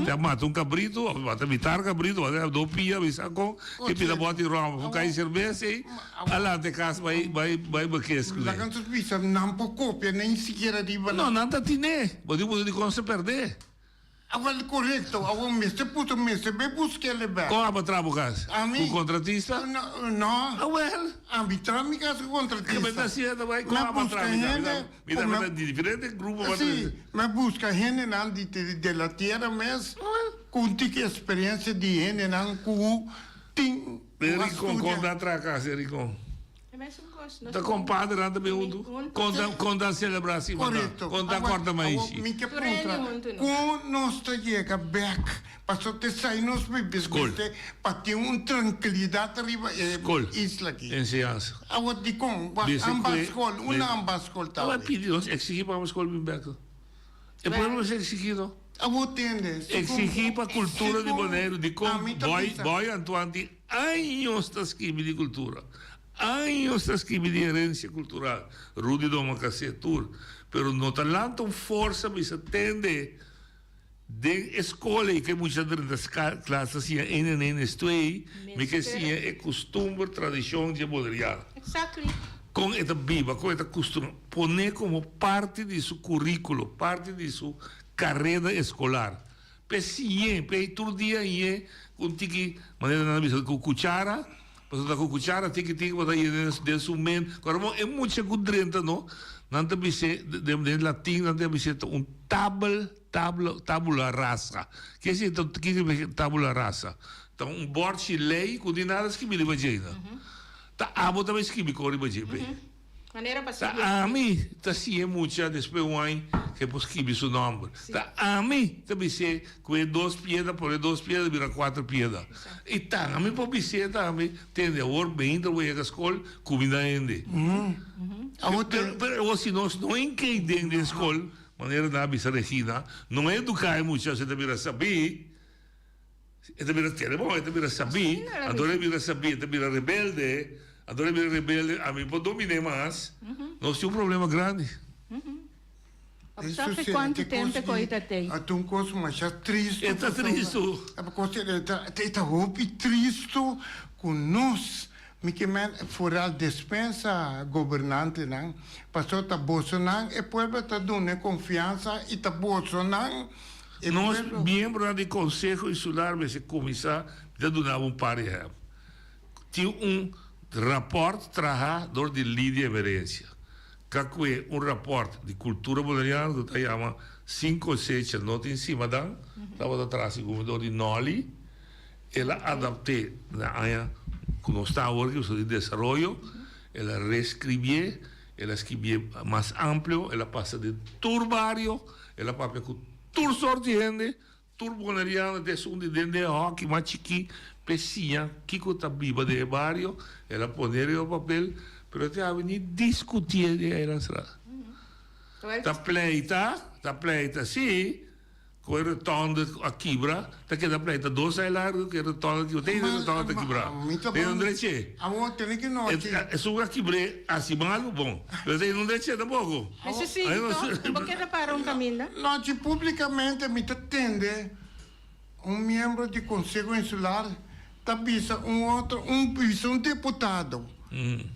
Ta mata un cabrito, of mata mitar cabrito, mata dos pia, mi sa con, ke pida boti rom of un kai cerbes ei, a lanta e cas bai, bai, bai bekes cune. Laga nos bisa, nan por copia, ni sikiera riba nan. No, nan ta tine. Bo di mundo di con se perde. Awel korekto, awor mester puta mester be busk'el bek. Kon abo traha bo kas? Ami. Ku kontratista? No, no. Awel. Ami traha mi kas ku kontratista. Ke mester hasié ta bai? Kon Mi abo buska traha mi kas? hende Mi ta mi ta di diferente grupo pa Si, mi buska hendenan di de la tierra mes ku un tiki eksperensia di hendenan ku tin ku a Rincon, studia. kon ta traha kas e Rincon? E mesun kos. Nos Ta compadrenan ta bin huntu. Con ta con ta celebra si manda. Correcto. Con ta Awor, corta awor maishi. mi ke Tur hende puntra, huntu no. kon nos ta yega bek? Pasobra te sai nos bibis Skol. mester pa tin un trankilidat riba e Skol. isla aki. Enseñansa. Awor dikon? Wak Bisa amba kue skol, me unda amba skol ta Awor awe? pidi nos exigi pa amba skol bin bek. E pueblo mester exigi no. Awor tende, segun Exigi pa cultura di segun Boneiru dikon ami ta Boy bisa. Boy Antoine tin años ta skibi di cultura. Años ta skibi di herencia cultural, Rudy Domacassé tur, pero no ta lanta un forsa bisa tende den e scol ey ke mucha drenta klas ta siña een en een es twee, mi ke siña e custumber, tradicion dje Boneriano. Exactly. Con e ta biba, con e ta custumber, pone como parti di su curiculo, parti di su careda escolar. P'e siñ'é, p'e tur dia ñe ku un tiki, manera nan a bisa, ku kuchara, pasobra ta ku kuchara tiki tiki bo ta yena den su ment. Ku ora e mucha ku drenta no, nan ta bis'é, den latin nan ta bis'é ta un tabel, tabla, tabula rasa. Ke si ta, kiko ta tabula rasa? Ta un bòrchi lei ku di nada skibi riba dje na. Ta abo ta bai skibi kon riba dje p'e. Manera pa Ta sigui. ami ta siña e mucha despues un aña ke por skibi su nomber. Ta ami ta bis'é ku e dos piedra pone dos piedra bira kuater piedra. I ta ami por bis'é tambe, tende awor beinta bo yega skol kuminda hende. Pero pero awor si nos no inkei den den skol, manera nan a bisa Regina, no eduká e mucha asina ta bira sabí, E ta bira tene bon, e ta bira sabí, anto e bira sabí, e ta bira rebelde, anto e bira rebelde, ami por dominé mas, nos tin un problema grandi. Sa fe cuanto tempo cu e ta tey? Ta un cos masha tristo. E ta tristo. E ta hopi tristo cu nos, mi ke men foral despensa gobernantenan, pasobra ta bosonan e pueblo ta duna e confiansa y ta bosonan e Nos pueblo. miembronan di Conseho Insular mester cuminsa, mi ta duna bo un par di ehempel. Tin un raport traha dor di Lidia Emerencia. Ta kue un rapòrt di Kultura Boneriano ku ta yama Sin Kosecha No Tin Simadan, tabata traha segun dor di Nolly. El a adapt'é na aña ku nos ta awor aki, pasobra di desaroyo. El a reskribié, el a skibié mas amplio, el a pasa den tur bario, el a papia ku tur sort di hende. Tur boneriano ta esun di den den hòki mas chikí p'e siña kiko ta biba den e bario. El a pone riba papel, pero te a bini diskutié den Eilandsraad. Ta pleita, ta pleita sí, ku e rotonde a kibra, ta keda pleita dos aña largu ku e rotonde a kibra. Te e rotonde ta kibrá. Te no dreché. Esun a kibr'é hasi malu, bon, pero te no dreché tampoko. Mester sigui to, bo keda para un kaminda. Nochi publicamente mi ta tende un miembro di Conseho Insular ta bisa un otro, un bisa un deputado,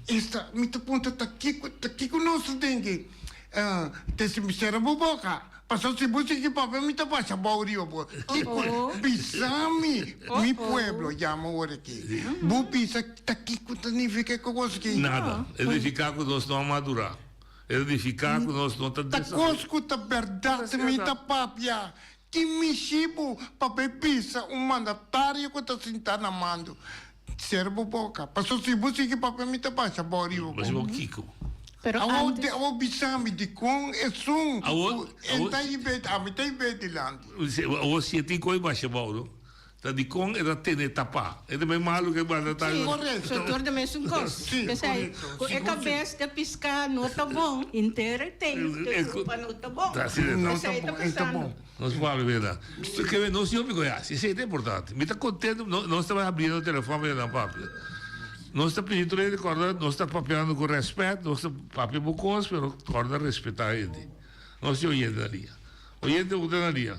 esta mi ta puntra ta kico, ta kico nos ta den ki te si mi cera bo boca, pasobra si bo sigui papia mi ta basha bou riba bo. Kico bisa mi, mi pueblo yama ora aki, bo bisa ta kico ta nifica e cos aki? Nada, e nifica cu nos no a madura. E ta nifiká ku nos no ta Ta kos ku ta bèrdat mi ta papia. Ki mishi bo pa bai bisa un mandatario ku ta sintá na mando, Sera bo boka, pasobra si bo sigui papia mi ta basha bo ariba bo. Basha bo kiko? Awor awor bisa mi dikon esun ku e ta hib'é, ami ta hib'é dilanti. Awor si e tin ku e basha bo, no? Ta dikon e ta tene tapá. E ta bay malu ke banda ta. Sí, Correcto. so tur de mesun kos. Sí, P'esei, correcto. ku e Sigur, sí. kabes de piská no ta bon, henter e teis de E sopa no ta bon. Ta asina No ta. ta P'esei ta bon, e ta pasando. bon. Nos por habla berdad. Ke nos yopi ku hasi, esei ta importante. Mi ta kontento, no nos ta abriendo telefòn pa nan papia. Nos ta pidi tur hende kòrda nos ta papiando ku rèspèt, nos ta papia bo kos, pero kòrda respetá hende. Nos tin oyente na lia. Oyente ku ta na lia.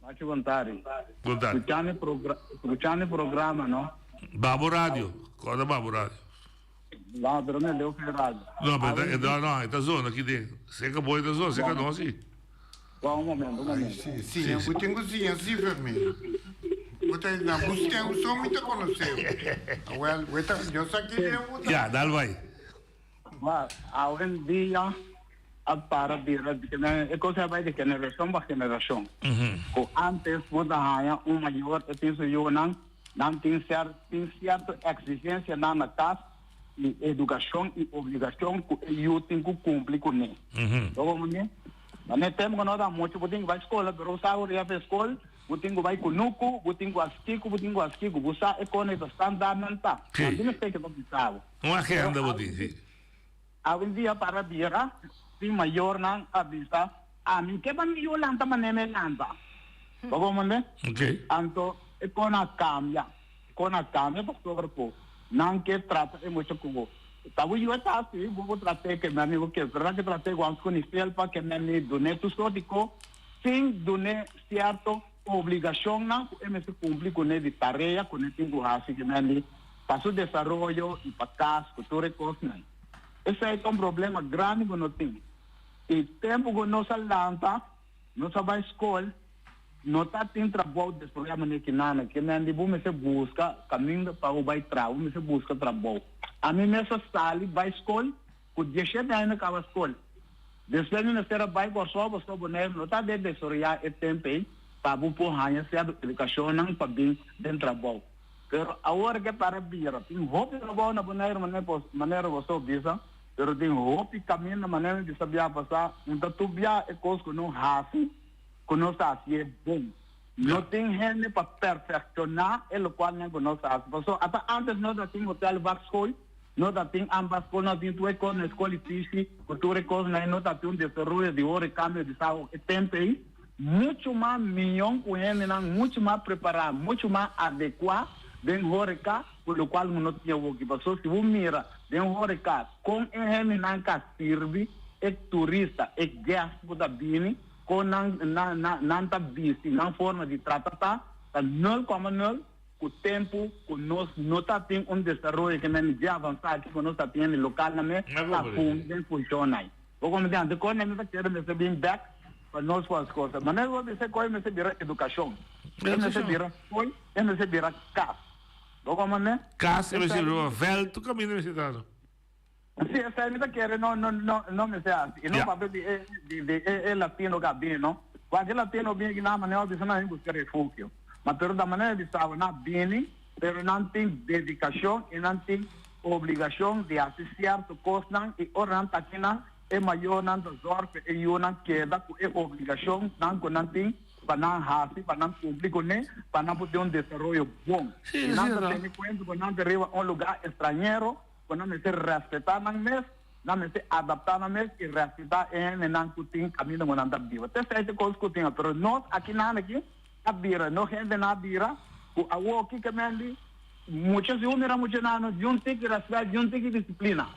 Machu bon tardi. Bon tardi. Escuchando e progra escuchando e programa no. Babo radio. Corda babo radio. No, pero mi leu fe radio. No, pero e ta, no, e ta zona aki den. Seca bo e ta zona, seca no si. Bon, un momento, un momento. Si, si, bo tin cu siña cifras mi. Bo ta na bo stem so mi ta conoce bo. Awel, bo ta, yo sa ki den bo ta. Ya, dal bai. Ma awendia a para bira di kende e cosa a bai di generashon pa generashon. Ku antes bo ta haña un mayor ta tin su yunan, nan tin ser tin sierto eksigensianan na kas i edukashon i obligashon ku e yu tin ku kumpli kuné. Bo komprendé? Ma n'e tempu ku no ta muchu bo tin ku bai skola pero bo sa ku riba pa e skol bo tin ku bai kunuku, bo tin ku hasi kiko, bo tin ku hasi kiko, bo sa e kone ta standaardnan ta. Nan tin mester ke ta bisa bo. Un agenda bo tin, si. Awendia para bira tin mayornan a bisa, Ami ke pa mi yu lanta manera mi lanta. Bo comprende? Ok. Anto e kon a cambia. E kon a cambia pasobra cu nan ke trata e mucha cu bo. Ta bo yu e ta haci, bo por trat'é ke mami bo ke, pero nan ke trat'é cu antes cu ni felpa, ke mami dun'é tur sort di ko, sin dun'é cierto obligacionnan cu e mester cumpli cun'é di tarea cu ne tin cu haci ke mami pa su desaroyo y pa cas cu tur e cosnan. Esey ta un problema grandi cu no tin. Y tempo cu nos a lanta, nos a bay scol, no ta tin trabou despues manera ki nana ke men di bo mester busca caminda pa bo bay traha, bo mester busca trabou. Ami mes a sali bay scol cu dieshete aña mi caba scol. Despues mi mester a bay Corsou pasobra Boneiru no ta de desaroya e tempo ey pa bo por haña cierto educacionnan pa bin den trabou. Pero awor ke para bira, tin hopi trabou na Boneiru manera boso bisa, pero tin hopi kaminda manera mi bisa bia pasá, un ta tur bia e kos ku no hasi, ku nos ta hasié bon. No tin hende pa perfekshoná e lokualnan ku nos ta hasi. Pasobra ata ántes no ta tin hotel vakschool, no ta tin ambaskol, no ta tin tur e kos na skol i fishi ku tur e kosnan ei, no ta tin un desaroyo di ora e kambio di sa e tempu ei. Muchu mas mion ku hendenan muchu mas prepará, muchu mas adekuá den horeka ku lokual ku no tin awoki. Pasobra si bo mira den horeka kon e hendenan ka sirbi. E turista, e guest ku ta bini, kon nan nan nan ta bisti, nan forma di trata ta, ta nul koma nul ku tempu ku nos no ta tin un desaroyo ke men dje avansá aki ku nos ta tin lokal nan mes ta pun den funshon ai. Bo komo di antes kon nan ta kere mester bin bek pa nos ku as kosa. Manera bo bisa koe mester bira edukashon, e mester bira skol, e mester bira kas. Bo komo ne? Kas e mester bira vèlt, tur kaminda mester ta. Si esei mi ta kere no no no no mester hasi i no papia di e di di e e latino ku a bini no kualke latino bini aki nan manera bisa nan a buska refugio ma pero ta manera di saba nan a bini pero nan tin dedikashon i nan tin obligashon di hasi sierto kosnan i ora nan ta aki nan e mayornan ta zòrg pa e yunan keda ku e obligashon nan ku nan tin pa nan hasi pa nan kumpli kuné pa nan por tin un desaroyo bon i nan ta tene kuenta ku nan ta riba un lugá estranhero. Ku nan mester respetá nan mes, nan mester adaptá nan mes i respetá e hendenan ku tin kaminda ku nan ta biba. Te esei ta kos ku tin. Pero nos akinan aki a bira, nos hendenan a bira ku awor kiko men di mucha si bo mira muchanan no di un tiki rèspèt, di un tiki disiplina.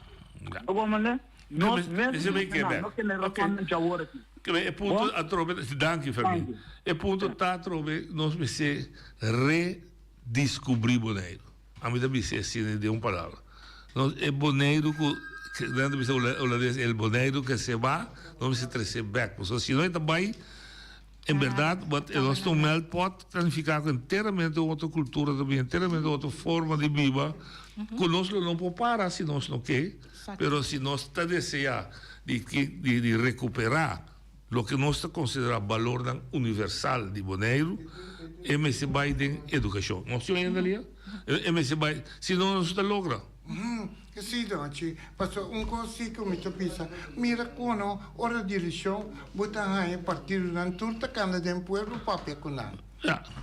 Bo komprendé? Nos mes muchanan, no generashon dje awor aki. E punto atrobe, danki Fermin. E punto ta atrobe nos mester rediscubrí Boneiru. Ami ta bisa asina den un palabra. Nos e Boneiru ku nan ta bisa holandes el Boneiru ke se ba, nos mester trese bek. Pasobra si no e ta bai, en berdad wat e nos ta un meldpot ta nifiká ku enteramente un otro kultura ta bini, enteramente un otro forma di biba ku nos lo no por para si nos no ke, pero si nos ta deseá di di rekuperá Loke nos ta konsiderá balornan universal di Boneiru, e mester bai den edukashon. Nos tin oyen Dalia? E mester bai, si no nos no ta logra. Sí, Donchi, pasobra un kos sí ku mi ta bisa, mira kono ora di elekshon bo ta haña partidonan tur ta kanda den pueblo papia ku nan.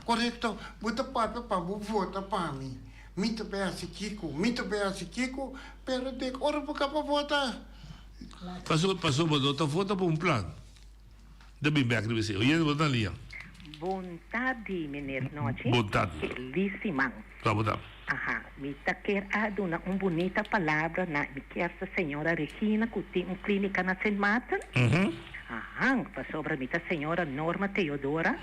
Korekto, bo ta papia pa bo vota pa mi, mi ta bai hasi kiko, mi ta bai hasi kiko, pero dek ora bo kaba vota. Paso paso bo no ta vota pa un plan. Ta bin bek riba esei. Oyente bo ta na liña. Bon tardi meneer Nochi. Bon tardi. Feliz siman. Kla bo ta. Aha, mi ta kier a duna un bunita palabra na mi kersa señora Regina cu tin un clinica na Sint Maarten. Aha, pasobra mi ta señora Norma Theodora,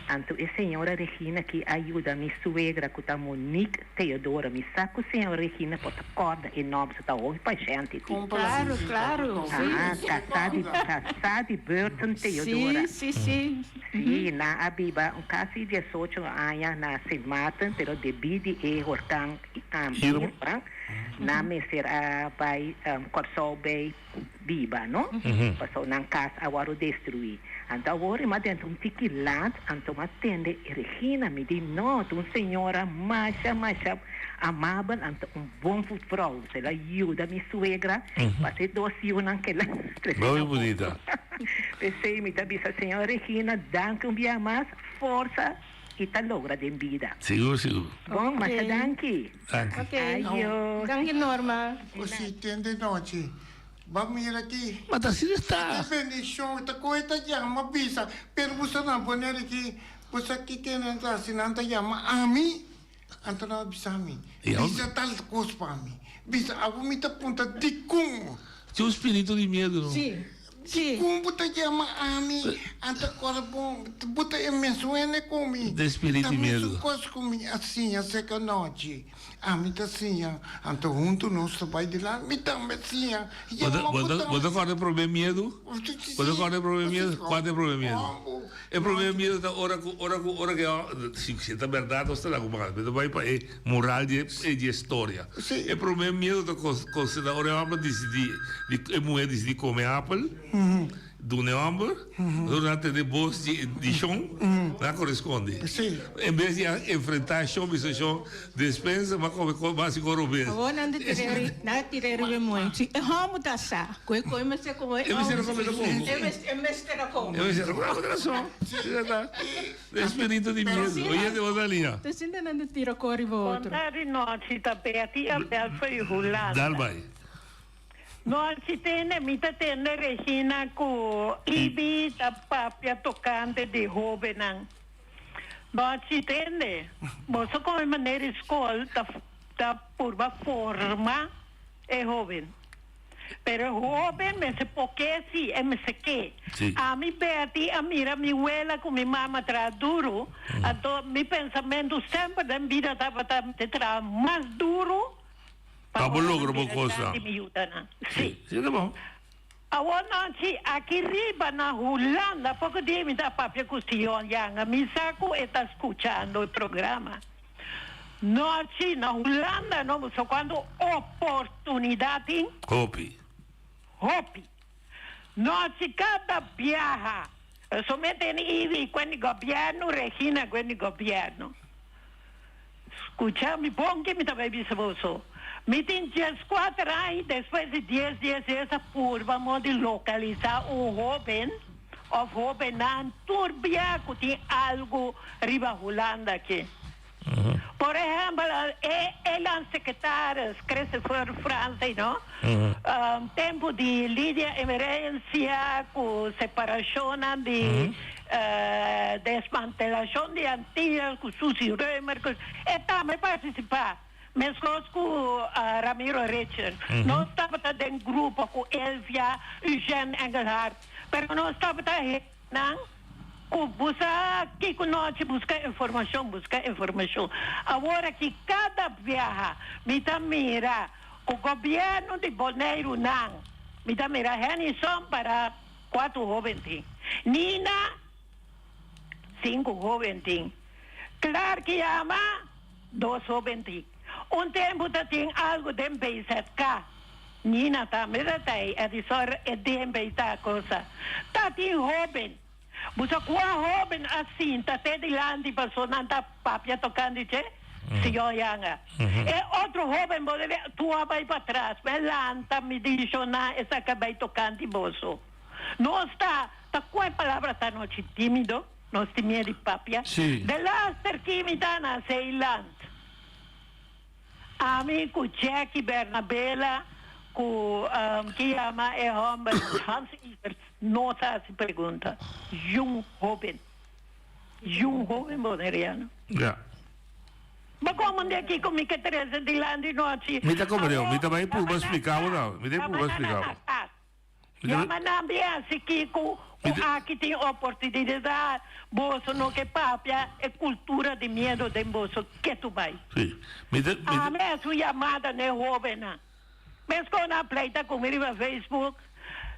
anto e señora Regina ki a yuda mi suegra cu ta Monique Theodora, mi sa cu señora Regina por ta corda e nomber, su ta hopi pashente ti. Claro, claro, si. Aha, casá di, casá di Burton Theodora. Si, si, si. Si, nan a biba un casi diesocho aña na Sint Maarten, pero debí di e horcan Irma, nan mester a bay Corsou bay biba, no? Pasobra nan cas a wòrdu destruí. Anto awor e m'a dentro un tiki lat, anto m'a tende e Regina, mi di, no, ta un señora masha, masha amabel, anto un bon vrouw. El a yuda mi suegra pa e dos yunan ku el a trese Hopi na bunita. boso. P'esei mi ta bisa señora Regina, danki un bia mas, forsa i ta logra den bida. Sigur, sigur. Bon, masha danki. Danki. Ok. Adios. Danki Norma. O si ten de nochi, ba mira aki. Ma ta asina esta. E bendicion ta koe ta yama bisa, pero bo sa nan poner aki, bo sa kiko nan ta hasi, nan ta yama ami, anto nan a bisa mi, bisa tal kos pa mi, bisa abo mi ta punta dikon. Tin un spiritu di miedu no. Si. Sí. Kon bo ta yama ami? Anta kòrda bon, bo ta e mesun hende ku mi. De spiritu Ta di miedu. mesun kos ku mi a siña serka nochi. Ami ta siña, anto huntu nos ta bai dilanti. Mi tambe a siña. Bo ta, Yama bo bo ta, bo ta tambe. kòrda e promé miedu? Bo ta kòrda e promé miedu? Kua ta e promé miedu? E promé miedu ta ora ku, ora ku, ora ku e, si, si ta bèrdat nos ta laga un banda, mi ta bai pa e moral di e, di e storia. E promé miedu ta kos, konsena ora e hòmber disidí, di, e muhé disidí kome apel, duna e hòmber, ora nan tende bos di, di shon, nan a koresponde. En bes di a enfrentá e shon, bisa shon, Despensa m'a come con basi con robes. Awor nan ta tira ri, nan a tira riba e muhé. Si e hòmber ta sa ku e koi mester kome, E mester a kome tampoko. E mester, e mester a kome. E mester a kome. Bo tin rason. Esei ta e spiritu di miedu. Oyente bo ta liña. Ta sinta nan ta tira kor riba otro. Bon tardi nochi ta Betty Abel for di Hulanda. Dal bai. Nochi tende mi ta tende Regina ku Ibi ta papia tokante di hobennan. Nochi tende boso kon e manera di skol ta ta purba forma e hoben. Pero e hoben mester por ke si, e mester ke. Si. Ami Betty a mira mi wela ku mi mama traha duru, anto mi pensamentu semper den bida tabata mester traha mas duru Pa bo ora logra nan bo bira kosnan. grandi mi yuda nan. Si, si ta bon. Awor nochi aki riba na Hulanda poko dia mi ta papia ku Sion Yanga, mi sa ku e ta skuchando e programa. Nochi na Hulanda no boso cuando oportunidad tin? Hopi. Hopi. Nochi cada biaha so mete en ibi cuen di gobierno Regina cuen di gobierno. Scucha mi bon ke mi ta bay bisa boso. Mi tin diescuater aña y despues di dies dies dies a purba mo di localisa un hoben of hobennan tur bia cu tin algo riba Hulanda aki. Por ehempel, e e landssecretaris Christopher Franse, no? Tempo di Lydia Emerencia cu separacionnan di desmantelacion di Antillas cu Suzy Römer, cu e tambe participa, mescos cu Ramiro Richard. Nos tabata den grupo cu Elvia, Eugène Engelhardt, pero nos tabata hendenan Ku busa kiko nochi buska informashon, buska informashon. Awor aki kada biaha mi ta mira ku gobièrnu di Boneiru nan, mi ta mira Hennyson para kuatu hóben tin, Nina sinku hóben tin, Clark Yama dos hóben tin. Un tempu ta tin algu den BZK, Nina tambe ta ta ei, Edison e den bei ta cosa. Ta tin hóben. Bo sa kua hóben a sinta te dilanti paso nan ta papia tokante dje? Señor Yanga. E otro hóben bo debe tua bai patras, me lanta mi dishona esaki a bai tokante boso. Nos ta ta kua e palabra ta nochi tímido, nos tin miedu di papia. Delaster ki mi ta na Zeeland. Ami ku Jacky Bernabela ku ki yama e hòmber Hans Everts no ta hasi pregunta. Yun hóben. Yun hóben boneriano. Ja. Bo komo di aki ku mi ke trese dilanti nochi. Mi ta komprende, mi ta bai purba splika bo nan. Mi ta purba splika bo. Yama nan bin hasi kiko ku aki tin oportunidat, boso no ke papia e kultura di miedo den boso ketu bai. Ami hasi un yamada na e hobennan. Meskos nan pleita ku mi riba Facebook,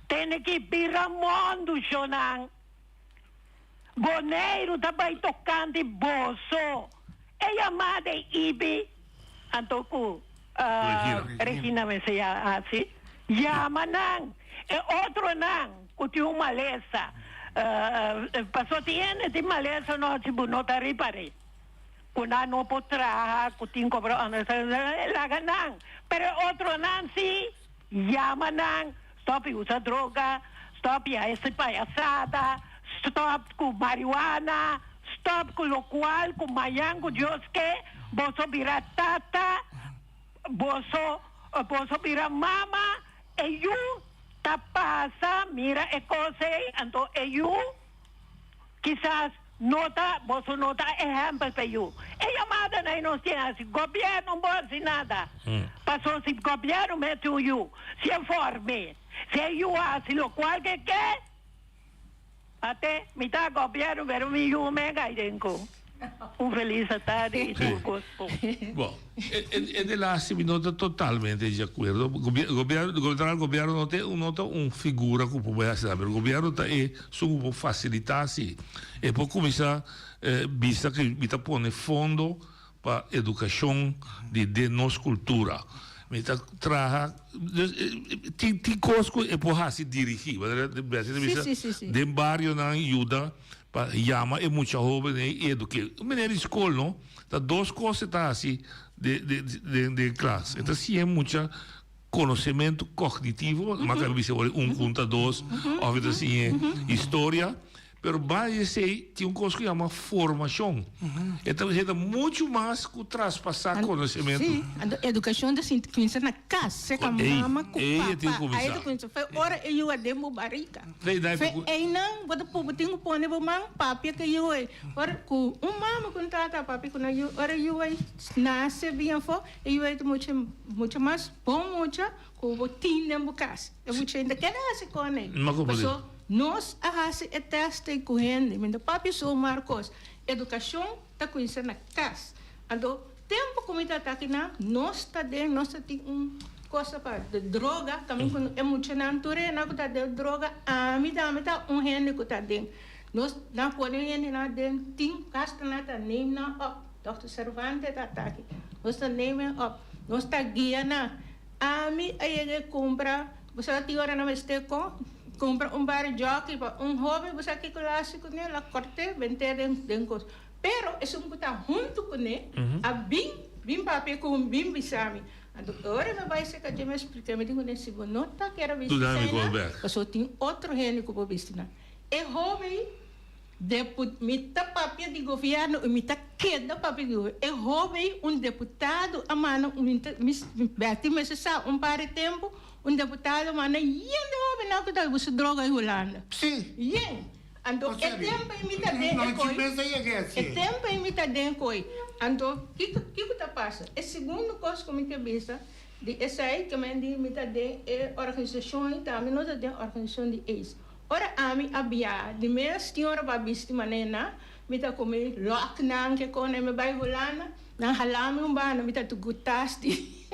tene ki bira mundu shonan. Boneiru ta bai tokante boso. E yamada e Ibi anto ku Regina mester ya hasi. Yama nan e otronan ku tin un malesa. Pasobra tin hende tin malesa nochi bo no ta ripar'é. Ku nan no por traha, ku tin kobra laga nan. Pero e otronan si. Yama nan, stop di usa droga, stop di hasi payasada, stop ku marihuana, stop ku lokual ku mañan ku Dios ke, boso bira tata, boso boso bira mama, e yu ta pasa mira e kos ei, anto e yu Kisas no ta boso no ta ehempel pa yu. E yamada na e nos tin hasi gobierno bo hasi nada. Paso si gobierno mete un yu, si e forme, si e yu hasi locual ke ke, ate mi ta gobierno pero mi yu me kai den ku. Un feliz atardi y tur cos bon. Bon, e de laatste mi no ta totalmente di acuerdo. Gobierno, gobierno no ta no ta un figura cu por bay haci nada, pero gobierno ta e esun cu por facilita si. E por cuminsa bisa cu mi ta pone fondo pa educacion di den nos cultura. Mi ta traha, dus tin tin cos cu e por haci dirigi, manera Bessy ta bisa, den barionan yuda. Pa yama e mucha hoben ei i eduk'é. Un meneer di skol no, ta dos kos e ta hasi den den klas. E ta siña e mucha konosementu kognitivo, mas ta bisa un kunta dos, òf e ta siñ'é historia. Pero banda di esei tin un kos ku yama formashon. E ta e ta muchu mas ku traspasá konosementu. Sí, anto edukashon ta sinti kuminsá na kas, serka Ei, mama ku ei e tin papa. ku Ai ta kuminsá. kuminsá. Fe ora e yu a den bo barika. Fe ei Fe einan bo ta pu bo tin ku pone bo man papia ku e yu ei. Ora ku un mama ku un tata a papia ku nan yu, ora e yu ei nase bien afó, e yu ei ta mucha mucha mas bon mucha ku bo tin den bo kas. E mucha ainda keda hasi kon ei. Paso nos a hasi e tèst ei ku hende. Mi no papia zomaar kos. Edukashon ta kuminsá na kas. Anto tempu ku mi ta ataki nan, nos ta den, nos ta tin un cosa pa de droga, kaminda ku e muchanan tur e nan ku ta den droga, ami tambe ta un hende ku ta den. Nos nan pone hendenan den tin hasta nan ta neem nan op. Dòkter Cervantes ta ataki. Nos ta neem nan op. Nos ta guia nan. Ami a yega e kumpra, bo sa tin ora nan mester kon kumpra un bar jockey pa un hoben, bo sa kiko lo hasi kuné? Lo kort'é, bent'é den den kos. Pero esun ku ta huntu kuné a bin, bin papia ku mi, bin bisa mi. Anto e ora mi a bai serka dje mi a splika, mi di kuné, si bo no ta kere bisti eseinan, pasobra tin otro hende ku por bisti nan. E hoben Depu mi ta papia di gobierno y mi ta keda papia di gobierno. E hoben un deputado a manda un mi ta mi Betty mester sa un par di tempo un deputado a manda yen di hobennan cu ta usa droga y Hulanda. Si. Yen. Anto e tempo ey mi ta den e kooi. E tempo ey mi ta den kooi. Anto kico kico ta pasa? E segundo cos cu mi ke bisa di esey ke men di mi ta den e organisacion ey tambe no ta den organisacion di aids. Ora ami a bia di mes tin ora pa bisti manera mi ta kome lòk nan ke kone mi bai Hulanda nan hala mi un banda mi ta tugu tas di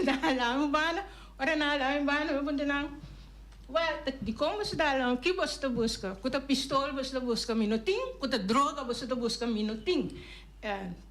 nan hala mi un banda ora nan hala mi un banda mi puntra nan wèl dikon boso ta hala mi ki boso ta buska ku ta pistol boso ta buska mi no tin ku ta droga boso ta buska mi no tin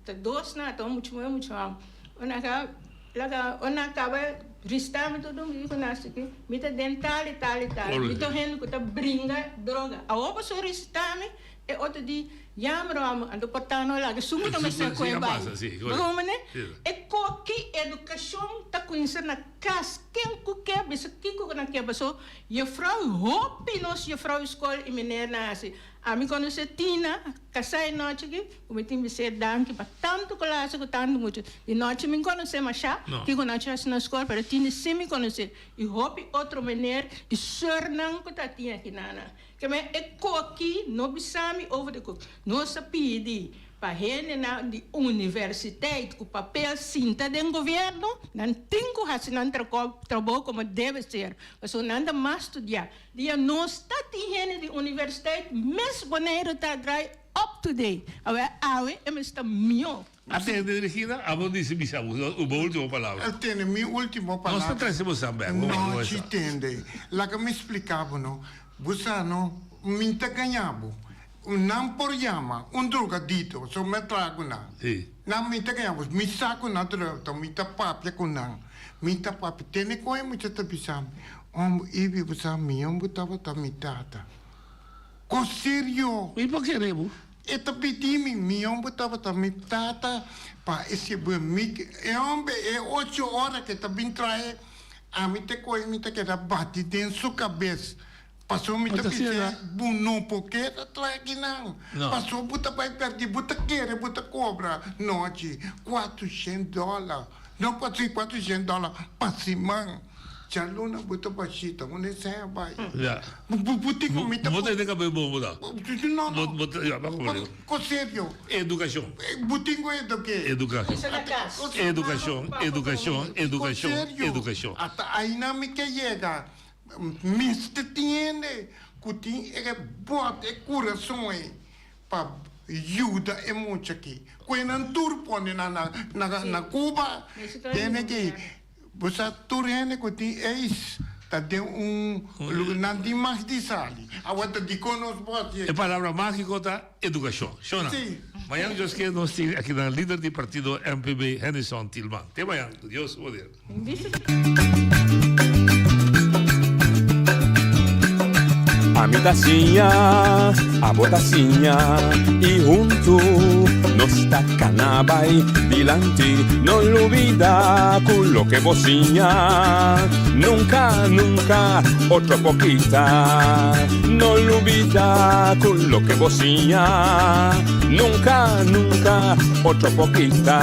ta dos nan a tuma muchu muhé muchu hòmber ora nan a Laga ora nan kaba rista mi tur mi di ku nan asiki, mi ta den tal i tal i tal, mi ta hende ku ta bringa droga. Awor boso rista mi, e otro di yammer amo, anto por ta no laga esun ku ta mester koe bai. Bo komprende? E koki edukashon ta kuminsa na kas, ken ku ke bisa kiko ku nan ke, paso jefrou hopi nos jefrou skol i meneer nan hasi. Ami konosé Tina, kasá e nochi aki, ku mi tin bis'é danki pa tantu ku el a hasi ku tantu mucha. Di nochi mi konosé mashá, kiko nochi hasi na skol, pero Tina sí mi konosé i hopi otro meneer i sùrnan ku ta tin aki nan. Ke men e koki no bisa mi over di koki. Nos a pidi pa hendenan di universiteit ku papel sinta den gobièrnu, nan tin ku hasi nan trabou komo debe ser, pasobra nan ta mas studiá. Dia nos ta tin hende di universiteit mes Boneiru ta draai up to date. Awe awe e mes ta mihó. Atende Regina, abo dici bisa bo bo ultimo palabra. Atende mi ultimo palabra. Nos ta trece bo sa bek. No ci tende. Laga mi splica bo no. Bo sa no, mi ta gaña bo. Nan por yama un drogadito, so mi a traha cu nan. Nan mi ta gaña bo. Mi sa cu nan drogadito, mi ta papia cu nan. Mi ta papia. Tene con e mucha ta bisa mi, Homber, Ibi, bo sa mi homber tabata mi tata. Con serio? Mi por kere bo. E ta pidi mi, mi homber tabata mi tata pa e sirbi mi. E homber e ocho ora ke ta bin trae, ami ta coge mi ta keda bati den su cabes. Paso mi ta bis'é, Bu no por keda traha kinan. Paso bo ta bai pèrdí, bo ta kere bo ta kobra nochi kuatrushen dòler, no pa si kuatrushen dòler pa siman. Djaluna bo ta bashita, unda esei a bai? Bo tin ku mi ta. Bo ta hende kab'é bon bo ta? No, no. Ko serio. Edukashon. Bo tin ku eduké. Edukashon. Edukashon, edukashon, edukashon, edukashon. Ata ainan mi ke yega. Mester tin hende ku tin e bòt, e kurason ei pa yuda e mucha aki. Ku e nan tur pone nan na Cuba, tene ki bo sa tur hende ku tin eis ta den un lugar, nan tin mag di sali. Awor ta dikon nos por hasi E palabra mágiko ta edukashon. Shona, mañan Dios ke nos tin aki nan lider di partido MPB Hennyson Thielman. Te mañan, ku Dios su poder. Ami ta siña, abo ta siña, i huntu nos. Nos ta kana bai dilanti. No lubidá ku loke bo siña nunka, nunka otro por kita. No lubidá ku loke bo siña nunka, nunka otro por kita.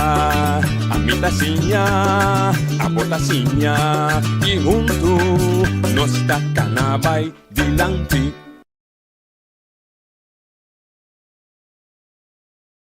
Ami ta siña, abo ta siña i huntu nos ta kana bai dilanti.